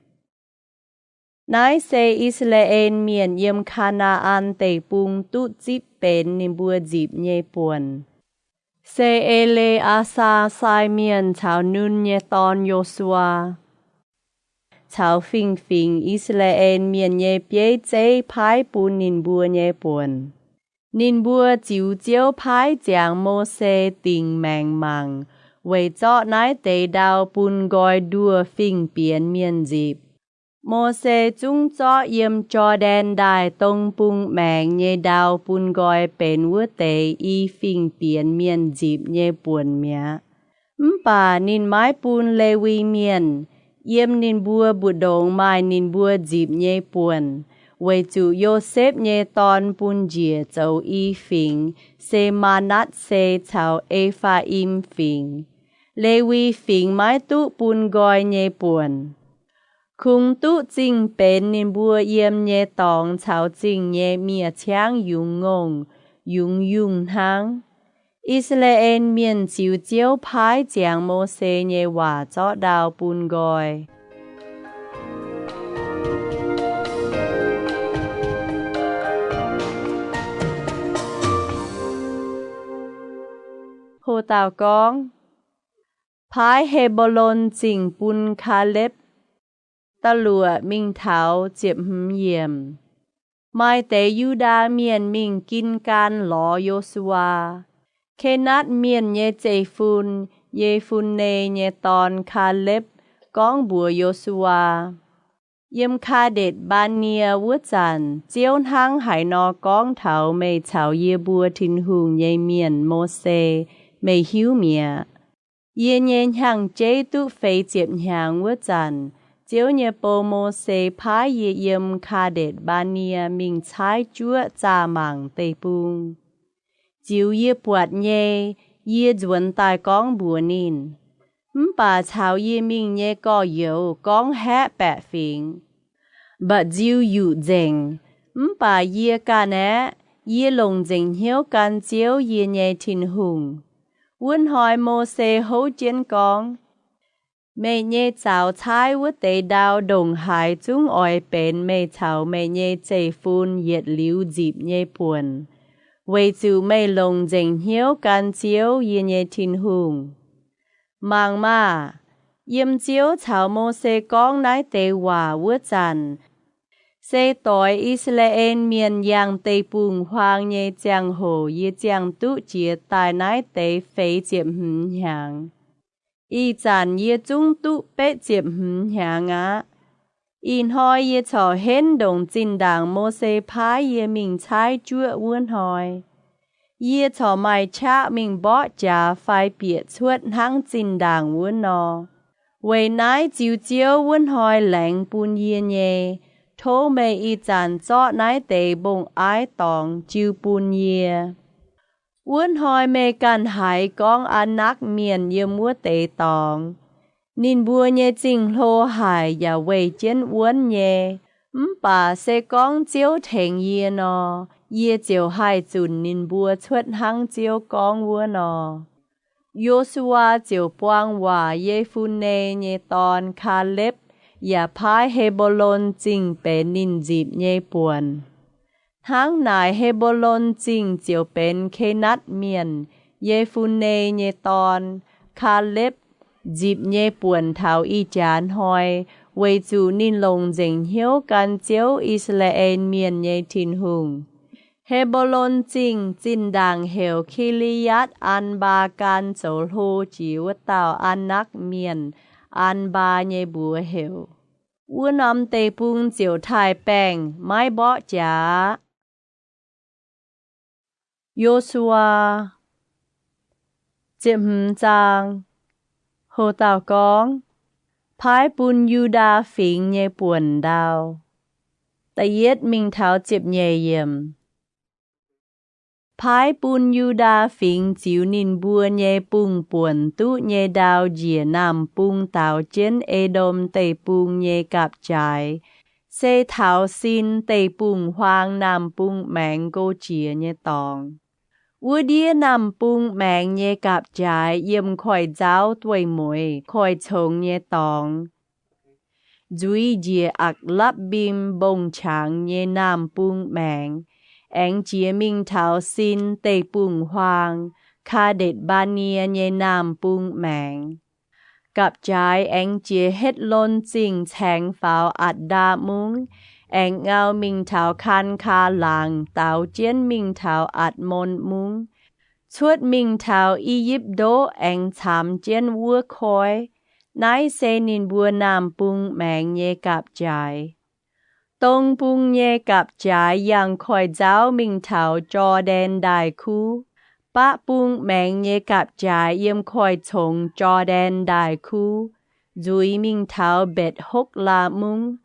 Naaiv se I^saa^laa^en Mienh yiem Kaa^naa^an Deic-Bung duqv zipv benx ninh mbuo nzipc nyei buonc. Se E^le^aa^saa sai mienh caux Nun nyei dorn, Yo^su^waa, caux fingx-fingx I^saa^laa^en Mienh nyei bieiv zeiv paaiv bun ninh mbuo nyei buonc. Ninh mbuo ziux Ziouv paaiv ziangx Mose dingc maengc mangc weic zorqv naaiv deix ndau bun nqoi nduoh fingx-bienx mienh nzipc. Mose zungv zorqv yiem Jor^ndaen Ndaaih dong bung maengx nyei ndau bun nqoi benx wuov deix i fingx-bienx mienh nzipc nyei buonc mi'aqv. Mv baac ninh maiv bun Lewi Mienh, yiem ninh mbuo mbu'ndongx maaih ninh mbuo nzipc nyei buonc, weic zuqc Yosepv nyei dorn bun njiec zoux i fingx, se Maa^natv^se caux E^faa^im Fingx. Lewi Fingx maiv duqv bun nqoi nyei buonc. Kungx duqv zingh benx ninh mbuo yiem nyei dorngx caux zingh nyei mi'aqv, ciangv yungz ngongh, yungz yungh hnangv. I^saa^laa^en Mienh ziux Ziouv paaiv ziangx Mose nyei waac zorqv ndau bun nqoi. Ho dauh gorngv, Paaiv He^mbo^lon Zingh bun Kaalepv. Da'luoqc mingh taux ziepc hmz yiemc. Maaih deix Yu^ndaa Mienh mingh Gin^gaan lorz Yo^su^waa. Kenatv Mienh nyei zeiv-fun, Ye^fun^ne nyei dorn, Kaalepv, gorngv mbuox Yo^su^waa, Yiem Kaa^ndetc Mbaa^nie wuov zanc, Ziouv hnangv haaix nor gorngv taux meih caux yie mbuo Tin-Hungh nyei mienh, Mose, meih hiuv mi'aqv. Yie nyei hnyangx-jeiv duqv feix ziepc hnyangx wuov zanc, Ziouv nyei bou, Mose, paaiv yie yiem Kaa^ndetc Mbaa^nie mingh caaiv juoqv zaah mangc deic-bung. Ziux yie buatc nyei, yie nzuonx daaih gorngv mbuox ninh. Mv baac caux yie mingh nyei gorx-youz gorngv haeqv baeqc fingx, mba'nziu yuqc nzengc. Mv baac yie ganh aeqv, yie longc nzengc hnyouv gan Ziouv, yie nyei Tin-Hungh. Wuov hnoi Mose houv jienv gorngv, Meih nyei zaux caaiv wuov deix ndau ndongc haaix zungv oix benx meih caux meih nyei zeiv-fun yietc liuz nzipc nyei buonc, weic zuqc meih longc nzengc hnyouv gan Ziouv, yie nyei Tin-Hungh. Mangc maah! Yiem Ziouv caux Mose gorngv naaiv deix waac wuov zanc, se doix I^saa^laa^en Mienh yangh deic-bung-huaang nyei ziangh hoc yie ziangh duqv jiez daaih naaiv deix feix ziepc hmz hnyangx. Ih zanc yie zungv duqv betv ziepc hmz hnyangx aqv. Ih hnoi yie corc henv ndongc zinh ndaangc Mose paaiv yie mingh caaiv juoqv wuov hnoi. Yie corc maaih qaqv mingh mborqv jaax fai bieqc cuotv hnangv zinh ndaangc wuov nor. Weic naaiv ziux Ziouv wuov hnoi laengz bun yie nyei, tov meih ih zanc zorqv naaiv deix mbong-aiv dorngx jiu bun yie. Wuov hnoi meih ganh haiz gorngv Aa^nakv Mienh yiem wuov deix dorngx. Ninh mbuo nyei zingh hlo haic yaac weih jienv wuonv nyei. Mv baac se gorngv Ziouv tengx yie nor, yie ziouc haih zunc ninh mbuo cuotv hnangv Ziouv gorngv wuov nor. Yo^su^waa ziouc buang waac Ye^fun^ne nyei dorn, Kaalepv, yaac paaiv He^mbo^lon Zingh benx ninh nzipc nyei buonc. Hnangv naaic, He^mbo^lon Zingh ziouc benx Kenatv Mienh, Ye^fun^ne nyei dorn, Kaalepv, nzipc nyei buonc taux ih jaax hnoi, weic zuqc ninh longc nzengc hnyouv gan Ziouv, I^saa^laa^en Mienh nyei Tin-Hungh. He^mbo^lon Zingh zinh ndaangc heuc Ki^li^yaatv Aan^mbaa Gan zoux hlo jiex wuov dauh Aa^nakv Mienh, Aan^mbaa nyei mbuox heuc. Wuov norm deic-bung ziouc taaih-baengh, maiv mborqv jaax. Yo^su^waa, ziepc hmz zaang. Ho dauh gorngv, Paaiv bun Yu^ndaa Fingx Nyei Buonc Ndau. Da'yietv mingh taux ziepc nyeic yiemc. Paaiv bun Yu^ndaa Fingx ziux ninh mbuo nyei bung-buonc duqv nyei ndau njiec naamh bung daaux jienv E^ndom Deic-Bung nyei gapv-jaaix, se taux Sin Deic-Bung-Huaang naamh bung maengx nqo jiex nyei dorngx. Wuov ndiev naamh bung maengx nyei gapv-jaaix yiem koiv-nzauv dueiv-mueiz koiv-congx nyei dorngx, nzuiz njiec Aqc^lapv^mbim Mbong-Qangx nyei naamh bung maengx, aengx jiex mingh taux Sin Deic-Bung-Huaang, Kaa^ndetc^mbaa^nie nyei naamh bung maengx. Gapv-jaaix aengx jiex Hetv^lon Zingh caengx faaux Atc^ndaa Mungv, aengx ngau mingh taux Kaan^kaa Laangz daaux jienv mingh taux Atc^mon Mungv, cuotv mingh taux I^yipv Ndoqv aengx caamx jienv wuov koiv. Naaiv se ninh mbuo naamh bung maengx nyei gapv-jaaix. Dong bung nyei gapv-jaaix yangh koiv-nzauv mingh taux Jor^ndaen Ndaaih Kuv. Baqv bung maengx nyei gapv-jaaix yiem koiv-congx Jor^ndaen Ndaaih Kuv, nzuiz mingh taux Mbetc Hokv^laa Mungv.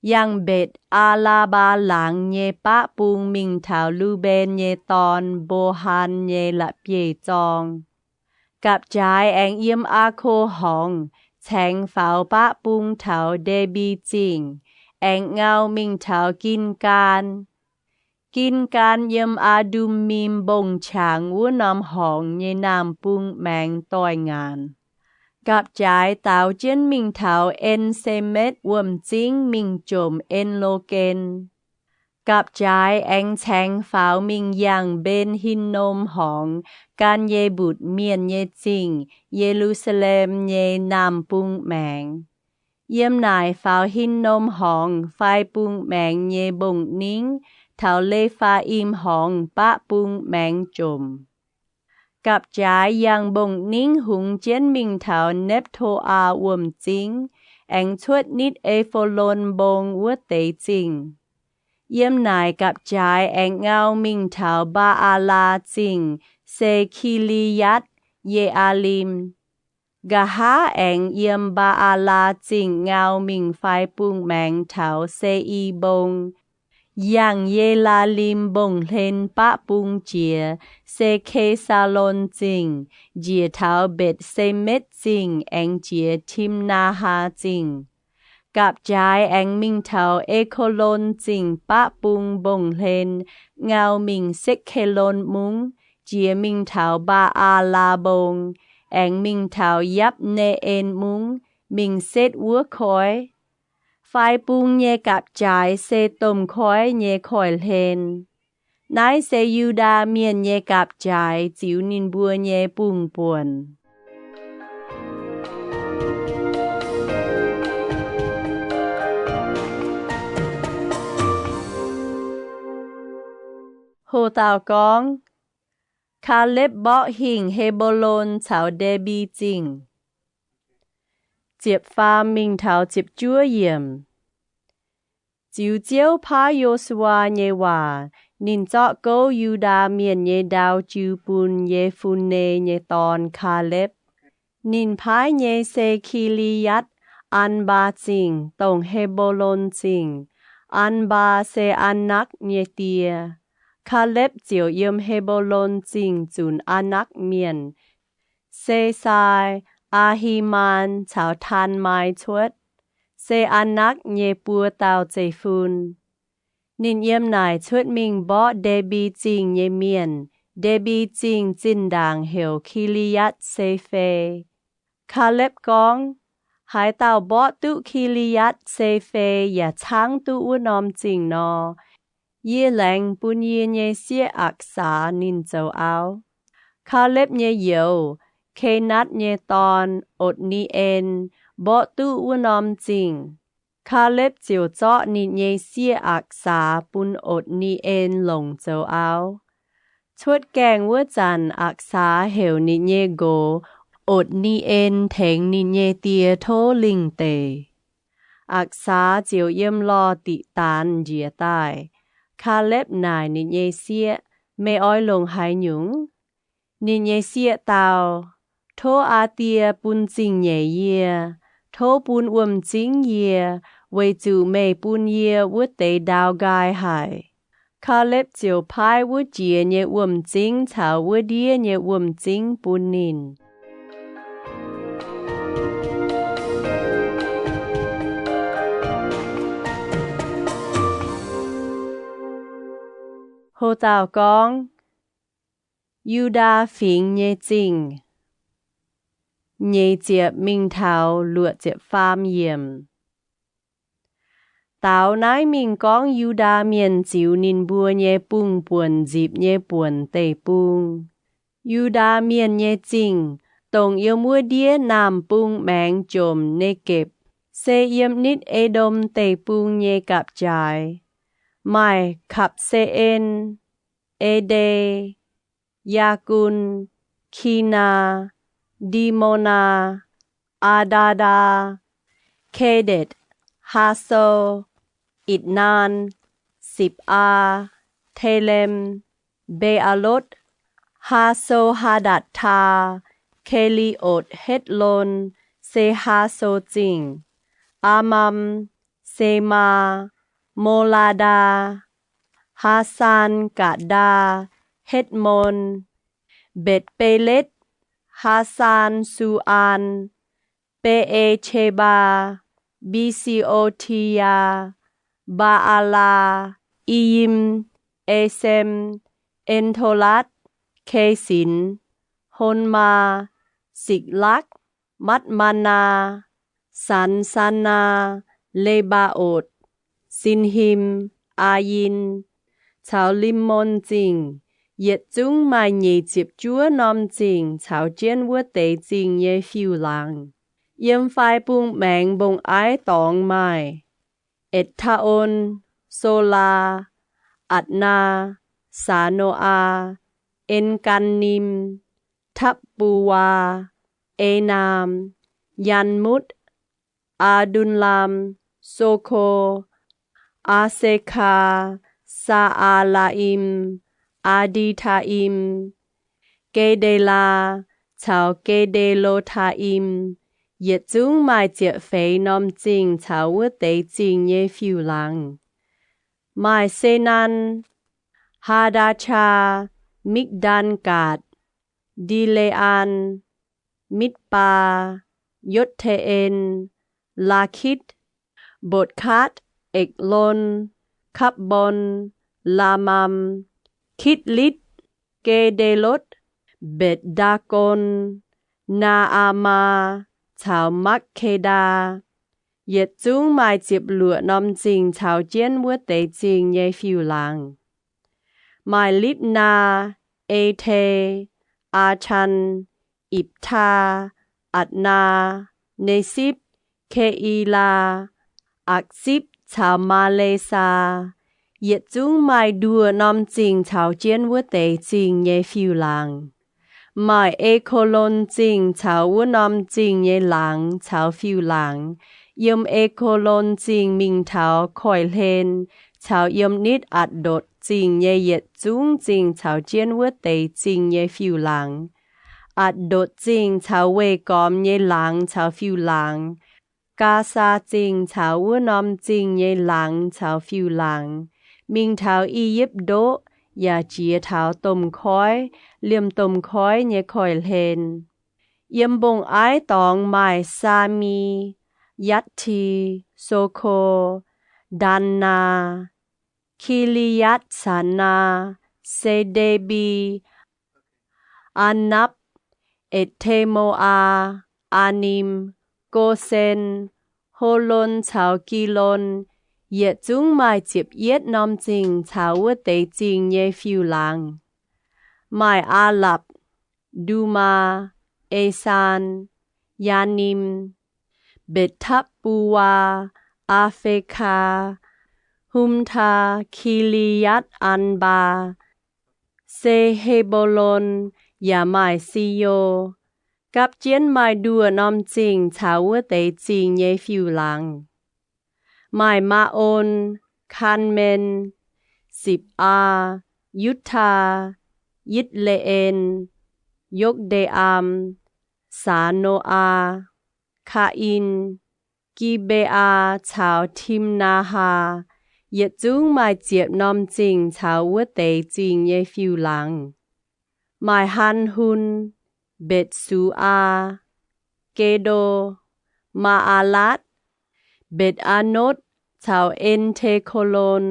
Yangh Mbetc Aa^laa^mbaa Laangz nyei baqv bung mingh taux Lu^mben nyei dorn, Mbo^han nyei la'bieiv-zorng. Gapv-jaaix aengx yiem Aa^ko Horngz caengx faaux baqv bung taux Nde^mbi Zingh, aengx ngau mingh taux Gin^gaan. Gin^gaan yiem Aa^ndum^mim Mbong-Qangx wuov norm horngz nyei naamh bung maengx doix-ngaanc. Gapv-jaaix daaux jienv mingh taux En^se^metv Wuom-Zingv mingh jomc En^lo^gen. Gapv-jaaix aengx caengx faaux mingh yangh Mben^hin^nom Horngz, Gan Ye^mbutc Mienh nyei Zingh, Ye^lu^saa^lem nyei naamh bung maengx. Yiem naaic faaux Hin^nom Horngz fai Bung Maengx nyei mbong-ningv, taux Le^faa^im Horngz baqv bung maengx jomc. Gapv-jaaix yangh mbong-ningv hungx jienv mingh taux Nepv^to^aa Wuom-Zingv, aengx cuotv nitv E^fo^lon Mbong wuov deix zingh. Yiem naaic gapv-jaaix aengx ngau mingh taux Mbaa^aa^laa Zingh, se Ki^li^yaatv Ye^aa^lim. Nqa'haav aengx yiem Mbaa^aa^laa Zingh ngau mingh fai bung maengx taux Se^i Mbong, yangh Ye^laa^lim Mbong-Hlen baqv bung jiex, se Ke^saa^lon Zingh, njiec taux Mbetc^se^metv Zingh aengx jiex Tim^naa^haa Zingh. Gapv-Jaaix aengx mingh taux E^ko^lon Zingh baqv bung mbong-hlen, ngau mingh Setv^ke^lon Mungv, jiex mingh taux Mbaa^aa^laa Mbong, aengx mingh taux Yapv^ne^en Mungv, mingh setv wuov koiv. Fai bung nyei gapv-jaaix se domh koiv nyei koiv-hlen. Naaiv se Yu^ndaa Mienh nyei gapv-jaaix ziux ninh mbuo nyei bung-buonc. Ho dauh gorngv, Kaalepv Mborqv Hingh He^mbo^lon Caux Nde^mbi Zingh. Ziepc faam mingh taux ziepc juov yiemc. Ziux Ziouv paaiv Yo^su^waa nyei waac, ninh zorqv gouv Yu^ndaa Mienh nyei ndau jiu bun Ye^fun^ne nyei dorn, Kaalepv. Ninh paaiv nyei se Ki^li^yatv, An^mbaa Zingh, dongh He^mbo^lon Zingh. An^mbaa se Aa^nakv nyei die. Kaalepv ziouc yiem He^mbo^lon Zingh zunc Aa^nakv Mienh, Se^sai, Aa^hi^maan caux Taan^mai cuotv, se Aa^nakv nyei buo dauh zeiv-fun. Ninh yiem naaic cuotv mingh mborqv Nde^mbi Zingh nyei mienh. Nde^mbi Zingh zinh ndaangc heuc Ki^li^yatv Se^fe. Kaalepv gorngv, Haaix dauh mborqv duqv Ki^li^yatv Se^fe yaac caangv duqv wuov norm zingh nor, yie laengz bun yie nyei sieqv Aqc^saa ninh zoux auv. Kaalepv nyei youz, Kenatv nyei dorn, Otc^ni^en, mborqv duqv wuov norm zingh. Kaalepv ziouc zorqv ninh nyei sieqv Aqc^saa bun Otc^ni^en longc zoux auv. Cuotv gaengh wuov zanc Aqc^saa heuc ninh nyei nqox, Otc^ni^en, tengx ninh nyei die tov lingh deic. Aqc^saa ziouc yiem lorh diqc daanz njiec daaih. Kaalepv naaic ninh nyei sieqv, Meih oix longc haaix nyungc? Ninh nyei sieqv dau, Tov aa die bun zingh nyeic yie. Tov bun wuom-zingv yie, weic zuqc meih bun yie wuov deix ndau nqaai haic. Kaalepv ziouc paaiv wuov jiex nyei wuom-zingv caux wuov ndiev nyei wuom-zingv bun ninh. Ho dauh gorngv, Yu^ndaa Fingx Nyei Zingh. Nyeic ziepc mingh taux luoqc ziepc faam yiemc. Daaux naaiv mingh gorngv Yu^ndaa Mienh ziux ninh mbuo nyei bung buonc nzipc nyei buonc deic-bung. Yu^ndaa Mienh nyei zingh, dongh yiem wuov ndiev naamh bung maengx jomc Negepc, se yiem nitv E^ndom Deic-Bung nyei gapv-jaaix, maaih Kapv^se^en, Ede, Yaagun, Kinaa, Ndimonaa, Aa^ndaa^ndaa, Kedetc, Haaso, Itc^naan, Sipc^aa, Telem, Mbe^aa^lotv, Haaso^haa^ndatc^taa, Ke^li^otc, Hetv^lon, se Haaso Zingh, Aa^mam, Semaa, Mo^laa^ndaa, Haasaan, Gaatc^ndaa, Hetv^mon, Mbetc^be^letv, Haasaan, Su^aan, Be^e^qe^mbaa, Mbi^si^o^ti^yaa, Mbaa^aa^laa, I^yim, Esem, En^to^latv, Kesinx, Honmaa, Sikc^lakv, Matv^maa^naa, Sanx^saa^naa, Le^mbaa^otc, Sin^him, Aa^yin, caux Lim^mon Zingh. Yietc zungv maaih nyeic ziepc juov norm zingh caux jienv wuov deix zingh nyei fiuv-laangz. Yiem fai bung maengx mbong-aiv dorngx maaih Etc^taa^on, Solaa, Atc^naa, Saa^no^aa, En^gan^nim, Tapv^bu^waa, Enaam, Yan^mutv, Aa^ndun^laam, Soko, Aa^se^kaa, Saa^aa^laa^im, Aa^ndi^taa^im, Ge^nde^laa, caux Ge^nde^lo^taa^im, yietc zungv maaih ziepc feix norm zingh caux wuov deix zingh nyei fiuv-laangz. Maaih Senan, Haa^ndaa^chaa, Mikv^ndan^gatc, Ndi^le^an, Mitv^baa, Yotv^te^en, Laakitv, Mbotc^kaatv, Ekc^lon, Kapv^mbon, Laamaam, Kitv^litv, Ge^nde^lotv, Mbetc^ndaa^gon, Naa^aa^maa, caux Makv^ke^ndaa. Yietc zungv maaih ziepc luoqc norm zingh caux jienv wuov deix zingh nyei fiuv-laangz. Maaih Lipv^naa, E^te, Aa^chan, Ipv^taa, Atc^naa, Ne^sipv, Ke^i^laa, Aqc^sipv caux Maa^le^saa. Yietc zungv maaih nduoh norm zingh caux jienv wuov deix zingh nyei fiuv-laangz. Maaih E^ko^lon Zingh caux wuov norm zingh nyei laangz caux fiuv-laangz, yiem E^ko^lon Zingh mingh taux koiv-hlen, caux yiem nitv Atc^ndotc Zingh nyei yietc zungv zingh caux jienv wuov deix zingh nyei fiuv-laangz. Atc^ndotc Zingh caux weih gormx nyei laangz caux fiuv-laangz, Gaasaa Zingh caux wuov norm zingh nyei laangz caux fiuv-laangz, mingh taux I^yipv Ndoqv yaac jiex taux domh koiv, liemh domh koiv nyei koiv-hlen. Yiem mbong-aiv dorngx maaih Saami, Yatv^ti, Soko, Ndanaa, Ki^li^yatv^saa^naa, Se^nde^mbi, Aa^napv, Etc^te^mo^aa, Aa^nim, Go^sen, Holon caux Gilon. Yietc zungv maaih ziepc yietv norm zingh caux wuov deix zingh nyei fiuv-laangz. Maaih Aa^lapc, Ndumaa, Esaan, Yaanim, Mbetc^tapv^bu^waa, Aa^fe^kaa, Humtaa, Ki^li^yatv^an^mbaa, Se^he^mbo^lon, yaac maaih Si^yo. Gapv jienv maaih nduoh norm zingh caux wuov deix zingh nyei fiuv-laangz. Maaih Maa^on, Kaan^men, Sipc^aa, Yutv^taa, Yitv^le^en, Yokv^nde^am, Saa^no^aa, Kaa^in, Gi^mbe^aa caux Tim^naa^haa. Yietc zungv maaih ziepc norm zingh caux wuov deix zingh nyei fiuv-laangz. Maaih Hanh^hun, Mbetc^su^aa, Gedo, Maa^aa^laatv, Mbetc^aa^notv caux En^te^ko^lon.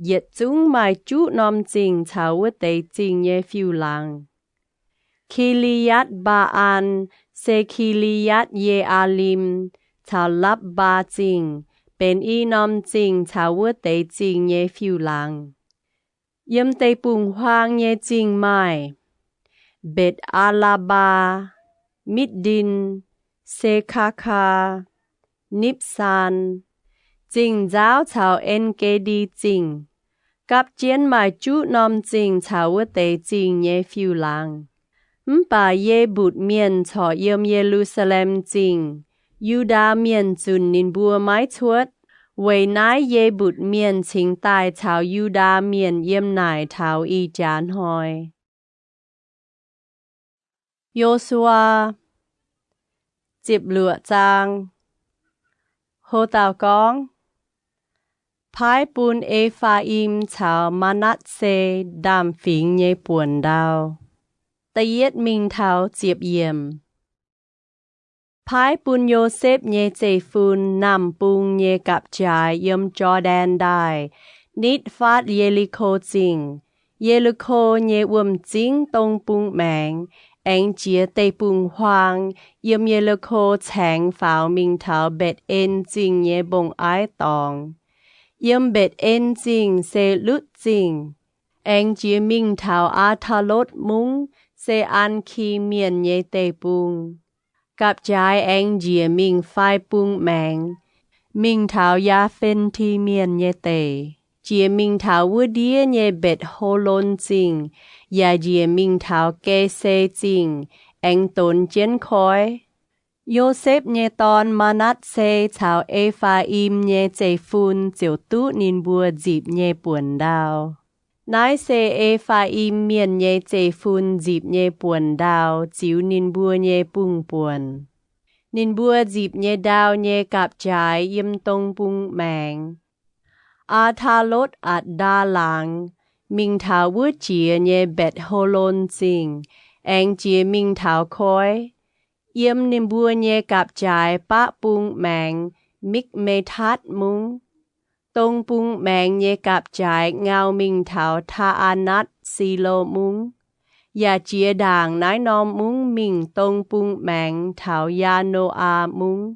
Yietc zungv maaih juqv norm zingh caux wuov deix zingh nyei fiuv-laangz. Ki^li^yatv^mbaa^an se Ki^li^yatv^ye^aa^lim caux Lapv^mbaa Zingh benx i norm zingh caux wuov deix zingh nyei fiuv-laangz. Yiem deic-bung-huaang nyei zingh maaih Mbetc^aa^laa^mbaa, Mitv^ndin, Se^kaa^kaa, Nipv^saan. Zingh nzaauv caux En^ge^ndi Zingh gapv jienv maaih juqv norm zingh caux wuov deix zingh nyei fiuv-laangz. Mv baac Ye^mbutc Mienh corc yiem Ye^lu^saa^lem Zingh. Yu^ndaa Mienh zunc ninh mbuo maiv cuotv. Weic naaiv Ye^mbutc Mienh cingx daaih caux Yu^ndaa Mienh yiem naaic taux ih jaax hnoi. Yo^su^waa, ziepc luoqc zaang. Ho dauh gorngv, paaiv bun E^faa^im caux Maa^natv^se ndaamv-fingx nyei buonc ndau, da'yietv mingh taux ziepc yiemc. Paaiv bun Yosepv nyei zeiv-fun naamh bung nyei gapv-jaaix yiem Jor^ndaen Ndaaih, nitv faatv Ye^li^ko Zingh, Ye^li^ko nyei wuom-zingv dong bung maengx, aengx jiex deic-bung-huaang yiem Ye^li^ko Caengx faaux mingh taux Mbetc^en Zingh nyei mbong-aiv dorngx. Yiem Mbetc^en Zingh se Lutv Zingh, aengx jiex mingh taux Aa^taa^lotv Mungv, se An^ki Mienh nyei deic-bung. Gapv-jaaix aengx njiec mingh fai bung maengx, mingh taux Yaa^fen^ti Mienh nyei deic, jiex mingh taux wuov ndiev nyei Mbetc^ho^lon Zingh, yaac njiec mingh taux Ge^se Zingh, aengx donx jienv koiv. Yosepv nyei dorn, Maa^natv^se, caux E^faa^im nyei zeiv-fun ziouc duqv ninh mbuo nzipc nyei buonc ndau. Naaiv se E^faa^im Mienh nyei zeiv-fun nzipc nyei buonc ndau ziux ninh mbuo nyei bung-buonc. Ninh mbuo nzipc nyei ndau nyei gapv-jaaix yiem dong bung maengx, Aa^taa^lotv^atc^ndaa laangz, mingh taux wuov jiex nyei Mbaetc^ho^lon Zingh, aengx jiex mingh taux koiv. Yiem ninh mbuo nyei gapv-jaaix baqv bung maengx, Mikv^me^tatv Mungv. Dong bung maengx nyei gapv-jaaix ngau mingh taux Taa^aa^natv Silo Mungv, yaac jiex ndaangc naaiv norm mungv mingh dong bung maengx taux Yaa^no^aa Mungv.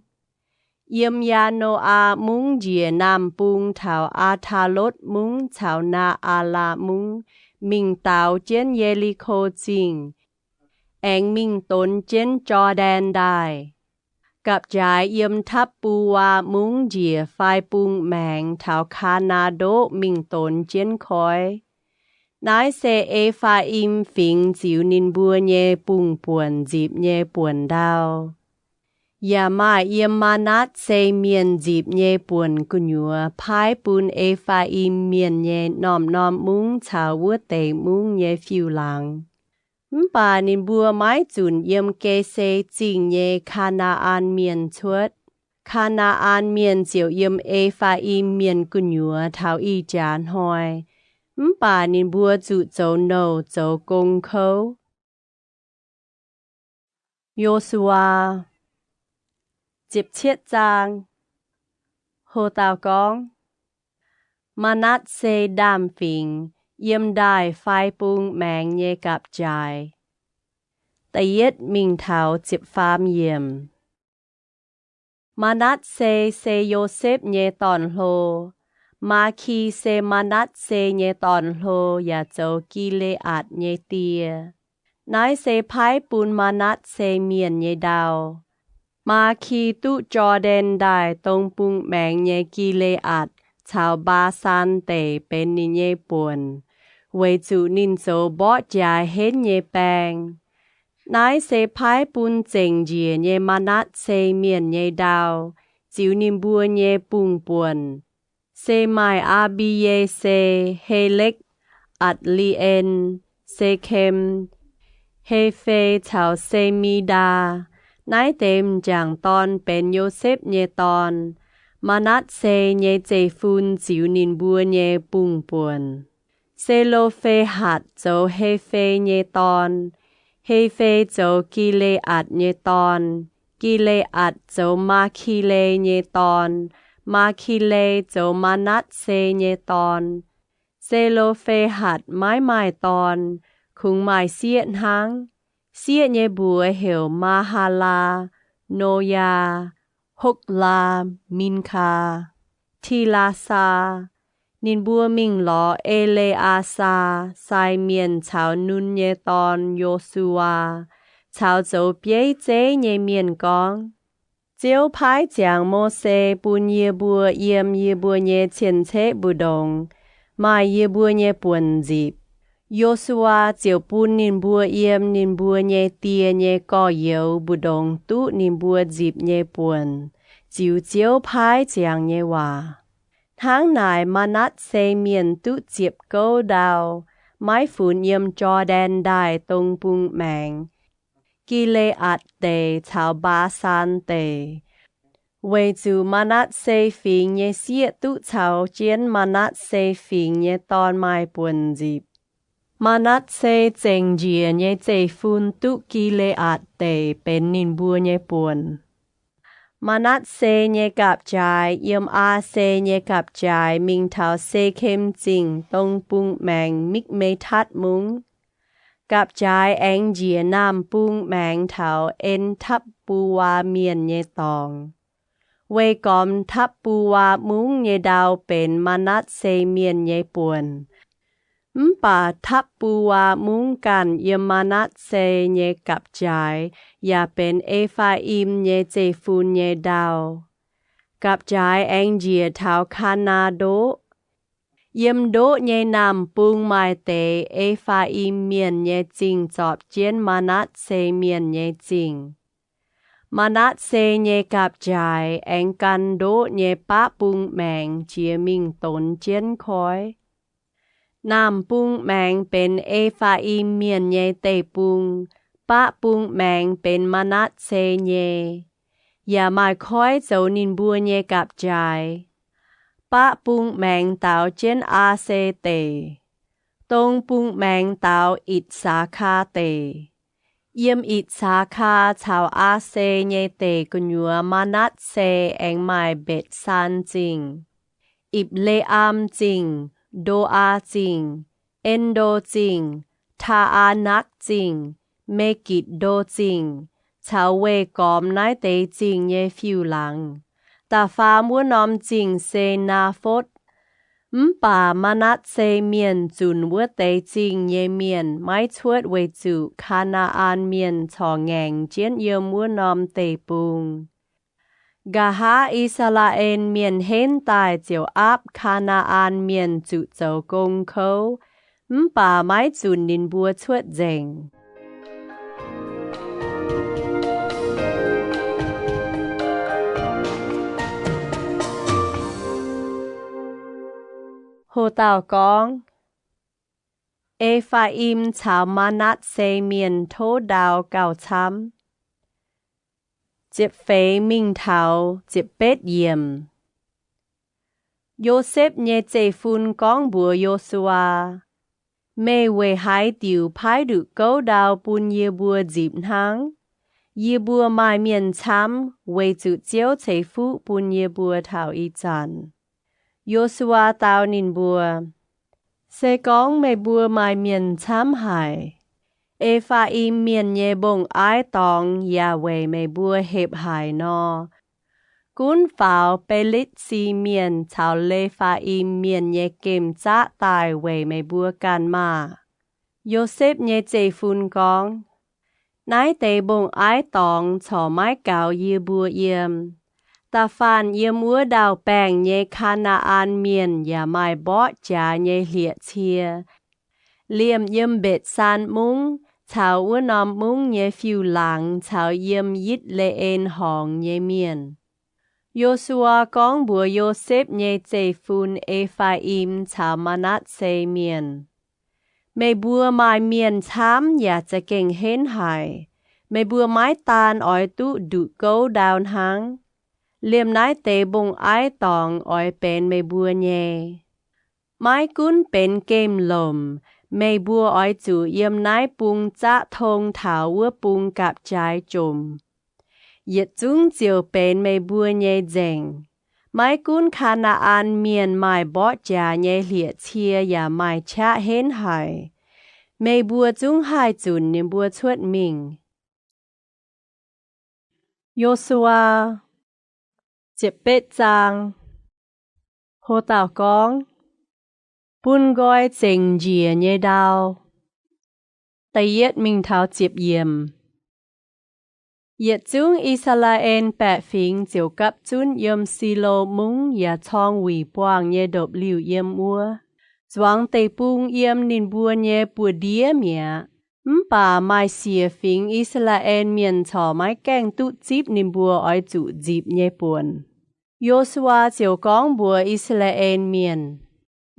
Yiem Yaa^no^aa Mungv njiec naamh bung taux Aa^taa^lotv Mungv caux Naa^aa^laa Mungv, mingh daaux jienv Ye^li^ko Zingh, aengx mingh donx jienv Jor^ndaen Ndaaih. Gapv-jaaix yiem Tapv^bu^waa Mungv njiec fai bung maengx taux Kaa^naa Ndoqv mingh donx jienv koiv. Naaiv se E^faa^im Fingx ziux ninh mbuo nyei bung-buonc nzipc nyei buonc ndau. Yaac maaih yiem Maa^natv^se Mienh nzipc nyei buonc gu'nyuoz paaiv bun E^faa^im Mienh nyei norm-norm mungv caux wuov deix mungv nyei fiuv-laangz. Mv baac ninh mbuo maiv zunc yiem Geese Zingh nyei Kaa^naa^an Mienh cuotv. Kaa^naa^an Mienh ziouc yiem E^faa^im Mienh gu'nyuoz taux ih jaax hnoi. Mv baac ninh mbuo zuqc zoux nouh zoux gong kouv. Yo^su^waa, ho dauh gorngv, Maa^natv^se Ndaamv-Fingx Yiem Ndaaih Fai Bung Maengx Nyei Gapv-Jaaix, da'yietv mingh taux ziepc faam yiemc. Maa^natv^se se Yosepv nyei dorn-hlo. Maaki se Maa^natv^se nyei dorn-hlo yaac zoux Gi^le^aatc nyei die. Naaiv se paaiv bun Maa^natv^se Mienh nyei ndau. Maaki duqv Jor^ndaen Ndaaih dong bung maengx nyei Gi^le^aatc caux Mbaa^san Deic benx ninh nyei buonc, weic zuqc ninh zoux mborqv jaaix henv nyei baeng. Naaiv se paaiv bun zengc njiec nyei Maa^natv^se Mienh nyei ndau ziux ninh mbuo nyei bung-buonc. Se maaih Aa^mbi^ye^se, Helekv, Atc^li^en, Sekem, Hefe caux Semi^ndaa. Naaiv deix m'jangc dorn benx Yosepv nyei dorn. Maa^natv^se nyei zeiv-fun ziux ninh mbuo nyei bung-buonc. Se^lo^fe^hatc zoux Hefe nyei dorn. Hefe zoux Gi^le^aatc nyei dorn. Gi^le^aatc zoux Maa^ki^le nyei dorn. Maa^ki^le zoux Maa^natv^se nyei dorn. Se^lo^fe^hatc maiv maaih dorn, kungx maaih sieqv hnangv. Sieqv nyei mbuox heuc Maa^haa^laa, Noyaa, Hokv^laa, Minkaa, Tilaa^saa. Ninh mbuo mingh lorz E^le^aa^saa, sai mienh caux Nun nyei dorn, Yo^su^waa, caux zoux bieiv zeiv nyei mienh gorngv, Ziouv paaiv ziangx Mose bun yie mbuo yiem yie mbuo nyei cien-ceqv mbu'ndongx maaih yie mbuo nyei buonc nzipc. Yo^su^waa ziouc bun ninh mbuo yiem ninh mbuo nyei die nyei gorx-youz mbu'ndongx duqv ninh mbuo nzipc nyei buonc, ziux Ziouv paaiv ziangx nyei waac. Hnangv naaic, Maa^natv^se Mienh duqv ziepc gouv ndau, maiv funx yiem Jor^ndaen Ndaaih dong bung maengx, Gi^le^aatc Deic caux Mbaa^san Deic, weic zuqc Maa^natv^se Fingx nyei sieqv duqv caux jienv Maa^natv^se Fingx nyei dorn maaih buonc nzipc. Maa^natv^se zengc njiec nyei zeiv-fun duqv Gi^le^aatc Deic benx ninh mbuo nyei buonc. Maa^natv^se nyei gapv-jaaix yiem Aa^se nyei gapv-jaaix mingh taux Sekem Zingh dong bung maengx Mikv^me^tatv Mungv. Gapv-jaaix aengx njiec naamh bung maengx taux En Tapv^bu^waa Mienh nyei dorngx. Weih gormx Tapv^bu^waa Mungv nyei ndau benx Maa^natv^se Mienh nyei buonc. Mv baac Tapv^bu^waa Mungv ganh yiem Maa^natv^se nyei gapv-jaaix yaac benx E^faa^im nyei zeiv-fun nyei ndau. Gapv-jaaix aengx njiec taux Kaa^naa Ndoqv. Yiem ndoqv nyei naamh bung maaih deix E^faa^im Mienh nyei zingh zorpc jienv Maa^natv^se Mienh nyei zingh. Maa^natv^se nyei gapv-jaaix aengx gan ndoqv nyei baqv bung maengx jiex mingh donx jienv koiv. Naamh bung maengx benx E^faa^im Mienh nyei deic-bung, baqv bung maengx benx Maa^natv^se nyei, yaac maaih koiv zoux ninh mbuo nyei gapv-jaaix. Baqv bung maengx daaux jienv Aa^se Deic. Dong bung maengx daaux Itc^saa^kaa Deic. Yiem Itc^saa^kaa caux Aa^se nyei deic gu'nyuoz Maa^natv^se aengx maaih Mbetc^saan Zingh, Ipc^le^am Zingh, Ndo^aa Zingh, En^ndo Zingh, Taa^aa^nakv Zingh, Me^gitc^ndo Zingh, caux weih gormx naaiv deix zingh nyei fiuv-laangz. Da'faam wuov norm zingh se Naa^fotv. Mv baac Maa^natv^se Mienh zunc wuov deix zingh nyei mienh maiv cuotv weic zuqc Kaa^naa^an Mienh corc ngaengc jienv yiem wuov norm deic-bung. Nqa'haav I^saa^laa^en Mienh henv daaih ziouc aapv Kaa^naa^an Mienh zuqc zoux gong kouv, mv baac maiv zunc ninh mbuo cuotv nzengc. Ho dauh gorngv, E^faa^im caux Maa^natv^se Mienh tov ndau gauh camv. Ziepc feix mingh taux ziepc betv yiemc. Yosepv nyei zeiv-fun gorngv mbuox Yo^su^waa, Meih weic haaix diuc paaiv nduqc gouv ndau bun yie mbuo nzipc hnangv? Yie mbuo maaih mienh camv weic zuqc Ziouv ceix fuqv bun yie mbuo taux ih zanc. Yo^su^waa dau ninh mbuo, Se gorngv meih mbuo maaih mienh camv haic, E^faa^im Mienh nyei mbong-aiv dorngx yaac weic meih mbuo hepc haic nor, gunv faaux Be^litv^si Mienh caux Le^faa^im Mienh nyei gemh zaqv daaih weic meih mbuo ganh maah! Yosepv nyei zeiv-fun gorngv, Naaiv deix mbong-aiv dorngx corc maiv gaux yie mbuo yiem. Da'faanh yiem wuov ndau-baengh nyei Kaa^naa^an Mienh yaac maaih mborqv jaax nyei hlieqv-cie, liemh yiem Mbetc^saan Mungv caux wuov norm mungv nyei fiuv-laangz caux yiem Yitv^le^en Horngz nyei mienh. Yo^su^waa gorngv mbuox Yosepv nyei zeiv-fun, E^faa^im caux Maa^natv^se Mienh, Meih mbuo maaih mienh camv yaac za'gengh henv haic. Meih mbuo maiv daan oix duqv nduqc gouv ndau hnangv. Liemh naaiv deix mbong-aiv dorngx oix benx meih mbuo nyei. Maiv gunv benx gemh-lomc, meih mbuo oix zuqc yiem naaiv bung zaqv tong taux wuov bung gapv-jaaix jomc. Yietc zungv ziouc benx meih mbuo nyei nzengc. Maiv gunv Kaa^naa^an Mienh maaih mborqv jaax nyei hlieqv-cie yaac maaih qaqv henv haic, meih mbuo zungv haih zunc ninh mbuo cuotv mingh. Yo^su^waa, ziepc betv zaang. Ho dauh gorngv, Bun nqoi zengc njiec nyei ndau. Da'yietv mingh taux ziepc yiemc. Yietc zungv I^saa^laa^en baeqc fingx ziouc gapv zunv yiem Silo Mungv yaac corng wuic buangh nyei ndopv-liuh yiem wuov. Zuangx deic-bung yiem ninh mbuo nyei buoz-ndiev mi'aqv. Mv baac maaih siec fingx I^saa^laa^en Mienh corc maiv gaengh duqv zipv ninh mbuo oix zuqc nzipc nyei buonc. Yo^su^waa ziouc gorngv mbuox I^saa^laa^en Mienh,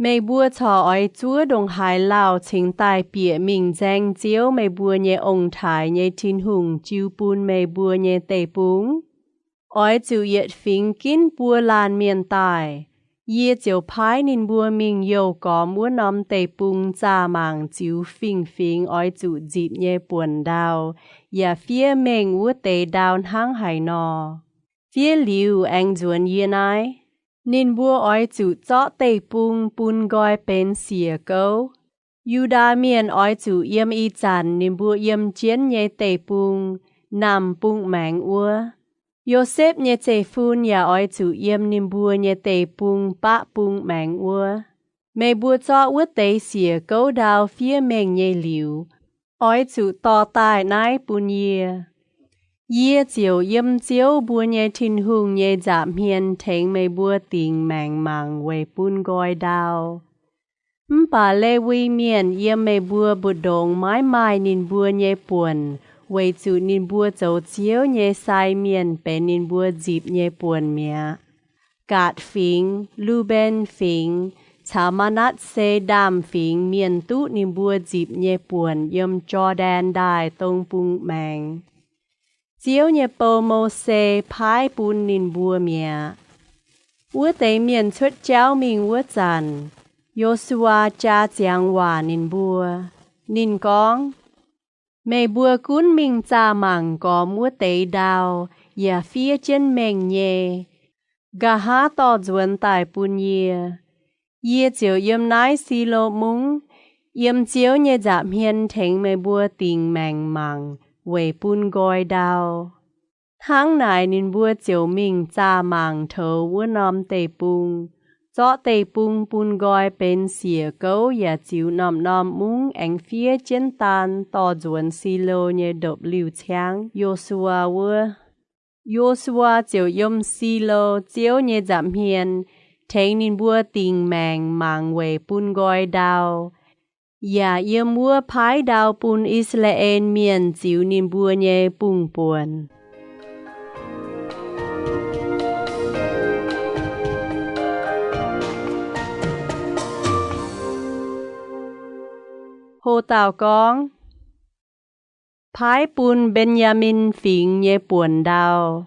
Meih mbuo corc oix zuov ndongc haaix lauh cingx daaih bieqc mingh nzaeng Ziouv, meih mbuo nyei ong-taaix nyei Tin-Hungh jiu bun meih mbuo nyei deic-bung? Oix zuqc yietc fingx ginv buo laanh mienh daaih. Yie ziouc paaiv ninh mbuo mingh youh gormx wuov norm deic-bung zaah mangc ziux fingx-fingx oix zuqc nzipc nyei buonc ndau, yaac fiev mengh wuov deix ndau hnangv haaix nor. Fiev liuz aengx nzuonx yie naaiv. Ninh mbuo oix zuqc zorqv deic-bung bun nqoi benx siec gouv. Yu^ndaa Mienh oix zuqc yiem ih zanc ninh mbuo yiem jienv nyei deic-bung, naamh bung maengx wuov. Yosepv nyei zeiv-fun yaac oix zuqc yiem ninh mbuo nyei deic-bung, baqv bung maengx wuov. Meih mbuo zorqv wuov deix siec gouv ndau fiev mengh nyei liuz, oix zuqc dorh daaih naaiv bun yie. Yie ziouc yiem Ziouv, mbuo nyei Tin-Hungh nyei nza'hmien tengx meih mbuo dingc maengc mangc weic bun nqoi ndau. Mv baac Lewi Mienh yiem meih mbuo mbu'ndongx maiv maaih ninh mbuo nyei buonc, weic zuqc ninh mbuo zoux Ziouv nyei sai mienh benx ninh mbuo nzipc nyei buonc mi'aqv. Gaatc Fingx, Lu^mben Fingx, caux Maa^natv^se Ndaamv-Fingx Mienh duqv ninh mbuo nzipc nyei buonc yiem Jor^ndaen Ndaaih dong bung maengx. Ziouv nyei bou, Mose, paaiv bun ninh mbuo mi'aqv. Wuov deix mienh cuotv jauv mingh wuov zanc, Yo^su^waa jaa ziangx waac ninh mbuo. Ninh gorngv, Meih mbuo gunv mingh zaah mangc gormx wuov deix ndau, yaac fiev jienv mengh nyei. Nqa'haav dorh nzuonx daaih bun yie. Yie ziouc yiem naaiv Silo Mungv, yiem Ziouv nyei nza'hmien tengx meih mbuo dingc maengc mangc weic bun nqoi ndau. Hnangv naaic, ninh mbuo ziouc mingh zaah mangc toux wuov norm deic-bung, zorqv deic-bung bun nqoi benx siec gouv yaac ziux norm-norm mungv aengx fiev jienv daan dorh nzuonx Silo nyei ndopv-liuh ciangv Yo^su^waa wuov. Yo^su^waa ziouc yiem Silo, Ziouv nyei nza'hmien, tengx ninh mbuo dingc maengc mangc weic bun nqoi ndau, yaac yiem wuov paaiv ndau bun I^saa^laa^en Mienh ziux ninh mbuo nyei bung buonc. Ho dauh gorngv, Paaiv bun Mben^yaa^min Fingx nyei buonc ndau.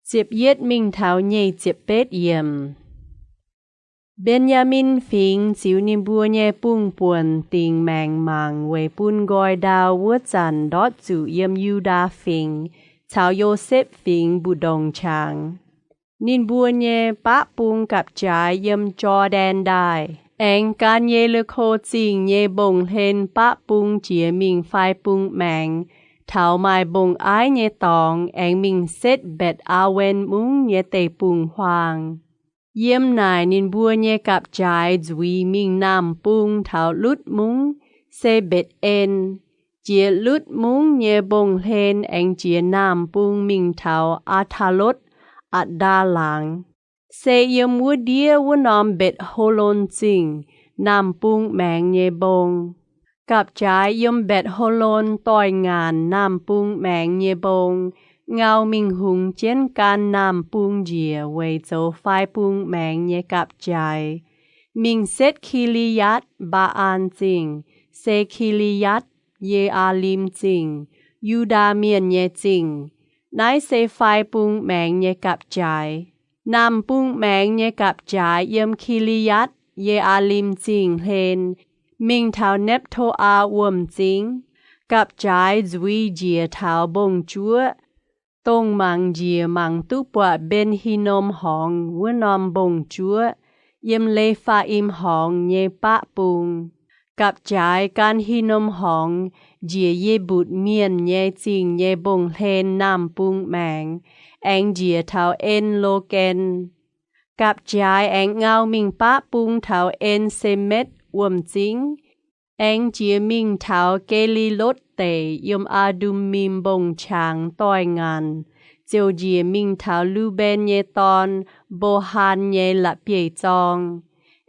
Ziepc yietv mingh taux nyic ziepc betv yiemc. Mben^yaa^min Fingx ziux ninh mbuo nyei bung buonc dingc maengc mangc weic bun nqoi ndau wuov zanc ndortv zuqc yiem Yu^ndaa Fingx caux Yosepv Fingx mbu'ndongx qangx. Ninh mbuo nyei baqv bung gapv-jaaix yiem Jor^ndaen Ndaaih, aengx gan Ye^li^ko Zingh nyei mbong-hlen baqv bung jiex mingh fai bung maengx taux maaih mbong-aiv nyei dorngx, aengx mingh setv Mbaetc^aa^wen Mungv nyei deic-bung-huaang. Yiem naaic ninh mbuo nyei gapv-jaaix nzuiz mingh naamh bung taux Lutv Mungv, se Mbetc^en, jiex Lutv Mungv nyei mbong-hlen aengx jiex naamh bung mingh taux Aa^taa^lotv, Atc^ndaa Laangz, se yiem wuov ndiev wuov norm Mbetc^ho^lon Zingh, naamh bung maengx nyei mbong. Gapv-jaaix yiem Mbetc^ho^lon doix-ngaanc naamh bung maengx nyei mbong, ngau mingh hungx jienv gan naamh bung njiec weic zoux fai bung maengx nyei gapv-jaaix, mingh setv Ki^li^yaatv Mbaa^an Zingh, se Ki^li^yaatv, Ye^aa^lim Zingh, Yu^ndaa Mienh nyei zingh. Naaiv se fai bung maengx nyei gapv-jaaix. Naamh bung maengx nyei gapv-jaaix yiem Ki^li^yaatv, Ye^aa^lim Zingh hlen, mingh taux Nepv^to^aa Wuom Zingh. Gapv-jaaix nzuiz njiec taux mbong-juoqv, dongh mangc njiec mangc duqv buatc Mben^hi^nom Horngz wuov norm mbong-juoqv, yiem Le^faa^im Horngz nyei baqv bung. Gapv-jaaix gan Hin^nom Horngz njiec Ye^mbutc Mienh nyei Zingh nyei mbong-hlen naamh bung maengx, aengx njiec taux En^lo^gan. Gapv-jaaix aengx ngau mingh baqv bung taux En^se^metv Wuom Zingh, aengx jiex mingh taux Ge^li^lotv Deic yiem Aa^ndum^mim Mbong-Qangx doix-ngaanc, ziouc njiec mingh taux Lu^mben nyei dorn, Mbo^han nyei la'bieiv zorng,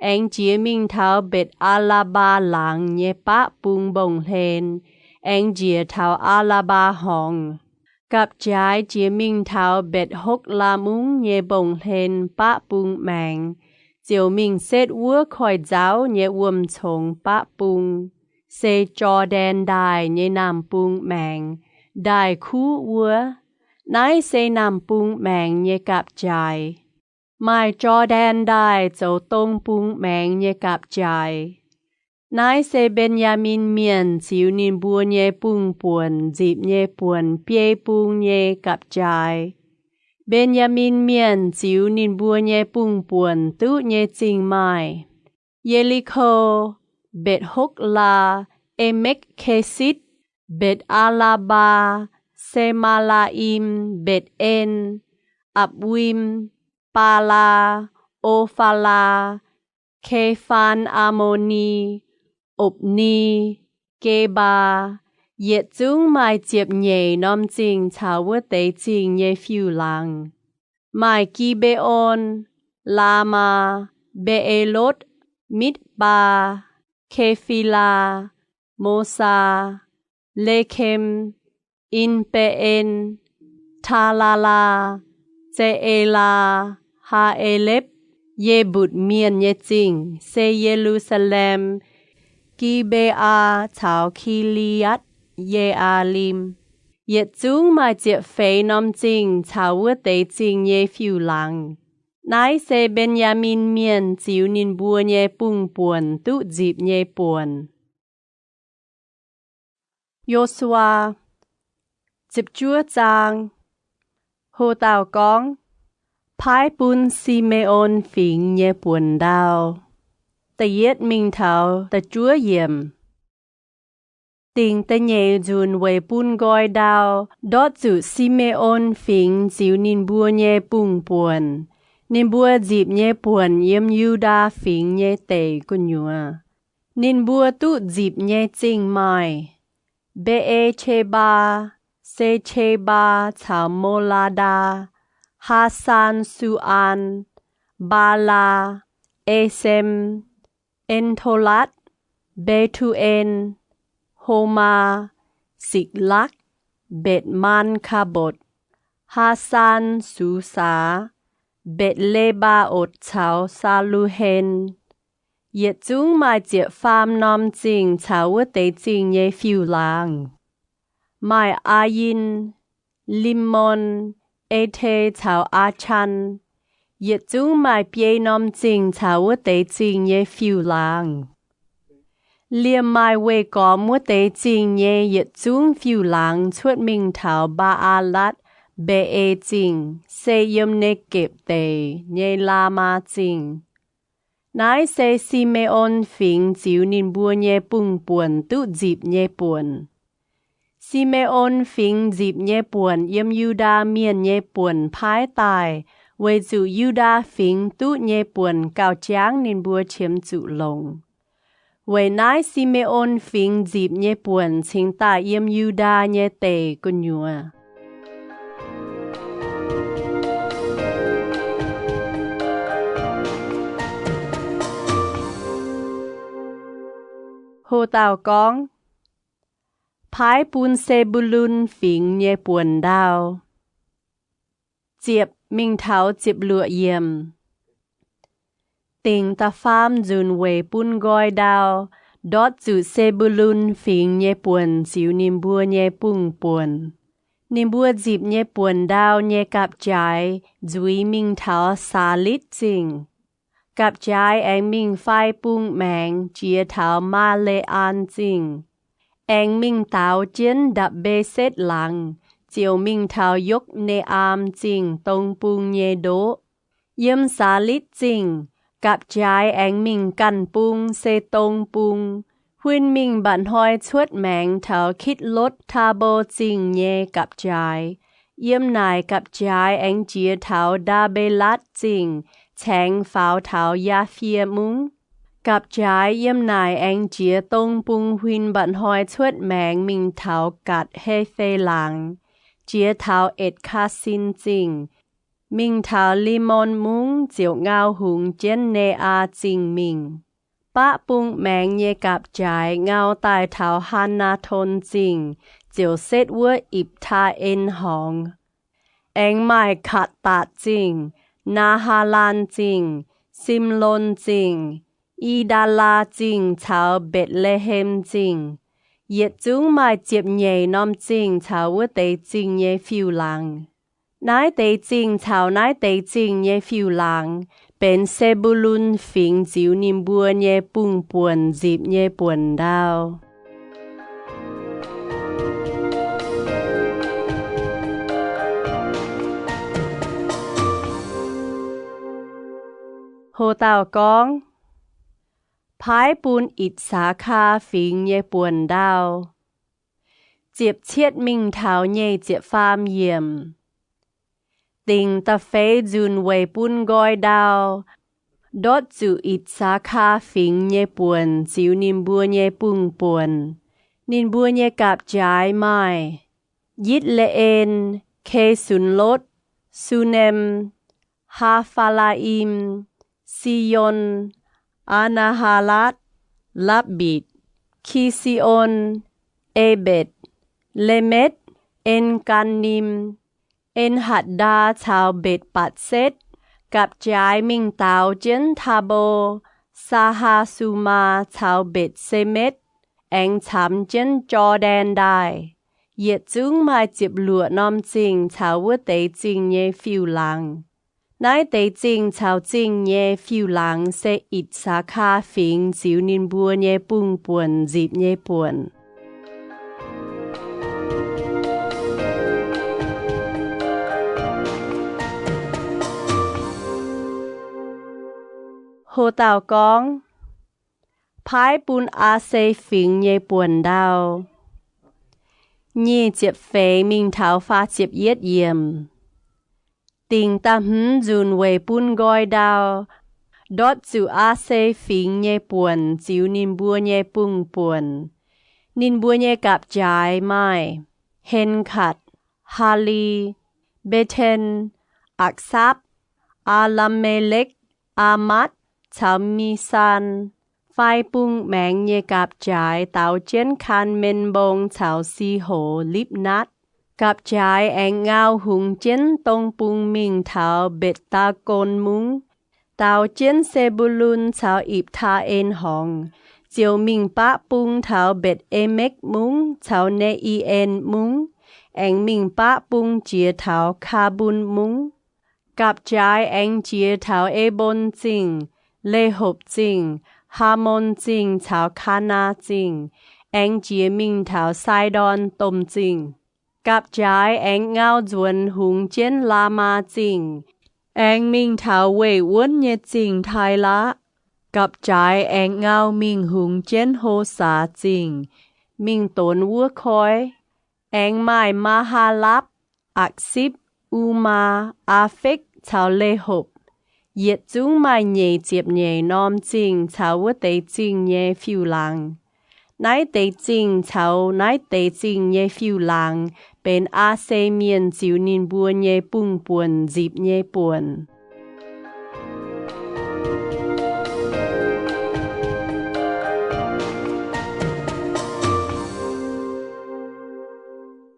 aengx jiex mingh taux Mbetc^aa^laa^mbaa Laangz nyei baqv bung mbong-hlen, aengx njiec taux Aa^laa^mbaa Horngz. Gapv-jaaix jiex mingh taux Mbetc^hokv^laa Mungv nyei mbong-hlen baqv bung maengx, ziouc mingh setv wuov koiv-nzauv nyei wuom-congx baqv bung, se Jor^ndaen Ndaaih nyei naamh bung maengx, ndaaih-kuv wuov. Naaiv se naamh bung maengx nyei gapv-jaaix. Maaih Jor^ndaen Ndaaih zoux dong bung maengx nyei gapv-jaaix. Naaiv se Mben^yaa^min Mienh ziux ninh mbuo nyei bung buonc nzipc nyei buonc biei bung nyei gapv-jaaix. Mben^yaa^min Mienh ziux ninh mbuo nyei bung buonc duqv nyei zingh maaih Ye^li^ko, Mbetc^hokv^laa, E^mekv^ke^sitv, Mbetc^aa^laa^mbaa, Se^maa^laa^im, Mbetc^en, Apc^wim, Baalaa, O^faalaa, Ke^faan, Aa^mo^ni, Opc^ni, Gebaa, yietc zungv maaih ziepc nyeic norm zingh caux wuov deix zingh nyei fiuv-laangz. Maaih Gi^mbe^on, Laamaa, Mbe^e^lotv, Mitv^baa, Ke^fi^laa, Mosaa, Lekem, En^mbe^en, Taalaalaa, Se^elaa, Haa^e^lepv, Ye^mbutc Mienh nyei zingh se Ye^lu^saa^lem, Gi^mbe^aa caux Ki^li^atc Ye^aa^lim. Yietc zungv maaih ziepc feix norm zingh caux wuov deix zingh nyei fiuv-laangz. Naaiv se Mben^yaa^min Mienh ziux ninh mbuo nyei bung-buonc duqv nzipc nyei buonc. Yo^su^waa, ziepc juov zaang. Ho dauh gorngv, Paaiv bun Si^me^on Fingx Nyei Buonc Ndau. Da'yietv mingh taux da'juov yiemc. Dingc da'nyeic nzunc weic bun nqoi ndau, ndortv zuqc Si^me^on Fingx ziux ninh mbuo nyei bung-buonc. Ninh mbuo nzipc nyei buonc yiem Yu^ndaa Fingx nyei deic gu'nyuoz. Ninh mbuo duqv nzipc nyei zingh maaih: Mbe^e^qe^mbaa, se Qe^mbaa caux Mo^laa^ndaa, Haa^san Su^an, Mbaalaa, E^sem, En^to^latv, Mbe^tu^en, Homaa, Sikv^lakv, Mbetc^maan^kaa^mbotc, Haa^san Su^saa, Mbetc^le^mbaa^otc caux Saa^lu^hen. Yietc zungv maaih ziepc faam norm zingh caux wuov deix zingh nyei fiuv-laangz. Maaih Aa^yin, Lim^mon, E^te caux Aa^chan. Yietc zungv maaih biei norm zingh caux wuov deix zingh nyei fiuv-laangz. Liemh maaih weih gormx wuov deix zingh nyei yietc zungv fiuv-laangz cuotv mingh taux Mbaa^aa^latv Mbe^e Zingh, se yiem Ne^gepc Deic nyei Laamaa Zingh. Naaiv se Si^me^on Fingx ziux ninh mbuo nyei bung-buonc duqv nzipc nyei buonc. Si^me^on Fingx nzipc nyei buonc yiem Yu^ndaa Mienh nyei buonc paaiv daaih, weic zuqc Yu^ndaa Fingx duqv nyei buonc gauh jangv ninh mbuo qiemx zuqc longc. Weic naaiv Si^me^on Fingx nzipc nyei buonc cingx daaih yiem Yu^ndaa nyei deic gu'nyuoz. Ho dauh gorngv, Paaiv bun Se^mbu^lun Fingx Nyei Buonc Ndau. Ziepc mingh taux ziepc luoqc yiemc. Dingc da'faam nzunc weic bun nqoi ndau, ndortv zuqc Se^mbu^lun Fingx nyei buonc ziux ninh mbuo nyei bung-buonc. Ninh mbuo nzipc nyei buonc ndau nyei gapv-jaaix nzuiz mingh taux Saalitv Zingh. Gapv-jaaix aengx mingh fai bung maengx jiex taux Maa^le^an Zingh, aengx mingh daaux jienv Nda'mbe^setv Laangz, ziouc mingh taux Yokv^ne^aam Zingh dong bung nyei ndoqv. Yiem Saalitv Zingh, gapv-jaaix aengx mingh ganh bung se dong bung, huin mingh mba'hnoi cuotv maengx taux Kitv^lotv^taa^mbo Zingh nyei gapv-jaaix. Yiem naaic gapv-jaaix aengx jiex taux Ndaa^mbe^latv Zingh, caengx faaux taux Yaa^fie Mungv. Gapv-jaaix yiem naaic aengx jiex dong bung huin mba'hnoi cuotv maengx mingh taux Gatc^he^fe Laangz, jiex taux Etc^kaa^sin Zingh, mingh taux Lim^mon Mungv ziouc ngau hungx jienv Ne^aa Zingh mingh. Baqv bung maengx nyei gapv-jaaix ngau daaih taux Haa^naa^ton Zingh, ziouc setv wuov Ipc^taa^en Horngz. Aengx maaih Katc^daatc Zingh, Naa^haa^laan Zingh, Simlon Zingh, I^ndaa^laa Zingh caux Mbetc^le^hem Zingh. Yietc zungv maaih ziepc nyeic norm zingh caux wuov deix zingh nyei fiuv-laangz. Naaiv deix zingh caux naaiv deix zingh nyei fiuv-laangz benx Se^mbu^lun Fingx ziux ninh mbuo nyei bung-buonc nzipc nyei buonc ndau. Ho dauh gorngv, Paaiv bun Itc^saa^kaa Fingx Nyei Buonc Ndau. Ziepc cietv mingh taux nyic ziepc faam yiemc. Dingc da'feix nzunc weic bun nqoi ndau, ndortv zuqc Itc^saa^kaa Fingx Nyei Buonc ziux ninh mbuo nyei bung-buonc. Ninh mbuo nyei gapv-jaaix maaih Yitv^le^en, Ke^sun^lotv, Sunem, Haa^faa^laa^im, Si^on, Aa^naa^haa^laatv, Lapv^mbitc, Ki^si^on, Ebetc, Lemetv, En^gaa^nim, En^hatc^ndaa caux Mbetc^batc^setv, Gapv-jaaix mingh daaux jienv Taa^mbo, Saa^haa^su^maa caux Mbetc^se^metv, aengx camx jienv Jor^ndaen Ndaaih, yietc zungv maaih ziepc luoqc norm zingh caux wuov deix zingh nyei fiuv-laangz. Naaiv deix zingh caux zingh nyei fiuv-laangz se Itc^saa^kaa Fingx ziux ninh mbuo nyei bung-buonc nzipc nyei buonc. Ho dauh gorngv, Paaiv bun Aa^se Fingx nyei buonc ndau. Nyic ziepc feix mingh taux faah ziepc yietv yiemc. Dingc da'hmz nzunc weic bun nqoi ndau, ndortv zuqc Aa^se Fingx nyei buonc ziux ninh mbuo nyei bung-buonc. Ninh mbuo nyei gapv-jaaix maaih Hen^katc, Haali, Mbeten, Aqsapv, Aa^lam^me^lekv, Aa^matv, caux Misaan. Fai bung maengx nyei gapv-jaaix daaux jienv Kaan^men Mbong caux Si^hox Lipv^natv. Gapv-jaaix aengx ngau hungx jienv dong bung mingh taux Mbetc^daa^gon Mungv, daaux jienv Se^mbu^lun caux Ipc^taa^en Horngz, ziouc mingh baqv bung taux Mbetc^e^mekv Mungv caux Ne^i^en Mungv, aengx mingh baqv bung jiex taux Kaa^mbun Mungv. Gapv-jaaix aengx jiex taux E^mbon Zingh, Lehopc Zingh, Haamon Zingh caux Kaanaa Zingh, aengx jiex mingh taux Sai^ndorn Domh Zingh. Gapv-jaaix aengx ngau nzuonx hungx jienv Laamaa Zingh, aengx mingh taux weih wuonv nyei zingh Taalaqv. Gapv-jaaix aengx ngau mingh hungx jienv Hosaa Zingh, mingh donx wuov koiv. Aengx maaih Maa^haa^lapv, Aqsipv, Umaa, Aa^fekv caux Lehopc. Yietc zungv maaih nyeic ziepc nyeic norm zingh caux wuov deix zingh nyei fiuv-laangz. Naaiv deix zingh caux naaiv deix zingh nyei fiuv-laangz benx Aa^se Mienh ziux ninh mbuo nyei bung-buonc nzipc nyei buonc.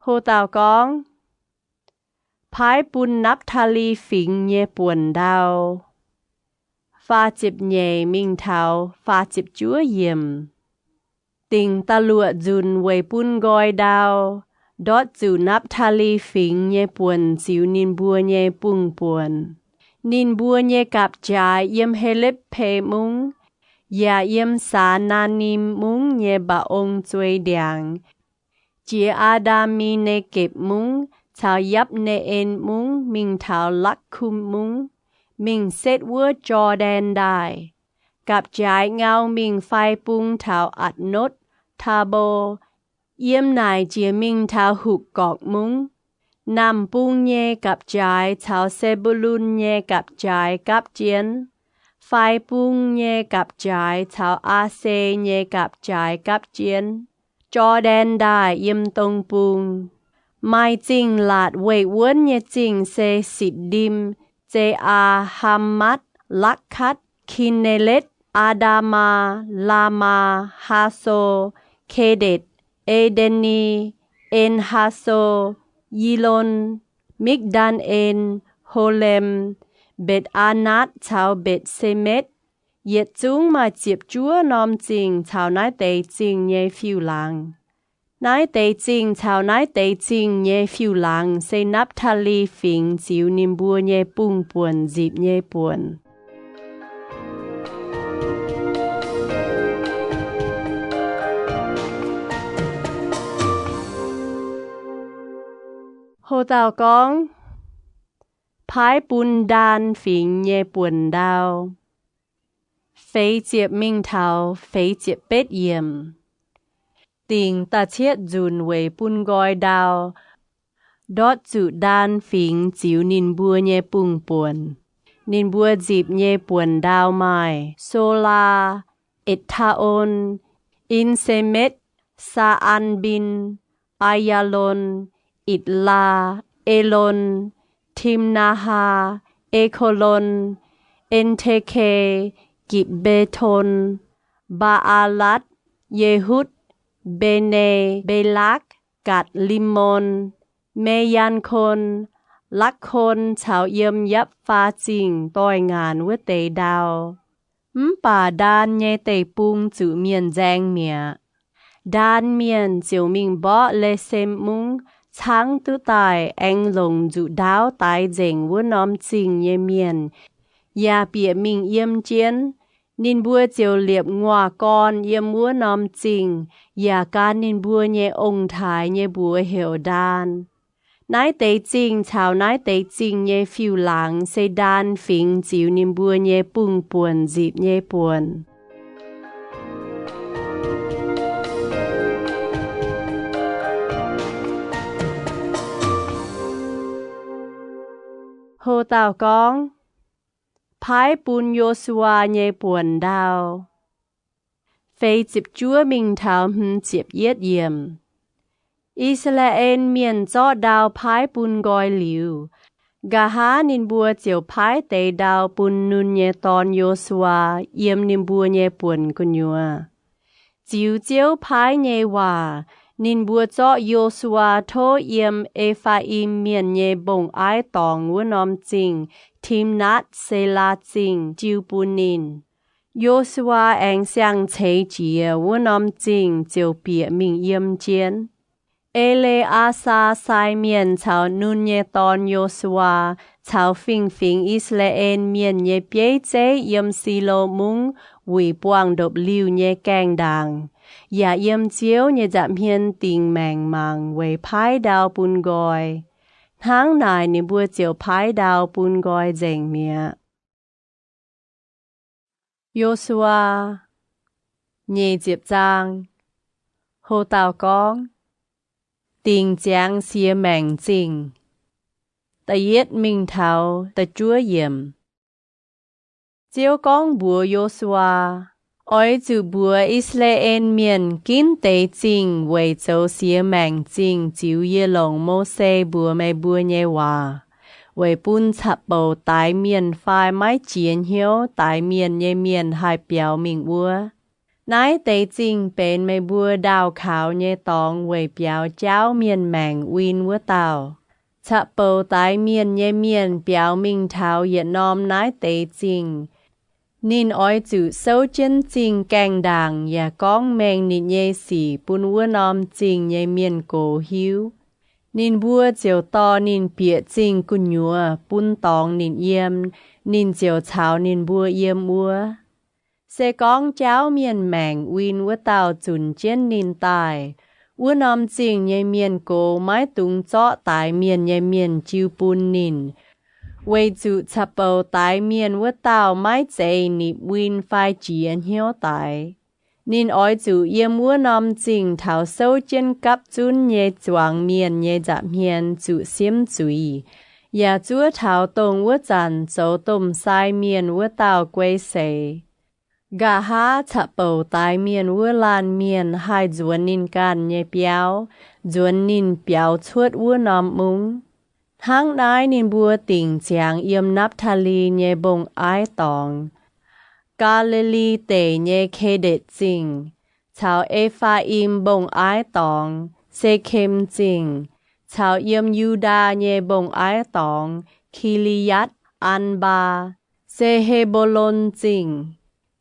Ho dauh gorngv, Paaiv bun Napv^taa^li Fingx nyei buonc ndau. Faah ziepc nyeic mingh taux faah ziepc juov yiemc. Dingc da'luoqc nzunc weic bun nqoi ndau, ndortv zuqc Napv^taa^li Fingx nyei buonc ziux ninh mbuo nyei bung-buonc. Ninh mbuo nyei gapv-jaaix yiem He^lepv^pe Mungv, yaac yiem Saa^naa^nim Mungv nyei mba'ong zuei ndiangx, jiex Aa^ndaa^mi^ne^gepc Mungv caux Yapv^ne^en Mungv mingh taux Lakv^kum Mungv, mingh setv wuov Jor^ndaen Ndaaih. Gapv-jaaix ngau mingh fai bung taux Atc^notv Taa^mbo, yiem naaic jiex mingh taux Hukv^gorqc Mungv. Naamh bung nyei gapv-jaaix caux Se^mbu^lun nyei gapv-jaaix gapv jienv. Fai bung nyei gapv-jaaix caux Aa^se nyei gapv-jaaix gapv jienv. Jor^ndaen Ndaaih yiem dong bung. Maaih zingh laatc weih wuonv nyei zingh se Sitc^ndim, Ze^aa, Haamatv, Lakv^katv, Ki^ne^letv, Aa^ndaa^maa, Laamaa, Haaso, Kedetc, E^nde^ni, En^haaso, Yilon, Mikv^ndan^en, Holem, Mbetc^aa^natv caux Mbetc^se^metv. Yietc zungv maaih ziepc juov norm zingh caux naaiv deix zingh nyei fiuv-laangz. Naaiv deix zingh caux naaiv deix zingh nyei fiuv-laangz se Napv^taa^li Fingx ziux ninh mbuo nyei bung-buonc nzipc nyei buonc. Ho dauh gorngv, Paaiv bun Ndaan Fingx nyei buonc ndau. Feix ziepc mingh taux feix ziepc betv yiemc. Dingc da'cietv nzunc weic bun nqoi ndau, ndortv zuqc Ndaan Fingx ziux ninh mbuo nyei bung-buonc. Ninh mbuo nzipc nyei buonc ndau maaih Solaa, Etc^taa^on, En^se^metv, Saa^an^mbin, Aa^yaa^lon, Itc^laa, Elon, Timnaa^haa, Eko^lon, En^te^ke, Gipc^mbe^ton, Mbaa^aa^latv, Yehutv, Mbene, Mbelakv, Gatc^li^mon, Me^yan^kon, Lakv^kon caux yiem Yapv^faa Zingh doix-ngaanc wuov deix ndau. Mv baac Ndaan nyei deic-bung zuqc mienh nzaeng mi'aqv. Ndaan Mienh ziouc mingh mborqv Le^sem Mungv, caangv duqv daaih aengx longc nzuqc ndaauv daix nzengc wuov norm zingh nyei mienh, yaac bieqc mingh yiem jienv. Ninh mbuo ziouc liepc nguaaz-gorn yiem wuov norm zingh, yaac gan ninh mbuo nyei ong-taaix nyei mbuox heuc Ndaan. Naaiv deix zingh caux naaiv deix zingh nyei fiuv-laangz se Ndaan Fingx ziux ninh mbuo nyei bungx-buonc nzipc nyei buonc. Ho dauh gorngv, Paaiv bun Yo^su^waa nyei buonc ndau. Feix ziepc juov mingh taux hmz ziepc yietv yiemc. I^saa^laa^en Mienh zorqv ndau paaiv bun nqoi liuz, nqa'haav ninh mbuo ziouc paaiv deix ndau bun Nun nyei dorn, Yo^su^waa, yiem ninh mbuo nyei buonc gu'nyuoz. Ziux Ziouv paaiv nyei waac, ninh mbuo zorqv Yo^su^waa tov yiem E^faa^im Mienh nyei mbong-aiv dorngx wuov norm zingh, Timnaatv-Selaa Zingh, jiu bun ninh. Yo^su^waa aengx siang-ceix jiex wuov norm zingh ziouc bieqc mingh yiem jienv. E^le^aa^saa sai mienh caux Nun nyei dorn, Yo^su^waa, caux fingx-fingx I^saa^laa^en Mienh nyei bieiv zeiv yiem Silo Mungv wuic buangh ndopv-liuh nyei gaengh ndaangc, yaac yiem Ziouv nyei nza'hmien dingc maengc mangc weic paaiv ndau bun nqoi. Hnangv naaic ninh mbuo ziouc paaiv ndau bun nqoi nzengc mi'aqv. Yo^su^waa, nyic ziepc zaang. Ho dauh gorngv, Dingc Ziangx Siex Maengc Zingh. Da'yietv mingh taux da'juov yiemc. Ziouv gorngv mbuox Yo^su^waa, Oix zuqc mbuox I^saa^laa^en Mienh, Ginv deix zingh weic zoux siex maengc zingh ziux yie longc Mose mbuox meih mbuo nyei waac, weic bun caqv-bouc daix mienh fai maiv jiex hnyouv daix mienh nyei mienh haih biaux mingh wuov. Naaiv deix zingh benx meih mbuo ndaauh kaux nyei dorngx weic biaux jaauv mienh maengc win wuov dauh. Caqv-bouc daix mienh nyei mienh biaux mingh taux yietc norm naaiv deix zingh, ninh oix zuqc souv jienv zingh gaengh ndaangc yaac gorngv mengh ninh nyei sic bun wuov norm zingh nyei mienh gox hiuv. Ninh mbuo ziouc dorh ninh bieqc zingh gu'nyuoz bun dorngx ninh yiem, ninh ziouc caux ninh mbuo yiem wuov. Se gorngv jaauv mienh maengc win wuov dauh zunc jienv ninh daaih, wuov norm zingh nyei mienh gox maiv dungx zorqv daix mienh nyei mienh jiu bun ninh, weic zuqc caqv-bouc daix mienh wuov dauh maiv zeiz nipc win fai jiex hnyouv daix. Ninh oix zuqc yiem wuov norm zingh taux souv jienv gapv zunv nyei zuangx mienh nyei nza'hmien zuqc siemv zuiz, yaac zuov taux dongh wuov zanc zoux domh sai mienh wuov dauh guei seix. Nqa'haav caqv-bouc daix mienh wuov laanh mienh haih nzuonx ninh ganh nyei biauv, nzuonx ninh biaux cuotv wuov norm mungv. Hnangv naaiv ninh mbuo dingc ziangx yiem Napv^taa^li nyei mbong-aiv dorngx, Gaa^li^li Deic nyei Ke^ndetc Zingh, caux E^faa^im mbong-aiv dorngx, Sekem Zingh, caux yiem Yu^ndaa nyei mbong-aiv dorngx, Ki^li^yatv An^mbaa, se He^mbo^lon Zingh,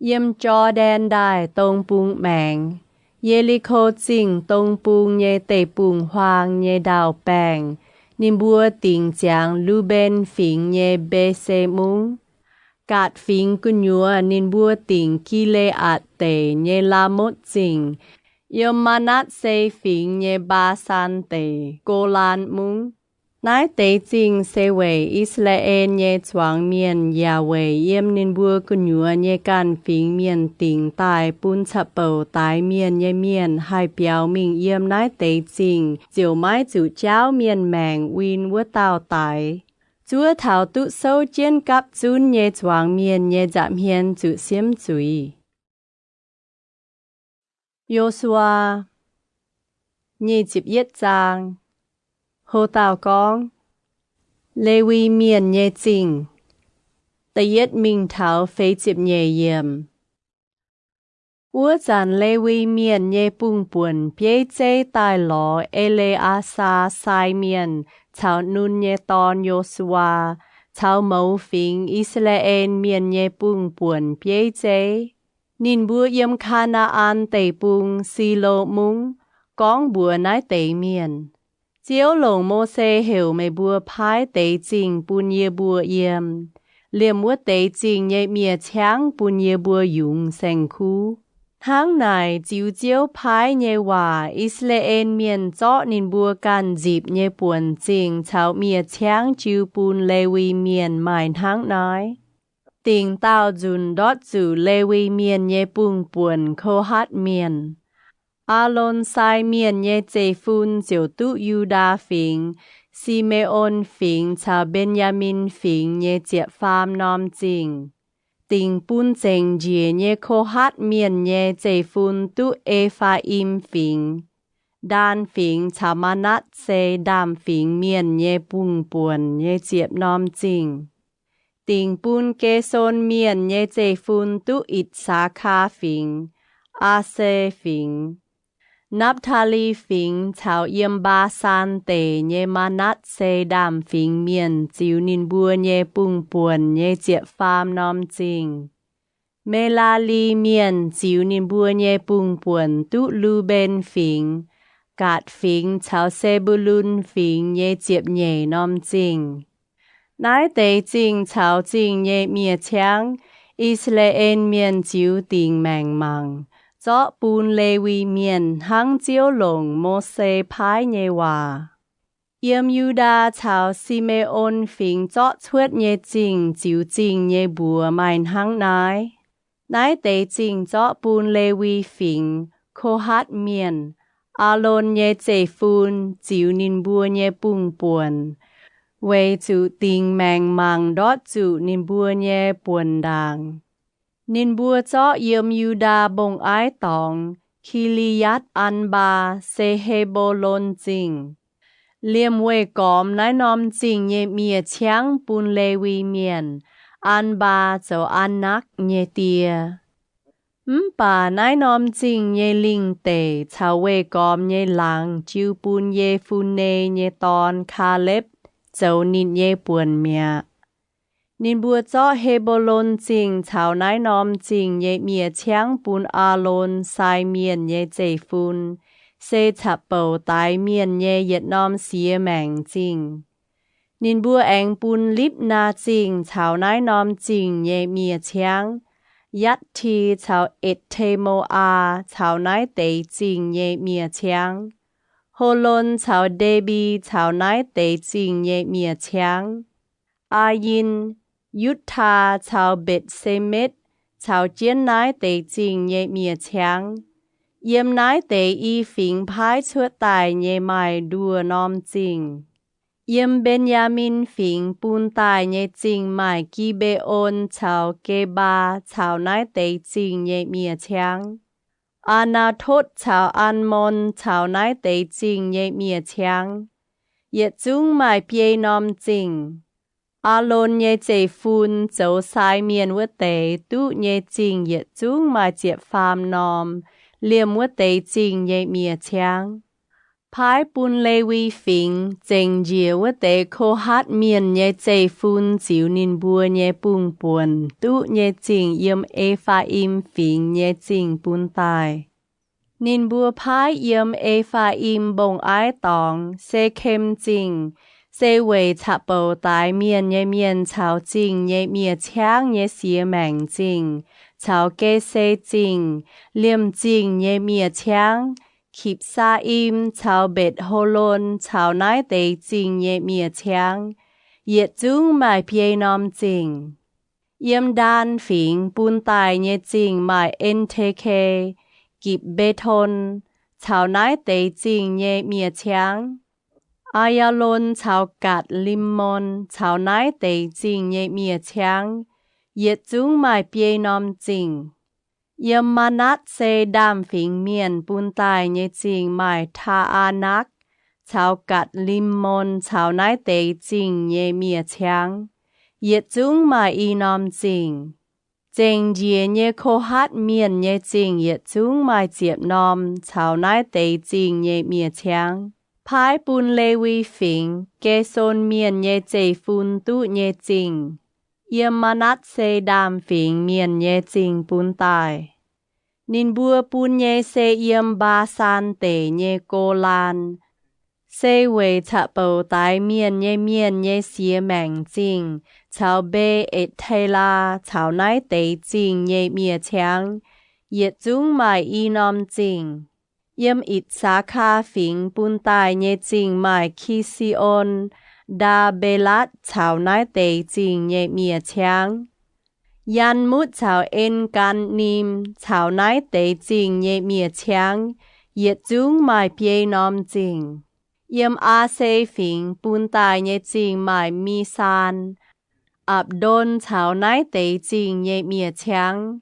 yiem Jor^ndaen Ndaaih dong bung maengx, Ye^li^ko Zingh dong bung nyei deic-bung-huaang nyei ndau-baengh. Ninh mbuo dingc ziangx Lu^mben Fingx nyei Mbe^se Mungv. Gaatc Fingx gu'nyuoz ninh mbuo dingc Gi^le^aatc Deic nyei Laamotv Zingh, yiem Maa^natv^se Fingx nyei Mbaa^saan Deic, Go^laan Mungv. Naaiv deix zingh se weic I^saa^laa^en nyei zuangx mienh yaac weic yiem ninh mbuo gu'nyuoz nyei ganh fingx mienh dingc daaih bun caqv-bouc daix mienh nyei mienh haih biaux mingh yiem naaiv deix zingh ziouc maiv zuqc jaauv mienh maengc win wuov dauh daix, zuov taux duqv souv jienv gapv zunv nyei zuangx mienh nyei nza'hmien zuqc siemv zuiz. Yo^su^waa, nyic ziepc yietv zaang. Hlo dauh gorngv, Lewi Mienh nyei Zingh, da'yietv mingh taux feix ziepc nyeic yiemc. Wuov zanc Lewi Mienh nyei bungh buonc bieiv zeiv daaih lorz E^le^aa^saa sai mienh caux Nun nyei dorn, Yo^su^waa, caux mouz fingx I^saa^laa^en Mienh nyei bungh buonc bieiv zeiv. Ninh mbuo yiem Kaa^naa^an Deic-Bung, Silo Mungv, gorngv mbuox naaiv deix mienh, Ziouv longc Mose heuc meih mbuo paaiv deix zingh bun yie mbuo yiem. Liemh wuov deix zingh nyei miev-ciangv bun yie mbuo yungz saeng-kuv. Hnangv naaic, ziux Ziouv paaiv nyei waac, I^saa^laa^en Mienh zorqv ninh mbuo ganh nzipc nyei buonc zingh caux miev-ciangv jiu bun Lewi Mienh maaih hnangv naaiv. Dingc daauh nzunc ndortv zuqc Lewi Mienh nyei bungh buonc Ko^hatv Mienh. Aalon sai mienh nyei zeiv-fun ziouc duqv Yu^ndaa Fingx, Si^me^on Fingx caux Mben^yaa^min Fingx nyei ziepc faam norm zingh. Dingc bun zengc njiec nyei Ko^hatv Mienh nyei zeiv-fun duqv E^faa^im Fingx, Ndaan Fingx caux Maa^natv^se Ndaamv Fingx Mienh nyei bungh buonc nyei ziepc norm zingh. Dingc bun Ge^son Mienh nyei zeiv-fun duqv Itc^saa^kaa Fingx, Aa^se Fingx, Napv^taa^li Fingx caux yiem Mbaa^saan Deic nyei Maa^natv^se Ndaamv Fingx Mienh ziux ninh mbuo nyei bungh buonc nyei ziepc faam norm zingh. Melaa^li Mienh ziux ninh mbuo nyei bungh buonc duqv Lu^mben Fingx, Gaatc Fingx caux Se^mbu^lun Fingx nyei ziepc nyeic norm zingh. Naaiv deix zingh caux zingh nyei miev-ciangv, I^saa^laa^en Mienh ziux dingc maengc mangc, zorqv bun Lewi Mienh hnangv Ziouv longc Mose paaiv nyei waac. Yiem Yu^ndaa caux Si^me^on Fingx zorqv cuotv nyei zingh ziux zingh nyei mbuox maaih hnangv naaiv. Naaiv deix zingh zorqv bun Lewi Fingx, Ko^hatv Mienh, Aalon nyei zeiv-fun ziux ninh mbuo nyei bungh buonc, weic zuqc dingc maengc mangc ndortv zuqc ninh mbuo nyei buonc ndaangc. Ninh mbuo zorqv yiem Yu^ndaa Mbong-Aiv Dorngx, Ki^li^yaatv Anbaa, se He^mbo^lon Zingh. Liemh weih gormx naaiv norm zingh nyei miev-ciangv bun Lewi Mienh, Anbaa zoux Aa^nakv nyei die. Mv baac naaiv norm zingh nyei lingh deic caux weih gormx nyei laangz jiu bun Ye^fun^ne nyei dorn, Kaalepv, zoux ninh nyei buonc mi'aqv. Ninh mbuo zorqv He^mbo^lon Zingh caux naaiv norm zingh nyei miev-ciangv bun Aalon sai mienh nyei zeiv-fun, se caqv-bouc daix mienh nyei yietc norm siex maengc zingh. Ninh mbuo aengx bun Lipv^naa Zingh caux naaiv norm zingh nyei miev-ciangv, Yatv^ti caux Etc^te^mo^aa caux naaiv deix zingh nyei miev-ciangv, Holon caux Nde^mbi caux naaiv deix zingh nyei miev-ciangv, Aa^yin, Yutv^taa caux Mbetc^se^metv caux jienv naaiv deix zingh nyei miev-ciangv. Yiem naaiv deix i fingx paaiv cuotv daaih nyei maaih nduoh norm zingh. Yiem Mben^yaa^min Fingx bun daaih nyei zingh maaih Gi^mbe^on caux Gebaa caux naaiv deix zingh nyei miev-ciangv, Aa^naa^totv caux An^mon caux naaiv deix zingh nyei miev-ciangv. Yietc zungv maaih biei norm zingh. Aalon nyei zeiv-fun zoux sai mienh wuov deix duqv nyei zingh yietc zungv maaih ziepc faam norm, liemh wuov deix zingh nyei miev-ciangv. Paaiv bun Lewi Fingx zengc njiec wuov deix Ko^hatv Mienh nyei zeiv-fun ziux ninh mbuo nyei bungh buonc duqv nyei zingh yiem E^faa^im Fingx nyei zingh bun daaih. Ninh mbuo paaiv yiem E^faa^im Mbong-Aiv Dorngx, Sekem Zingh, se weic caqv-bouc daix mienh nyei mienh caux zingh nyei miev-ciangv nyei siex maengc zingh, caux Gese Zingh, liemh zingh nyei miev-ciangv, Kipc^saa^im caux Mbetc^ho^lon caux naaiv deix zingh nyei miev-ciangv, yietc zungv maaih biei norm zingh. Yiem Ndaan Fingx bun daaih nyei zingh maaih En^te^ke, Gipc^mbe^ton caux naaiv deix zingh nyei miev-ciangv, Aa^yaa^lon caux Gatc^lim^mon caux naaiv deix zingh nyei miev-ciangv, yietc zungv maaih biei norm zingh. Yiem Maa^natv^se Ndaamv Fingx Mienh bun daaih nyei zingh maaih Taa^aa^nakv caux Gatc^lim^mon caux naaiv deix zingh nyei miev-ciangv, yietc zungv maaih i norm zingh. Zengc njiec nyei Ko^hatv Mienh nyei zingh yietc zungv maaih ziepc norm caux naaiv deix zingh nyei miev-ciangv. Paaiv bun Lewi Fingx, Ge^son Mienh nyei zeiv-fun duqv nyei zingh, yiem Maa^natv^se Ndaamv Fingx Mienh nyei zingh bun daaih. Ninh mbuo bun nyei se yiem Mbaa^saan Deic nyei Go^laan, se weic caqv-bouc daix mienh nyei mienh nyei siex maengc zingh caux Mbe^etc^te^laa caux naaiv deix zingh nyei miev-ciangv, yietc zungv maaih i norm zingh. Yiem Itc^saa^kaa Fingx bun daaih nyei zingh maaih Ki^si^on, Ndaa^mbe^latv caux naaiv deix zingh nyei miev-ciangv. Yan^mutv caux En^gan^nim caux naaiv deix zingh nyei miev-ciangv, yietc zungv maaih biei norm zingh. Yiem Aa^se Fingx bun daaih nyei zingh maaih Misaan, Apc^ndon caux naaiv deix zingh nyei miev-ciangv,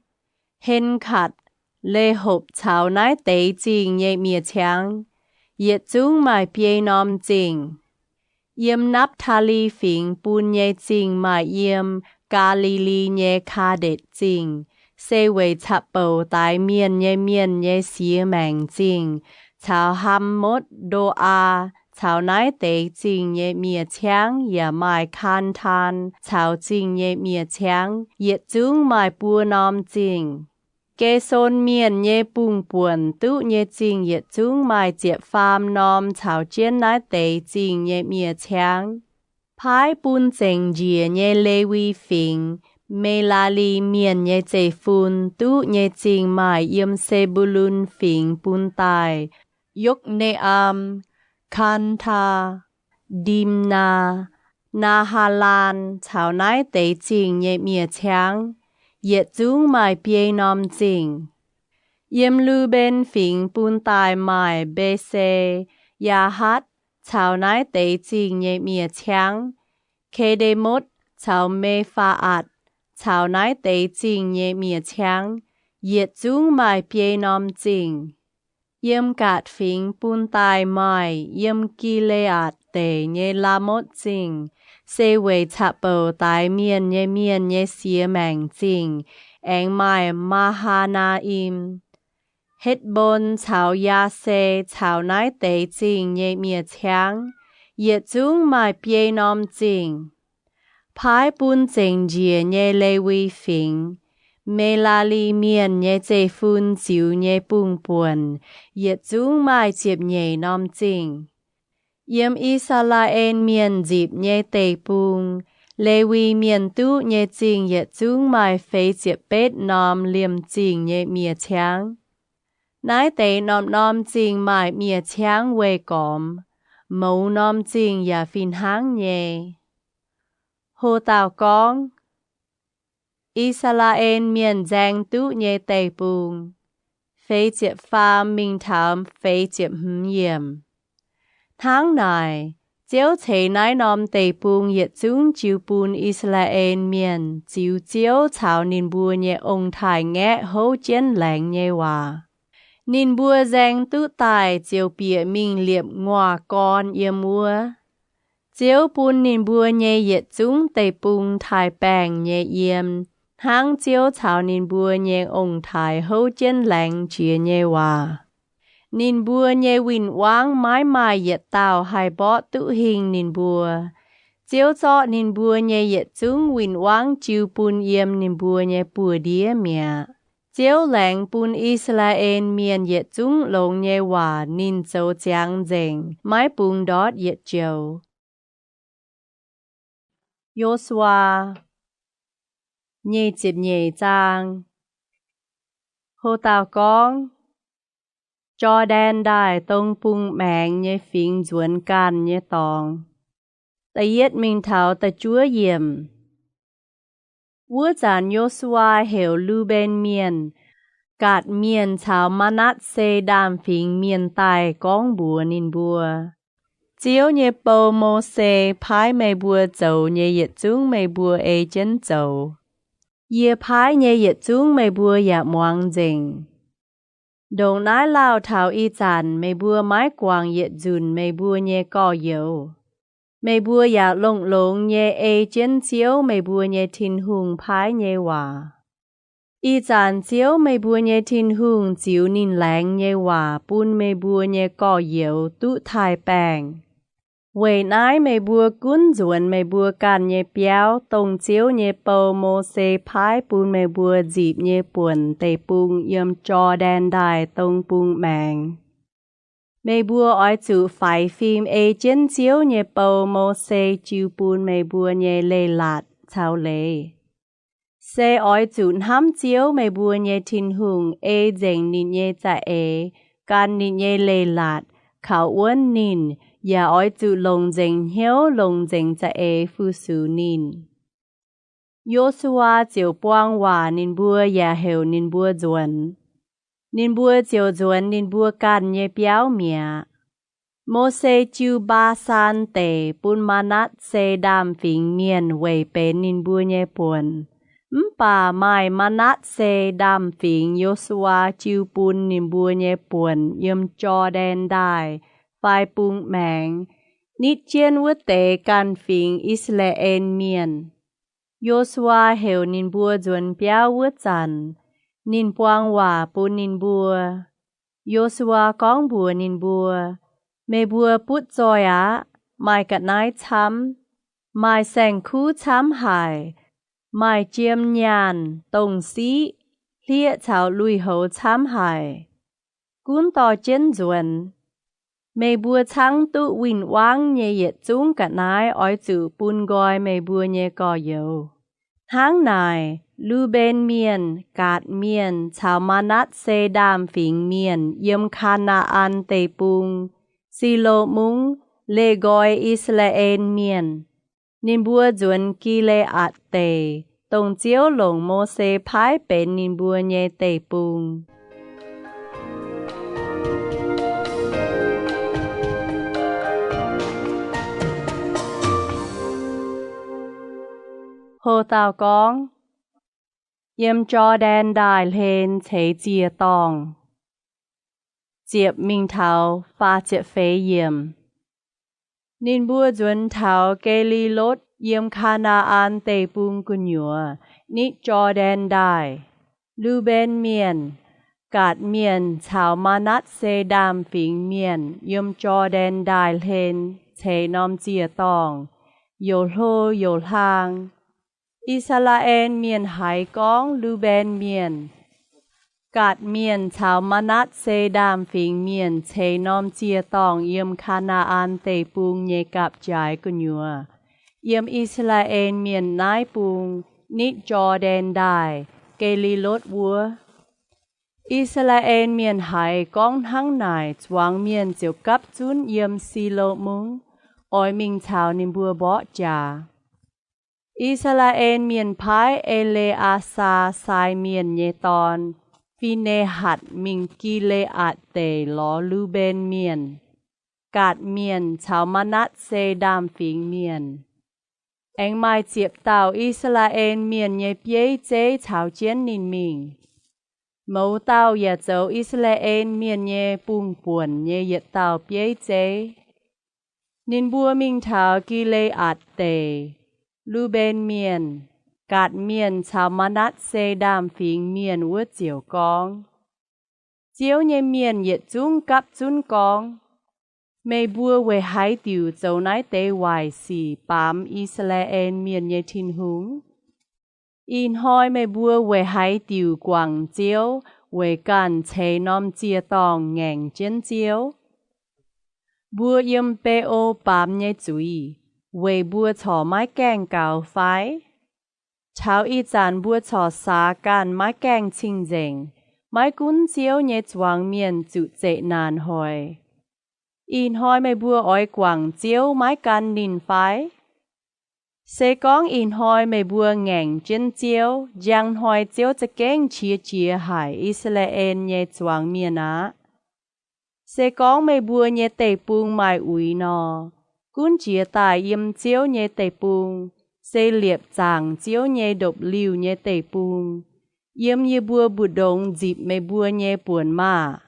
Hen^katc, Le^hopc caux naaiv deix zingh nyei miev-ciangv, yietc zungv maaih biei norm zingh. Yiem Napv^taa^li Fingx bun nyei zingh maaih yiem Gaa^li^li nyei Kaa^ndetc Zingh, se weic caqv-bouc daix mienh nyei mienh nyei siex maengc zingh, caux Ham^motv^ndo^aa caux naaiv deix zingh nyei miev-ciangv, yaac maaih Kaan^taan caux zingh nyei miev-ciangv, yietc zungv maaih buo norm zingh. Ge^son Mienh nyei bungx-buonc duqv nyei zingh yietc zungv maaih ziepc faam norm caux jienv naaiv deix zingh nyei miev-ciangv. Paaiv bun zengc njiec nyei Lewi Fingx, Melaa^li Mienh nyei zeiv-fun duqv nyei zingh maaih yiem Se^mbu^lun Fingx bun daaih, Yokv^ne^am, Kaan^taa, Ndim^naa, Naa^haa^laan caux naaiv deix zingh nyei miev-ciangv, yietc zungv maaih biei norm zingh. Yiem Lu^mben Fingx bun daaih maaih Mbe^se, Yaahatv caux naaiv deix zingh nyei miev-ciangv, Ke^nde^motv caux Me^faa^atc caux naaiv deix zingh nyei miev-ciangv, yietc zungv maaih biei norm zingh. Yiem Gaatc Fingx bun daaih maaih yiem Gi^le^aatc Deic nyei Laamotv Zingh, se weic caqv-bouc daix mienh nyei mienh nyei siex maengc zingh, aengx maaih Maa^haa^naa^im, Hetv^mbon caux Yaase caux naaiv deix zingh nyei miev-ciangv, yietc zungv maaih biei norm zingh. Paaiv bun zengc njiec nyei Lewi Fingx, Melaa^li Mienh nyei zeiv-fun ziux nyei bungx-buonc, yietc zungv maaih ziepc nyeic norm zingh. Yiem I^saa^laa^en Mienh nzipc nyei deic-bung, Lewi Mienh duqv nyei zingh yietc zungv maaih feix ziepc betv norm liemh zingh nyei miev-ciangv. Naaiv deix norm-norm zingh maaih miev-ciangv weih gormx, mouz norm zingh yaac fih hnangv nyei. Ho dauh gorngv, I^saa^laa^en Mienh nzaeng duqv nyei deic-bung, feix ziepc faam mingh taux feix ziepc hmz yiemc. Hnangv naaic, Ziouv ceix naaiv norm deic-bung yietc zungv jiu bun I^saa^laa^en Mienh ziux Ziouv caux ninh mbuo nyei ong-taaix-ngaeqv houv jienv laengz nyei waac. Ninh mbuo nzaeng duqv daaih ziouc bieqc mingh liepc nguaaz-gorn yiem wuov. Ziouv bun ninh mbuo nyei yietc zungv deic-bung taaix-baengh nyei yiem, hnangv Ziouv caux ninh mbuo nyei ong-taaix houv jienv laengz jiex nyei waac. Ninh mbuo nyei win-wangv maiv maaih yietc dauh haih mborqv duqv hingh ninh mbuo. Ziouv zorqv ninh mbuo nyei yietc zungv win-wangv jiu bun yiem ninh mbuo nyei buoz-ndiev mi'aqv. Ziouv laengz bun I^saa^laa^en Mienh yietc zungv longx nyei waac ninh zoux ziangx nzengc, maiv bungx ndortv yietc joux. Yo^su^waa, nyic ziepc nyeic zaang. Ho dauh gorngv, Jor^ndaen Ndaaih dong bung maengx nyei fingx nzuonx ganh nyei dorngx, da'yietv mingh taux da'juov yiemc. Wuov zanc Yo^su^waa heuc Lu^mben Mienh, Gaatc Mienh caux Maa^natv^se Ndaamv Fingx Mienh daaih gorngv mbuox ninh mbuo, Ziouv nyei bou, Mose, paaiv meih mbuo zoux nyei yietc zungv meih mbuo ei jienv zoux. Yie paaiv nyei yietc zungv meih mbuo yaac muangx nzengc. Ndongc naaiv lauh taux ih zanc meih mbuo maiv guangc yietc nzunc meih mbuo nyei gorx-youz. Meih mbuo yaac longx-longx nyei ei jienv Ziouv, meih mbuo nyei Tin-Hungh, paaiv nyei waac. Ih zanc Ziouv, meih mbuo nyei Tin-Hungh, ziux ninh laengz nyei waac bun meih mbuo nyei gorx-youz duqv taaih-baengh. Weic naaiv meih mbuo gunv nzuonx meih mbuo ganh nyei biauv, dongh Ziouv nyei bou, Mose, paaiv bun meih mbuo nzipc nyei buonc deic-bung yiem Jor^ndaen Ndaaih dong bung maengx. Meih mbuo oix zuqc faix fim ei jienv Ziouv nyei bou, Mose, jiu bun meih mbuo nyei leiz-latc caux leiz. Se oix zuqc hnamv Ziouv, meih mbuo nyei Tin-Hungh, ei nzengc ninh nyei za'eix, gan ninh nyei leiz-latc, kaux wuonv ninh, yaac oix zuqc longc nzengc hnyouv, longc nzengc za'eix fu-sux ninh. Yo^su^waa ziouc buang waac ninh mbuo yaac heuc ninh mbuo nzuonx. Ninh mbuo ziouc nzuonx ninh mbuo ganh nyei biauv mi'aqv. Mose jiu Mbaa^saan Deic bun Maa^natv^se Ndaamv-Fingx Mienh weic benx ninh mbuo nyei buonc. Mv baac maaih Maa^natv^se Ndaamv-Fingx Yo^su^waa jiu bun ninh mbuo nyei buonc yiem Jor^ndaen Ndaaih fai bung maengx, nitv jienv wuov deix ganh fingx I^saa^laa^en Mienh. Yo^su^waa heuc ninh mbuo nzuonx biauv wuov zanc, ninh buang waac bun ninh mbuo. Yo^su^waa gorngv mbuox ninh mbuo, Meih mbuo butv zoih aqv. Maaih ga'naaiv camv, maaih saeng-kuv camv haic, maaih jiem nyaanh, dongh siqv, hlieqv caux lui-houx camv haic. Gunv dorh jienv nzuonx. Meih mbuo caangv duqv win-wangv nyei yietc zungv ga'naaiv oix zuqc bun nqoi meih mbuo nyei gorx-youz. Hnangv naaic, Lu^mben Mienh, Gaatc Mienh caux Maa^natv^se Ndaamv-Fingx Mienh yiem Kaa^naa^an Deic-Bung, Silo Mungv, leih nqoi I^saa^laa^en Mienh. Ninh mbuo nzuonx Gi^le^aatc Deic, dongh Ziouv longc Mose paaiv benx ninh mbuo nyei deic-bung. Ho dauh gorngv, Yiem Jor^ndaen Ndaaih Hlen Ceix Ziec-Dorngh. Ziepc mingh taux faah ziepc feix yiemc. Ninh mbuo nzuonx taux Ge^li^lotv yiem Kaa^naa^an Deic-Bung gu'nyuoz, nitv Jor^ndaen Ndaaih. Lu^mben Mienh, Gaatc Mienh caux Maa^natv^se Ndaamv-Fingx Mienh yiem Jor^ndaen Ndaaih Hlen ceix norm ziec-dorngh, youc hlo youc hlaang. I^saa^laa^en Mienh haiz gorngv Lu^mben Mienh, Gaatc Mienh caux Maa^natv^se Ndaamv-Fingx Mienh ceix norm ziec-dorngh yiem Kaa^naa^an Deic-Bung nyei gapv-jaaix gu'nyuoz, yiem I^saa^laa^en Mienh naaiv bung, nitv Jor^ndaen Ndaaih, Ge^li^lotv wuov. I^saa^laa^en Mienh haiz gorngv hnangv naaic, zuangx mienh ziouc gapv zunv yiem Silo Mungv, oix mingh caux ninh mbuo mborqv jaax. I^saa^laa^en Mienh paaiv E^le^aa^saa, Saaix Mienh nyei dorn, Fi^ne^hatc, mingh Gi^le^aatc Deic lorz Lu^mben Mienh, Gaatc Mienh caux Maa^natv^se Ndaamv-Fingx Mienh. Aengx maaih ziepc dauh I^saa^laa^en Mienh nyei bieiv zeiv caux jienv ninh mingh. Mouz dauh yaac zoux I^saa^laa^en Mienh nyei bungh buonc nyei yietc dauh bieiv zeiv. Ninh mbuo mingh taux Gi^le^aatc Deic. Lu^mben Mienh, Gaatc Mienh caux Maa^natv^se Ndaamv-Fingx Mienh wuov ziouc gorngv, Ziouv nyei mienh yietc zungv gapv zunv gorngv, Meih mbuo weic haaix diuc zoux naaiv deix waaic sic baamz I^saa^laa^en Mienh nyei Tin-Hungh? Ih hnoi meih mbuo weic haaix diuc guangc Ziouv, weic ganh ceix norm ziec-dorngh ngaengc jienv Ziouv? Mbuo yiem Be^o baamz nyei zuiz, weic mbuo corc maiv gaengh gaux fai? Taux ih zanc mbuo corc saax ganh maiv gaengh cing-nzengc, maiv gunv Ziouv nyei zuangx mienh zuqc zeqc naanc hoic. Ih hnoi meih mbuo oix guangc Ziouv maiv gan ninh fai? Se gorngv ih hnoi meih mbuo ngaengc jienv Ziouv, njang hnoi Ziouv za'gengh qiex jiez haic I^saa^laa^en nyei zuangx mienh aqv. Se gorngv meih mbuo nyei deic-bung maaih uix nor, gunv jiez daaih yiem Ziouv nyei deic-bung, se liepc zaangc Ziouv nyei ndopv-liuh nyei deic-bung, yiem yie mbuo mbu'ndongx nzipc meih mbuo nyei buonc maah!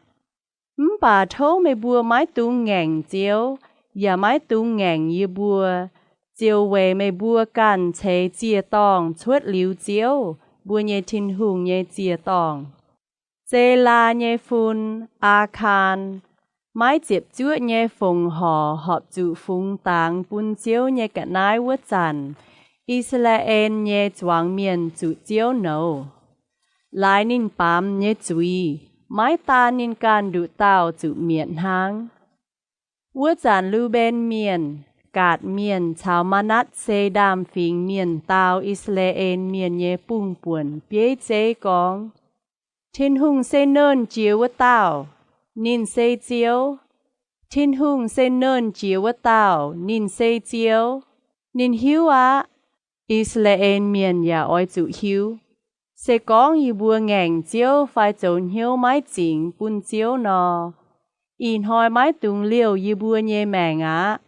Mv baac tov meih mbuo maiv dungx ngaengc Ziouv, yaac maiv dungx ngaengc yie mbuo, ziouc weic meih mbuo ganh ceix ziec-dorngh cuotv liuz Ziouv, mbuo nyei Tin-Hungh nyei ziec-dorngh. Zelaa nyei fun, Aakaan, maiv ziepc zuoqv nyei fongc horc horpc zuqc fungx dangx bun Ziouv nyei ga'naaiv wuov zanc, I^saa^laa^en nyei zuangx mienh zuqc Ziouv nouz. Laaix ninh baamz nyei zuiz, maiv daan ninh ganh nduqc dauh zuqc mietc hnangv. Wuov zanc Lu^mben Mienh, Gaatc Mienh caux Maa^natv^se Ndaamv-Fingx Mienh dau I^saa^laa^en Mienh nyei bungh buonc bieiv zeiv gorngv, Tin-Hungh se nernh jiex wuov dauh. Ninh se Ziouv. Tin-Hungh se nernh jiex wuov dauh. Ninh se Ziouv. Ninh hiuv aqv. I^saa^laa^en Mienh yaac oix zuqc hiuv. Se gorngv yie mbuo ngaengc Ziouv fai zoux hnyouv maiv zingx bun Ziouv nor, ih hnoi maiv dungx liouh yie mbuo nyei maengc aqv.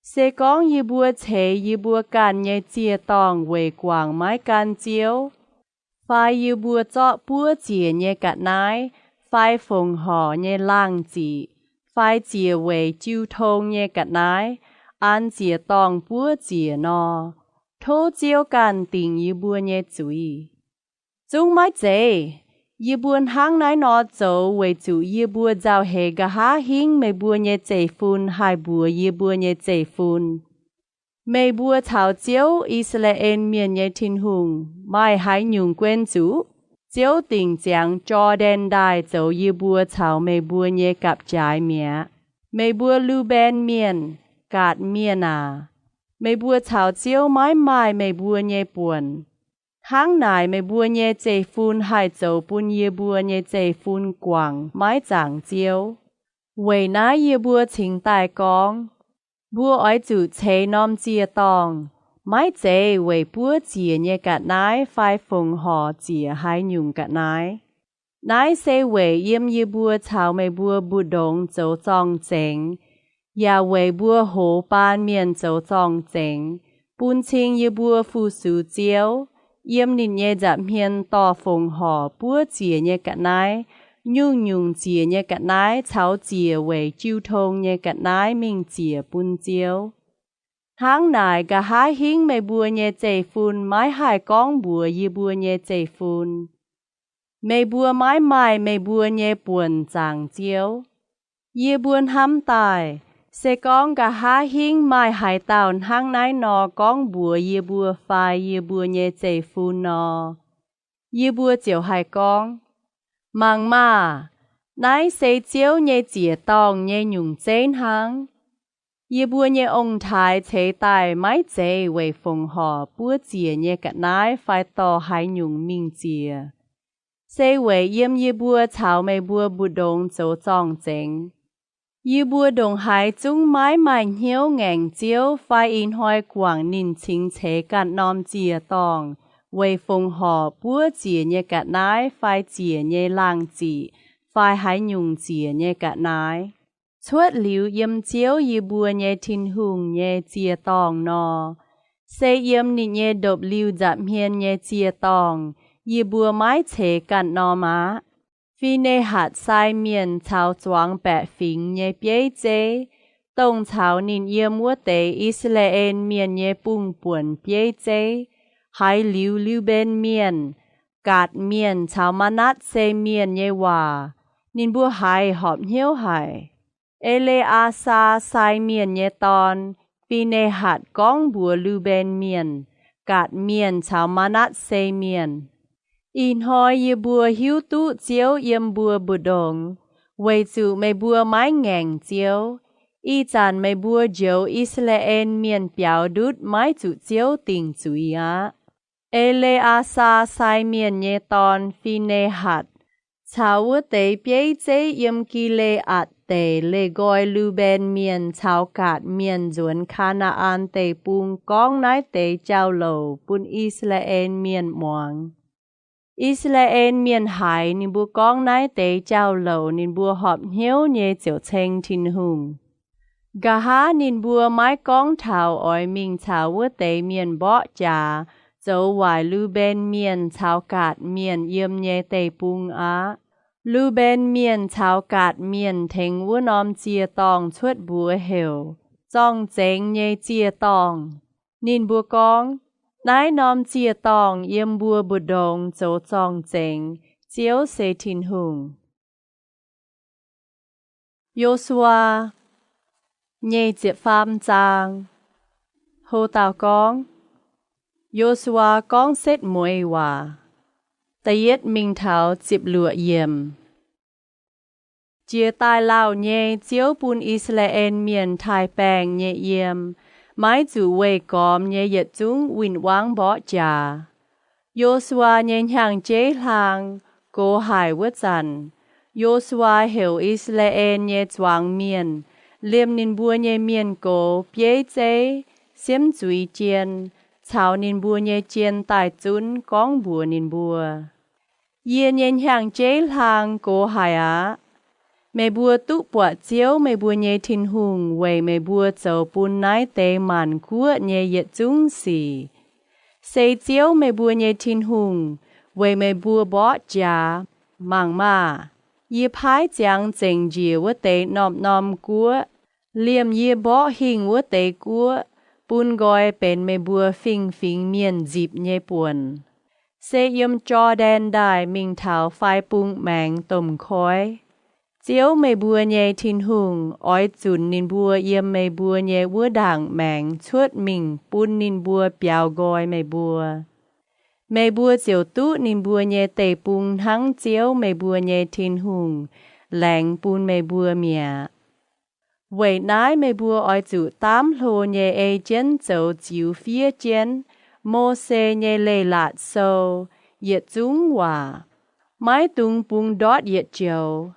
Se gorngv yie mbuo ceix yie mbuo ganh nyei ziec-dorngh weic guangc maiv gan Ziouv, fai yie mbuo zorqv buov ziec nyei ga'naaiv, fai fongc horc nyei laangh ziqc, fai ziec weic jiu tong nyei ga'naaiv, an ziec-dorngh buov ziec nor, tov Ziouv ganh dingc yie mbuo nyei zuiz. Zungv maiv zeiz. Yie mbuo hnangv naaiv nor zoux weic zuqc yie mbuo nzauh heix nqa'haav hingv meih mbuo nyei zeiv-fun haih mbuox yie mbuo nyei zeiv-fun, Meih mbuo caux Ziouv, I^saa^laa^en Mienh nyei Tin-Hungh, maaih haaix nyungc guen zuqc? Ziouv dingc ziangx Jor^ndaen Ndaaih zoux yie mbuo caux meih mbuo nyei gapv-jaaix mi'aqv. Meih mbuo Lu^mben Mienh, Gaatc Mienh aac, meih mbuo caux Ziouv maiv maaih meih mbuo nyei buonc. Hnangv naaic meih mbuo nyei zeiv-fun haih zoux bun yie mbuo nyei zeiv-fun guangc maiv zaangc Ziouv. Weic naaiv yie mbuo cingx daaih gorngv, mbuo oix zuqc ceix norm ziec-dorngh, maiv zeiz weic buov ziec nyei ga'naaiv fai fongc horc ziec haaix nyungc ga'naaiv. Naaiv se weic yiem yie mbuo caux meih mbuo mbu'ndongx zoux zorng-zengx, yaac weic mbuo hoz baan mienh zoux zorng-zengx, bun cing yie mbuo fu-sux Ziouv, yiem ninh nyei nza'hmien dorh fongc horc buov ziec nyei ga'naaiv, nyungc-nyungc ziec nyei ga'naaiv caux ziec weic jiu tong nyei ga'naaiv mingh ziec bun Ziouv. Hnangv naaic, nqa'haav hingv meih mbuo nyei zeiv-fun maiv haih gorngv mbuox yie mbuo nyei zeiv-fun, Meih mbuo maiv maaih meih mbuo nyei buonc zaangc Ziouv. Yie mbuo hnamv daaih, se gorngv nqa'haav hingv maaih haaix dauh hnangv naaiv nor gorngv mbuox yie mbuo fai yie mbuo nyei zeiv-fun nor, yie mbuo ziouc haih gorngv, Mangc maah! Naaiv se Ziouv nyei ziec-dorngh nyei nyungc zeiv hnangv. Yie mbuo nyei ong-taaix ceix daaih maiv zeiz weic fongc horc buov ziec nyei ga'naaiv fai dorh haaix nyungc mingh ziec. Se weic yiem yie mbuo caux meih mbuo mbu'ndongx zoux zorng-zengx, yie mbuo ndongc haaix zungv maiv maaih hnyouv ngaengc Ziouv fai ih hnoi guangc ninh cingx ceix ganh norm ziec-dorngh weic fongc horc buov ziec nyei ga'naaiv fai ziec nyei laangh ziqc fai haaix nyungc ziec nyei ga'naaiv. Cuotv liuz yiem Ziouv yie mbuo nyei Tin-Hungh nyei ziec-dorngh nor, se yiem ninh nyei ndopv-liuh nza'hmien nyei ziec-dorngh yie mbuo maiv ceix ganh norm aqv. Fi^ne^hatc sai mienh caux zuangx baeqc fingx nyei bieiv zeiv, dongh caux ninh yiem wuov deix I^saa^laa^en Mienh nyei bungh buonc bieiv zeiv, haiz liuz Liu^mben Mienh, Gaatc Mienh caux Maa^natv^se Mienh nyei waac, ninh mbuo haiz horpc hnyouv haic. E^le^aa^saa sai mienh nyei dorn, Fi^ne^hatc, gorngv mbuox Liu^mben Mienh, Gaatc Mienh caux Maa^natv^se Mienh, Ih hnoi yie mbuo hiuv duqv Ziouv yiem mbuo mbu'ndongx, weic zuqc meih mbuo maiv ngaengc Ziouv. Ih zanc meih mbuo njoux I^saa^laa^en Mienh biaux ndutv maiv zuqc Ziouv dingc zuiz aqv. E^le^aa^saa sai mienh nyei dorn, Fi^ne^hatc, caux wuov deix bieiv zeiv yiem Gi^le^aatc Deic leih nqoi Liu^mben Mienh caux Gaatc Mienh nzuonx Kaa^naa^an Deic-Bung gorngv naaiv deix jauv-louc bun I^saa^laa^en Mienh muangx. I^saa^laa^en Mienh haiz ninh mbuo gorngv naaiv deix jauv-louc ninh mbuo horpc hnyouv nyei ziouc ceng Tin-Hungh. Nqa'haav ninh mbuo maiv gorngv taux oix mingh caux wuov deix mienh mborqv jaax zoux waaic Liu^mben Mienh caux Gaatc Mienh yiem nyei deic-bung aqv. Liu^mben Mienh caux Gaatc Mienh tengx wuov norm ziec-dorngh cuotv mbuox heuc Zorng-Zengx nyei Ziec-Dorngh. Ninh mbuo gorngv, Naaiv norm ziec-dorngh yiem mbuo mbu'ndongx zoux zorng-zengx. Ziouv se Tin-Hungh. Yo^su^waa nyei ziepc faam zaang. Ho dauh gorngv, Yo^su^waa gorngv setv mueiz waac. Da'yietv mingh taux ziepc luoqc yiemc. Jiex daaih lauh nyei, Ziouv bun I^saa^laa^en Mienh taaih baengh nyei yiem, maiv zuqc weih gormx nyei yietc zungv win-wangv mborqv jaax. Yo^su^waa nyei hnyangx-jeiv hlaang gox haic wuov zanc, Yo^su^waa heuc I^saa^laa^en nyei zuangx mienh, liemh ninh mbuo nyei mienh gox, bieiv zeiv, siemv zuiz jien, caux ninh mbuo nyei jien daaih zunv gorngv mbuox ninh mbuo, Yie nyei hnyangx-jeiv hlaang gox haic aqv. Meih mbuo duqv buatc Ziouv, meih mbuo nyei Tin-Hungh, weic meih mbuo zoux bun naaiv deix maanc guoqv nyei yietc zungv sic. Se Ziouv, meih mbuo nyei Tin-Hungh, weic meih mbuo mborqv jaax. Mangc maah! Yie paaiv ziangx zengc njiec wuov deix norm-norm guoqv, liemh yie mborqv hingh wuov deix guoqv, bun nqoi benx meih mbuo fingx-fingx mienh nzipc nyei buonc. Se yiem Jor^ndaen Ndaaih mingh taux fai bung maengx domh koiv. Ziouv, meih mbuo nyei Tin-Hungh, oix zunc ninh mbuo yiem meih mbuo nyei wuov ndaangc maengx cuotv mingh bun ninh mbuo biaux nqoi meih mbuo. Meih mbuo ziouc duqv ninh mbuo nyei deic-bung hnangv Ziouv, meih mbuo nyei Tin-Hungh, laengz bun meih mbuo mi'aqv. Weic naaiv meih mbuo oix zuqc daamv hlo nyei ei jienv zoux ziux fiev jienv Mose nyei Leiz-Latc Sou yietc zungv waac. Maiv dungx bungx ndortv yietc joux.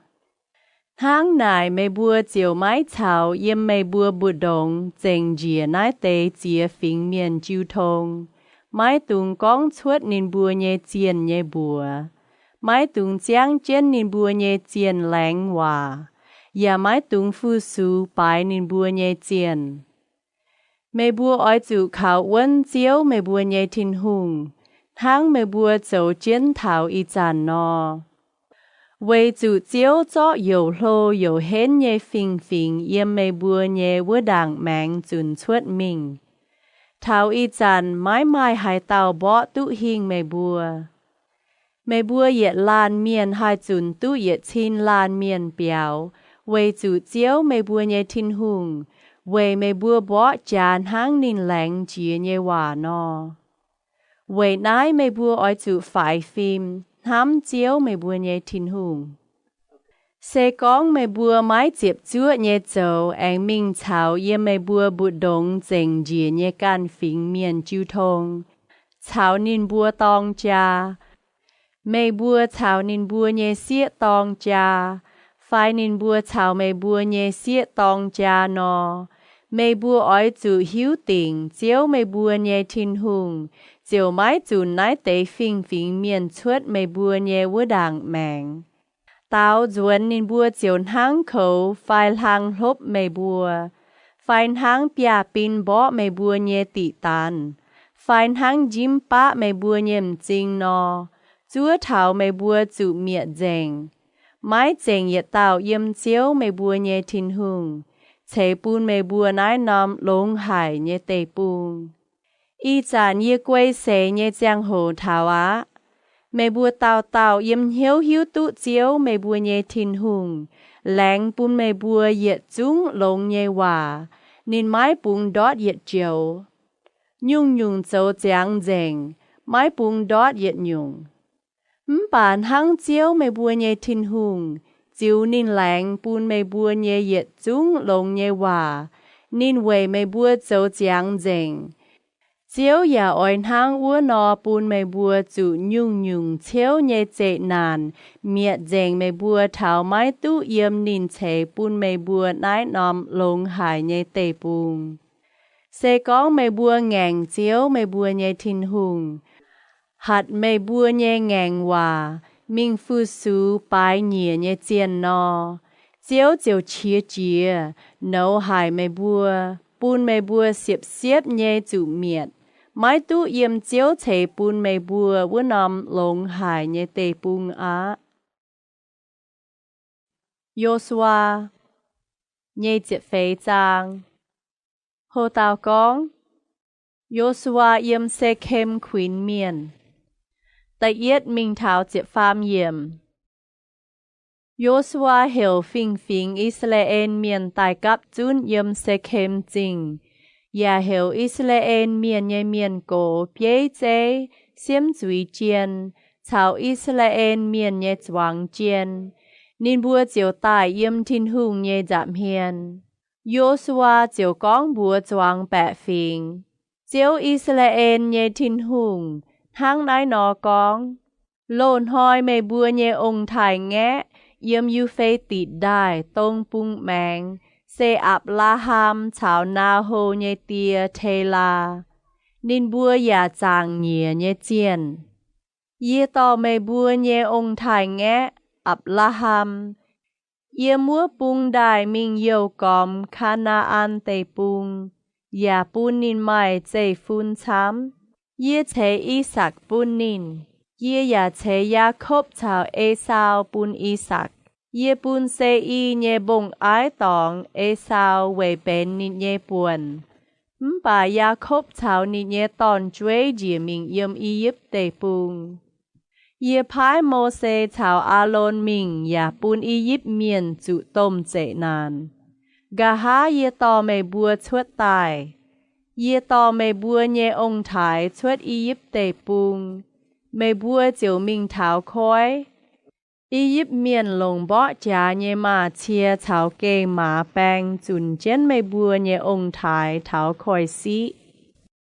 Hnangv naaic meih mbuo ziouc maiv caux yiem meih mbuo mbu'ndongx zengc njiec naaiv deix ziex fingx mienh jiu tong. Maiv dungx gorngv cuotv ninh mbuo nyei zienh nyei mbuox. Maiv dungx ziangv jienv ninh mbuo nyei zienh laengz waac, yaac maiv dungx fu-sux baaix ninh mbuo nyei zienh. Meih mbuo oix zuqc kaux wuonv Ziouv, meih mbuo nyei Tin-Hungh, hnangv meih mbuo zoux jienv taux ih zanc nor. Weic zuqc Ziouv zorqv youc hlo youc henv nyei fingx-fingx yiem meih mbuo nyei wuov ndaangc maengx zunc cuotv mingh. Taux ih zanc maiv maaih haaix dauh mborqv duqv hingh meih mbuo. Meih mbuo yietc laanh mienh haih zunc duqv yietc cin laanh mienh biaux, weic zuqc Ziouv, meih mbuo nyei Tin-Hungh, weic meih mbuo mborqv jaax hnangv ninh laengz jiex nyei waac nor. Weic naaiv meih mbuo oix zuqc faix fim, hnamv Ziouv, meih mbuo nyei Tin-Hungh. Se gorngv meih mbuo maiv ziepc zuoqv nyei zoux aengx mingh caux yiem meih mbuo mbu'ndongx zengc njiec nyei ganh fingx mienh jiu tong, caux ninh mbuo dorng jaa, meih mbuo caux ninh mbuo nyei sieqv dorng jaa, fai ninh mbuo caux meih mbuo nyei sieqv dorng jaa nor, meih mbuo oix zuqc hiuv dingc Ziouv, meih mbuo nyei Tin-Hungh, ziouc maiv zunc naaiv deix fingx-fingx mienh cuotv meih mbuo nyei wuov ndaangc maengx. Daaux nzuonx ninh mbuo ziouc hnangv koux fai hlang hlopv meih mbuo, fai hnangv biaav-bin mborqv meih mbuo nyei diqc daanz, fai hnangv njimv baqv meih mbuo nyei m'zing nor, zuov taux meih mbuo zuqc mietc nzengc. Maiv zengc yietc dauh yiem Ziouv, meih mbuo nyei Tin-Hungh, ceix bun meih mbuo naaiv norm longx haic nyei deic-bung. Ih zanc yie guei seix nyei ziangh hoc taux aqv. Meih mbuo dauh dauh yiem hnyouv hiuv duqv Ziouv, meih mbuo nyei Tin-Hungh, laengz bun meih mbuo yietc zungv longx nyei waac. Ninh maiv bungx ndortv yietc joux. Nyungc-nyungc zoux ziangx nzengc, maiv bungx ndortv yietc nyungc. Mv baac hnangv Ziouv, meih mbuo nyei Tin-Hungh, ziux ninh laengz bun meih mbuo nyei yietc zungv longx nyei waac, ninh weic meih mbuo zoux ziangx nzengc. Ziouv yaac oix hnangv wuov nor bun meih mbuo zuqc nyungc-nyungc ciouv nyei zeqc naanc mietc nzengc meih mbuo taux maiv duqv yiem ninh ceix bun meih mbuo naaiv norm longx haic nyei deic-bung. Se gorngv meih mbuo ngaengc Ziouv, meih mbuo nyei Tin-Hungh, hatc meih mbuo nyei ngaengc waac mingh fu-sux baaix nyiec nyei zienh nor, Ziouv ziouc qiex jiez, nouz haic meih mbuo, bun meih mbuo siepv-siepv nyei zuqc mietc, maiv duqv yiem Ziouv ceix bun meih mbuo wuov norm longx haic nyei deic-bung aqv. Yo^su^waa nyei ziepc feix zaang. Ho dauh gorngv, Yo^su^waa Yiem Sekem Kuinx Mienh. Da'yietv mingh taux ziepc faam yiemc. Yo^su^waa heuc fingx-fingx I^saa^laa^en Mienh daaih gapv zunv yiem Sekem Zingh, yaac heuc I^saa^laa^en Mienh nyei mienh gox, bieiv zeiv, siemv zuiz jien, caux I^saa^laa^en Mienh nyei zuangx jien. Ninh mbuo ziouc daaih yiem Tin-Hungh nyei nza'hmien. Yo^su^waa ziouc gorngv mbuox zuangx baeqc fingx, Ziouv, I^saa^laa^en nyei Tin-Hungh, hnangv naaiv nor gorngv, Loz-hnoi meih mbuo nyei ong-taaix-ngaeqv yiem Yu^fe^ditc Ndaaih dong bung maengx se Apc^laa^ham caux Naa^ho nyei die, Telaa. Ninh mbuo yaac zaangc nyiec nyei zienh. Yie dorh meih mbuo nyei ong-taaix-ngaeqv, Apc^laa^ham, yiem wuov bung ndaaih mingh youh gormx Kaa^naa^an Deic-Bung, yaac bun ninh maaih zeiv-fun camv. Yie ceix I^sakc bun ninh. Yie yaac ceix Yaakopv caux Esaau bun I^sakc. Yie bun Se^i nyei mbong-aiv dorngx, Esaau, weic benx ninh nyei buonc. Mv baac Yaakopv caux ninh nyei dorn-jueiv njiec mingh yiem I^yipv Deic-Bung. Yie paaiv Mose caux Aalon mingh yaac bun I^yipv Mienh zuqc domh zeqc naanc. Nqa'haav yie dorh meih mbuo cuotv daaih. Yie dorh meih mbuo nyei ong-taaix cuotv I^yipv Deic-Bung. Meih mbuo ziouc mingh taux koiv. I^yipv Mienh longc mborqv jaax nyei maaz-cie caux geh maaz baeng zunc jienv meih mbuo nyei ong-taaix taux koiv-siqv.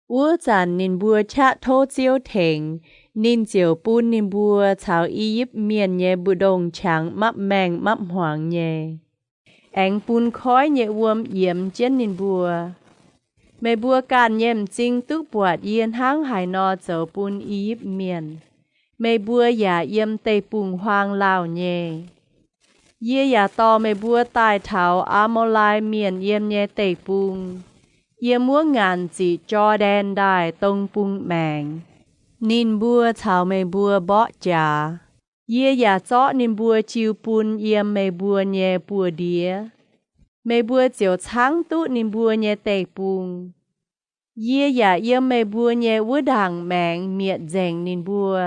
Wuov zanc ninh mbuo qaqv tov Ziouv tengx, ninh ziouc bun ninh mbuo caux I^yipv Mienh nyei mbu'ndongx qangx mapv maengh mapv hmuangx nyei, aengx bun koiv nyei wuom yiemx jienv ninh mbuo. Meih mbuo ganh nyei m'zing duqv buatc yie hnangv haaix nor zoux bun I^yipv Mienh. Meih mbuo yaac yiem deic-bung-huaang lauh nyei. Yie yaac dorh meih mbuo daaih taux Aa^mo^lai Mienh yiem nyei deic-bung, yiem wuov ngaanc ziqc Jor^ndaen Ndaaih dong bung maengx. Ninh mbuo caux meih mbuo mborqv jaax. Yie yaac zorqv ninh mbuo jiu bun yiem meih mbuo nyei buoz-ndiev. Meih mbuo ziouc caangv duqv ninh mbuo nyei deic-bung. Yie yaac yiem meih mbuo nyei wuov ndaangc maengx mietc nzengc ninh mbuo.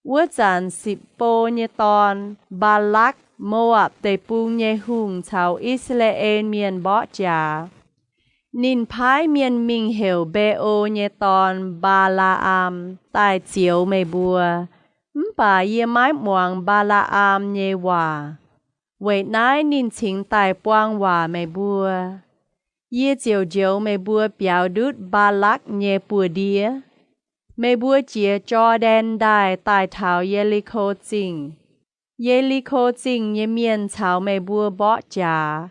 Wuov zanc Sipc^bo nyei dorn, Mbaalakc, Mo^apc Deic-Bung nyei hungh, caux I^saa^laa^en Mienh mborqv jaax. Ninh paaiv mienh mingh heuc Be^o nyei dorn, Mbaa^laa^am, daaih zioux meih mbuo. Mv baac yie maiv muangx Mbaa^laa^am nyei waac. Weic naaiv ninh cingx daaih buang waac meih mbuo. Yie ziouc njoux meih mbuo biaux ndutv Mbaalakc nyei buoz-ndiev. Meih mbuo jiex Jor^ndaen Ndaaih daaih taux Ye^li^ko Zingh. Ye^li^ko Zingh nyei mienh caux meih mbuo mborqv jaax.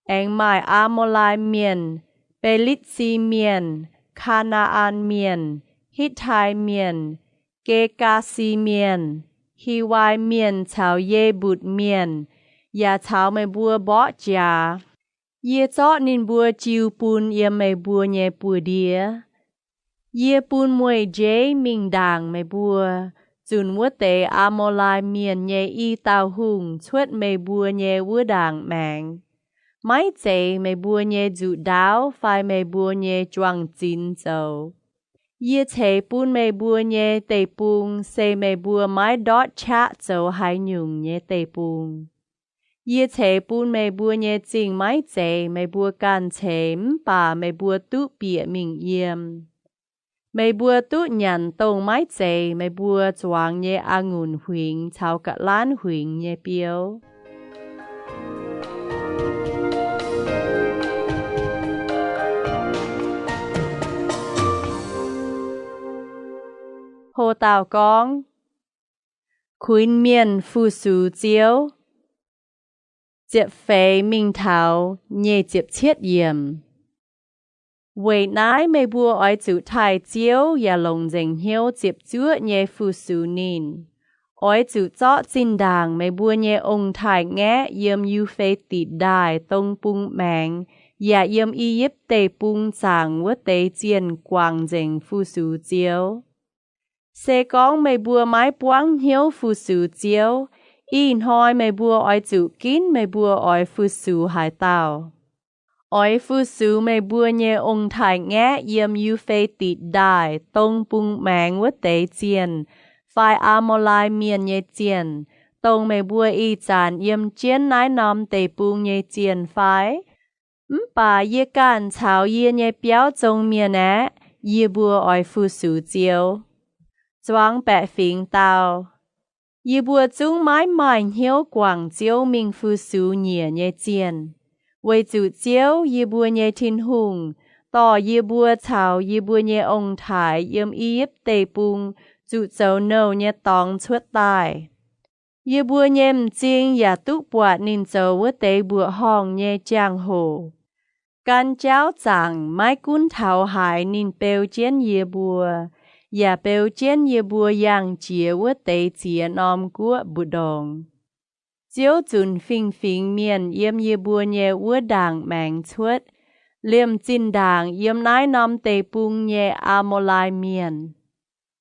Aengx maaih Aa^mo^lai Mienh, Be^litv^si Mienh, Kaa^naa^an Mienh, Hitv^tai Mienh, Ge^gaa^si Mienh, Hiwai Mienh caux Ye^mbutc Mienh yaac caux meih mbuo mborqv jaax. Yie zorqv ninh mbuo jiu bun yiem meih mbuo nyei buoz-ndiev. Yie bun mueiz-njeiv mingh ndaangc meih mbuo, zunc wuov deix Aa^mo^lai Mienh nyei i dauh hungh cuotv meih mbuo nyei wuov ndaangc maengx. Maiv zeiz meih mbuo nyei nzuqc ndaauv fai meih mbuo nyei juang-zinx zoux. Yie ceix bun meih mbuo nyei deic-bung se meih mbuo maiv ndortv qaqv zoux haaix nyungc nyei deic-bung. Yie ceix bun meih mbuo nyei zingh maiv zeiz meih mbuo ganh ceix mv baac meih mbuo duqv bieqc mingh yiem. Meih mbuo duqv nyanc dongh maiv zeiz meih mbuo zuangx nyei a'ngunc huingx caux ga'lanv huingx nyei biouv. Ho dauh gorngv, Kuinx Mienh Fu-sux Ziouv. Ziepc feix mingh taux nyic ziepc cietv yiemc. Weic naaiv meih mbuo oix zuqc taaih Ziouv yaac longc nzengc hnyouv ziepc zuoqv nyei fu-sux ninh. Oix zuqc zorqv zinh ndaangc meih mbuo nyei ong-taaix-ngaeqv yiem Yu^fe^ditc Ndaaih dong bung maengx yaac yiem I^yipv Deic-Bung zaangc wuov deix zienh guangc nzengc fu-sux Ziouv. Se gorngv meih mbuo maiv buangv hnyouv fu-sux Ziouv, ih hnoi meih mbuo oix zuqc ginv meih mbuo oix fu-sux haaix dauh. Oix fu-sux meih mbuo nyei ong-taaix-ngaeqv yiem Yu^fe^ditc Ndaaih dong bung maengx wuov deix zienh fai Aa^mo^lai Mienh nyei zienh, dongh meih mbuo ih zanc yiem jienv naaiv norm deic-bung nyei zienh fai? Mv baac yie ganh caux yie nyei biauv zong mienh aeqv, yie mbuo oix fu-sux Ziouv. Zuangx baeqc fingx dau, Yie mbuo zungv maiv maaih hnyouv guangc Ziouv mingh fu-sux nyiec nyei zienh, weic zuqc Ziouv, yie mbuo nyei Tin-Hungh, dorh yie mbuo caux yie mbuo nyei ong-taaix yiem I^yipv Deic-Bung zuqc zoux nouh nyei dorngx cuotv daaih. Yie mbuo nyei m'zing yaac duqv buatc ninh zoux wuov deix mbuoqc horngh nyei jangx-hoc. Gan jauv zaangc maiv gunv taux haaix ninh beu jienv yie mbuo, yaac beu jienv yie mbuo yangh jiex wuov deix ziex norm guoqv mbu'ndongx. Ziouv zunc fingx-fingx mienh yiem yie mbuo nyei wuov ndaangc maengx cuotv, liemh zinh ndaangc yiem naaiv norm deic-bung nyei Aa^mo^lai Mienh.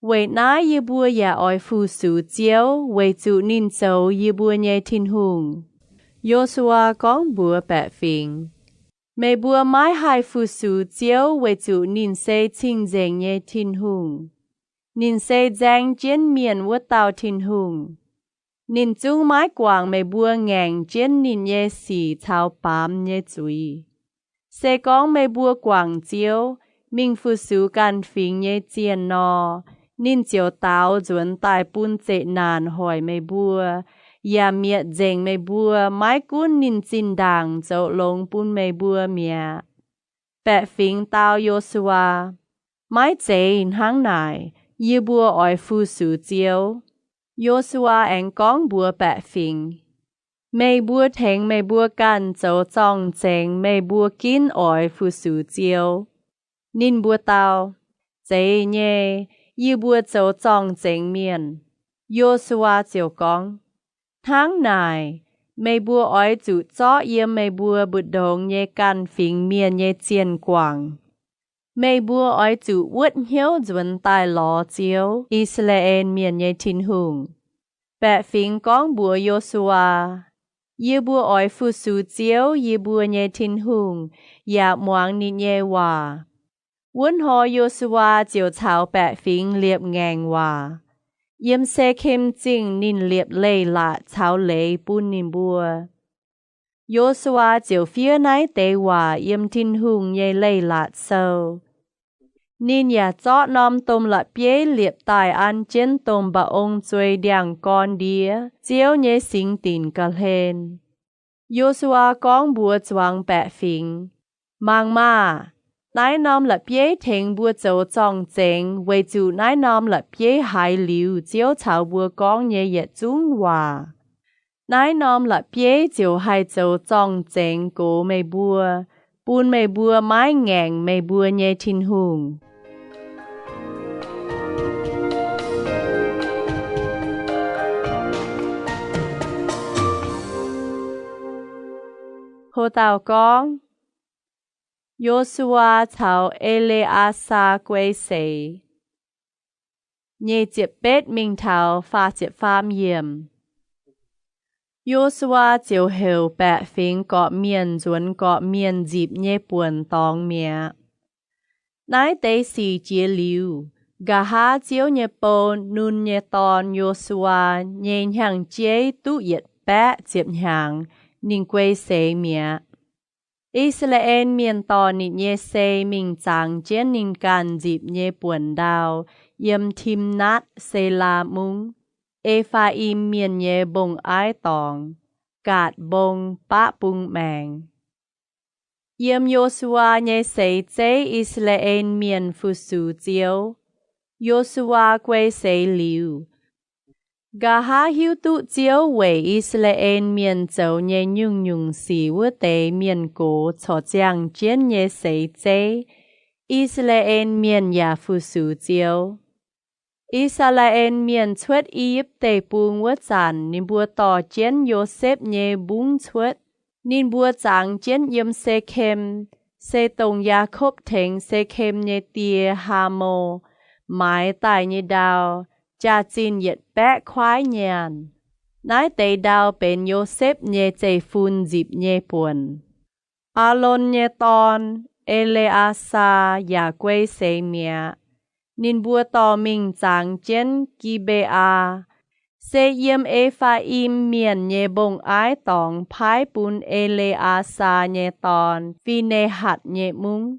Weic naaiv yie mbuo yaac oix fu-sux Ziouv weic zuqc ninh zoux yie mbuo nyei Tin-Hungh. Yo^su^waa gorngv mbuox baeqc fingx, Meih mbuo maiv haih fu-sux Ziouv weic zuqc ninh se cing-nzengc nyei Tin-Hungh. Ninh se nzaeng jienv mienh wuov dauh Tin-Hungh. Ninh zungv maiv guangc meih mbuo ngaengc jienv ninh nyei sic caux baamz nyei zuiz. Se gorngv meih mbuo guangc Ziouv, mingh fu-sux ganh fingx nyei zienh nor, ninh ziouc daaux nzuonx daaih bun zeqc naanc hoic meih mbuo, yaac mietc nzengc meih mbuo maiv gunv ninh zinh ndaangc zoux longx bun meih mbuo mi'aqv. Baeqc fingx dau Yo^su^waa, Maiv zeiz hnangv naaic. Yie mbuo oix fu-sux Ziouv. Yo^su^waa aengx gorngv mbuox baeqc fingx, Meih mbuo tengx meih mbuo ganh zoux zorng-zengx meih mbuo ginv oix fu-sux Ziouv. Ninh mbuo dau, Zeiz nyei, yie mbuo zoux zorng-zengx mienh. Yo^su^waa ziouc gorngv, Hnangv naaic, meih mbuo oix zuqc zorqv yiem meih mbuo mbu'ndongx nyei ganh fingx mienh nyei zienh guangc. Meih mbuo oix zuqc wuotv hnyouv nzuonx daaih lorz Ziouv, I^saa^laa^en Mienh nyei Tin-Hungh. Baeqc fingx gorngv mbuox Yo^su^waa, Yie mbuo oix fu-sux Ziouv, yie mbuo nyei Tin-Hungh, yaac muangx ninh nyei waac. Wuov hnoi Yo^su^waa ziouc caux baeqc fingx liepc ngaengc waac. Yiem Se^kem Zingh ninh liepc leiz-latc caux leiz bun ninh mbuo. Yo^su^waa ziouc fiev naaiv deix waac yiem Tin-Hungh nyei leiz-latc sou. Ninh yaac zorqv norm domh la'bieiv liepc daaih an jienv domh mba'ong zuei ndiangx-gorn ndie Ziouv nyei singx dinc ga'hlen. Yo^su^waa gorngv mbuox zuangx baeqc fingx, Mangc maah! Naaiv norm la'bieiv tengx mbuo zoux zorng-zengx weic zuqc naaiv norm la'bieiv haiz liuz Ziouv caux mbuo gorngv nyei yietc zungv waac. Naaiv norm la'bieiv ziouc haih zoux zorng-zengx gox meih mbuo, bun meih mbuo maiv ngaengc meih mbuo nyei Tin-Hungh. Ho dauh gorngv, Yo^su^waa caux E^le^aa^saa guei seix. Nyic ziepc betv mingh taux faah ziepc faam yiemc. Yo^su^waa ziouc heuc baeqc fingx gorqv-mienh nzuonx gorqv-mienh nzipc nyei buonc dorngx mi'aqv. Naaiv deix sic jiex liuz, nqa'haav Ziouv nyei bou, Nun nyei dorn, Yo^su^waa, nyei hnyangx-jeiv duqv yietc baeqv ziepc hnyangx, ninh guei seix mi'aqv. I^saa^laa^en Mienh dorh ninh nyei sei mingh zangx jienv ninh ganh nzipc nyei buonc ndau yiem Timnaatv Selaa mungv, E^faa^im Mienh nyei mbong-aiv dorngx, Gaatc Mbong, baqv bung maengx. Yiem Yo^su^waa nyei seix zeiv I^saa^laa^en Mienh fu-sux Ziouv. Yo^su^waa guei seix liuz, nqa'haav hiuv duqv Ziouv weic I^saa^laa^en Mienh zoux nyei nyungc-nyungc sic wuov deix mienh gox corc ziangh jienv nyei seix zeiv, I^saa^laa^en Mienh yaac fu-sux Ziouv. I^saa^laa^en Mienh cuotv I^yipv Deic-Bung wuov zanc ninh mbuo dorh jienv Yosepv nyei mbungv cuotv. Ninh mbuo zangx jienv yiem Se^kem, se dongh Yaakopv tengx Se^kem nyei die, Haamo, maaiz daaih nyei ndau, jaax-zinh yietc baeqv kuaaiv nyaanh. Naaiv deix ndau benx Yosepv nyei zeiv-fun nzipc nyei buonc. Aalon nyei dorn, E^le^aa^saa, yaac guei seix mi'aqv. Ninh mbuo dorh mingh zangx jienv Gi^mbe^aa. Se yiem E^faa^im Mienh nyei mbong-aiv dorngx paaiv bun E^le^aa^saa nyei dorn, Fi^ne^hatc, nyei mungv.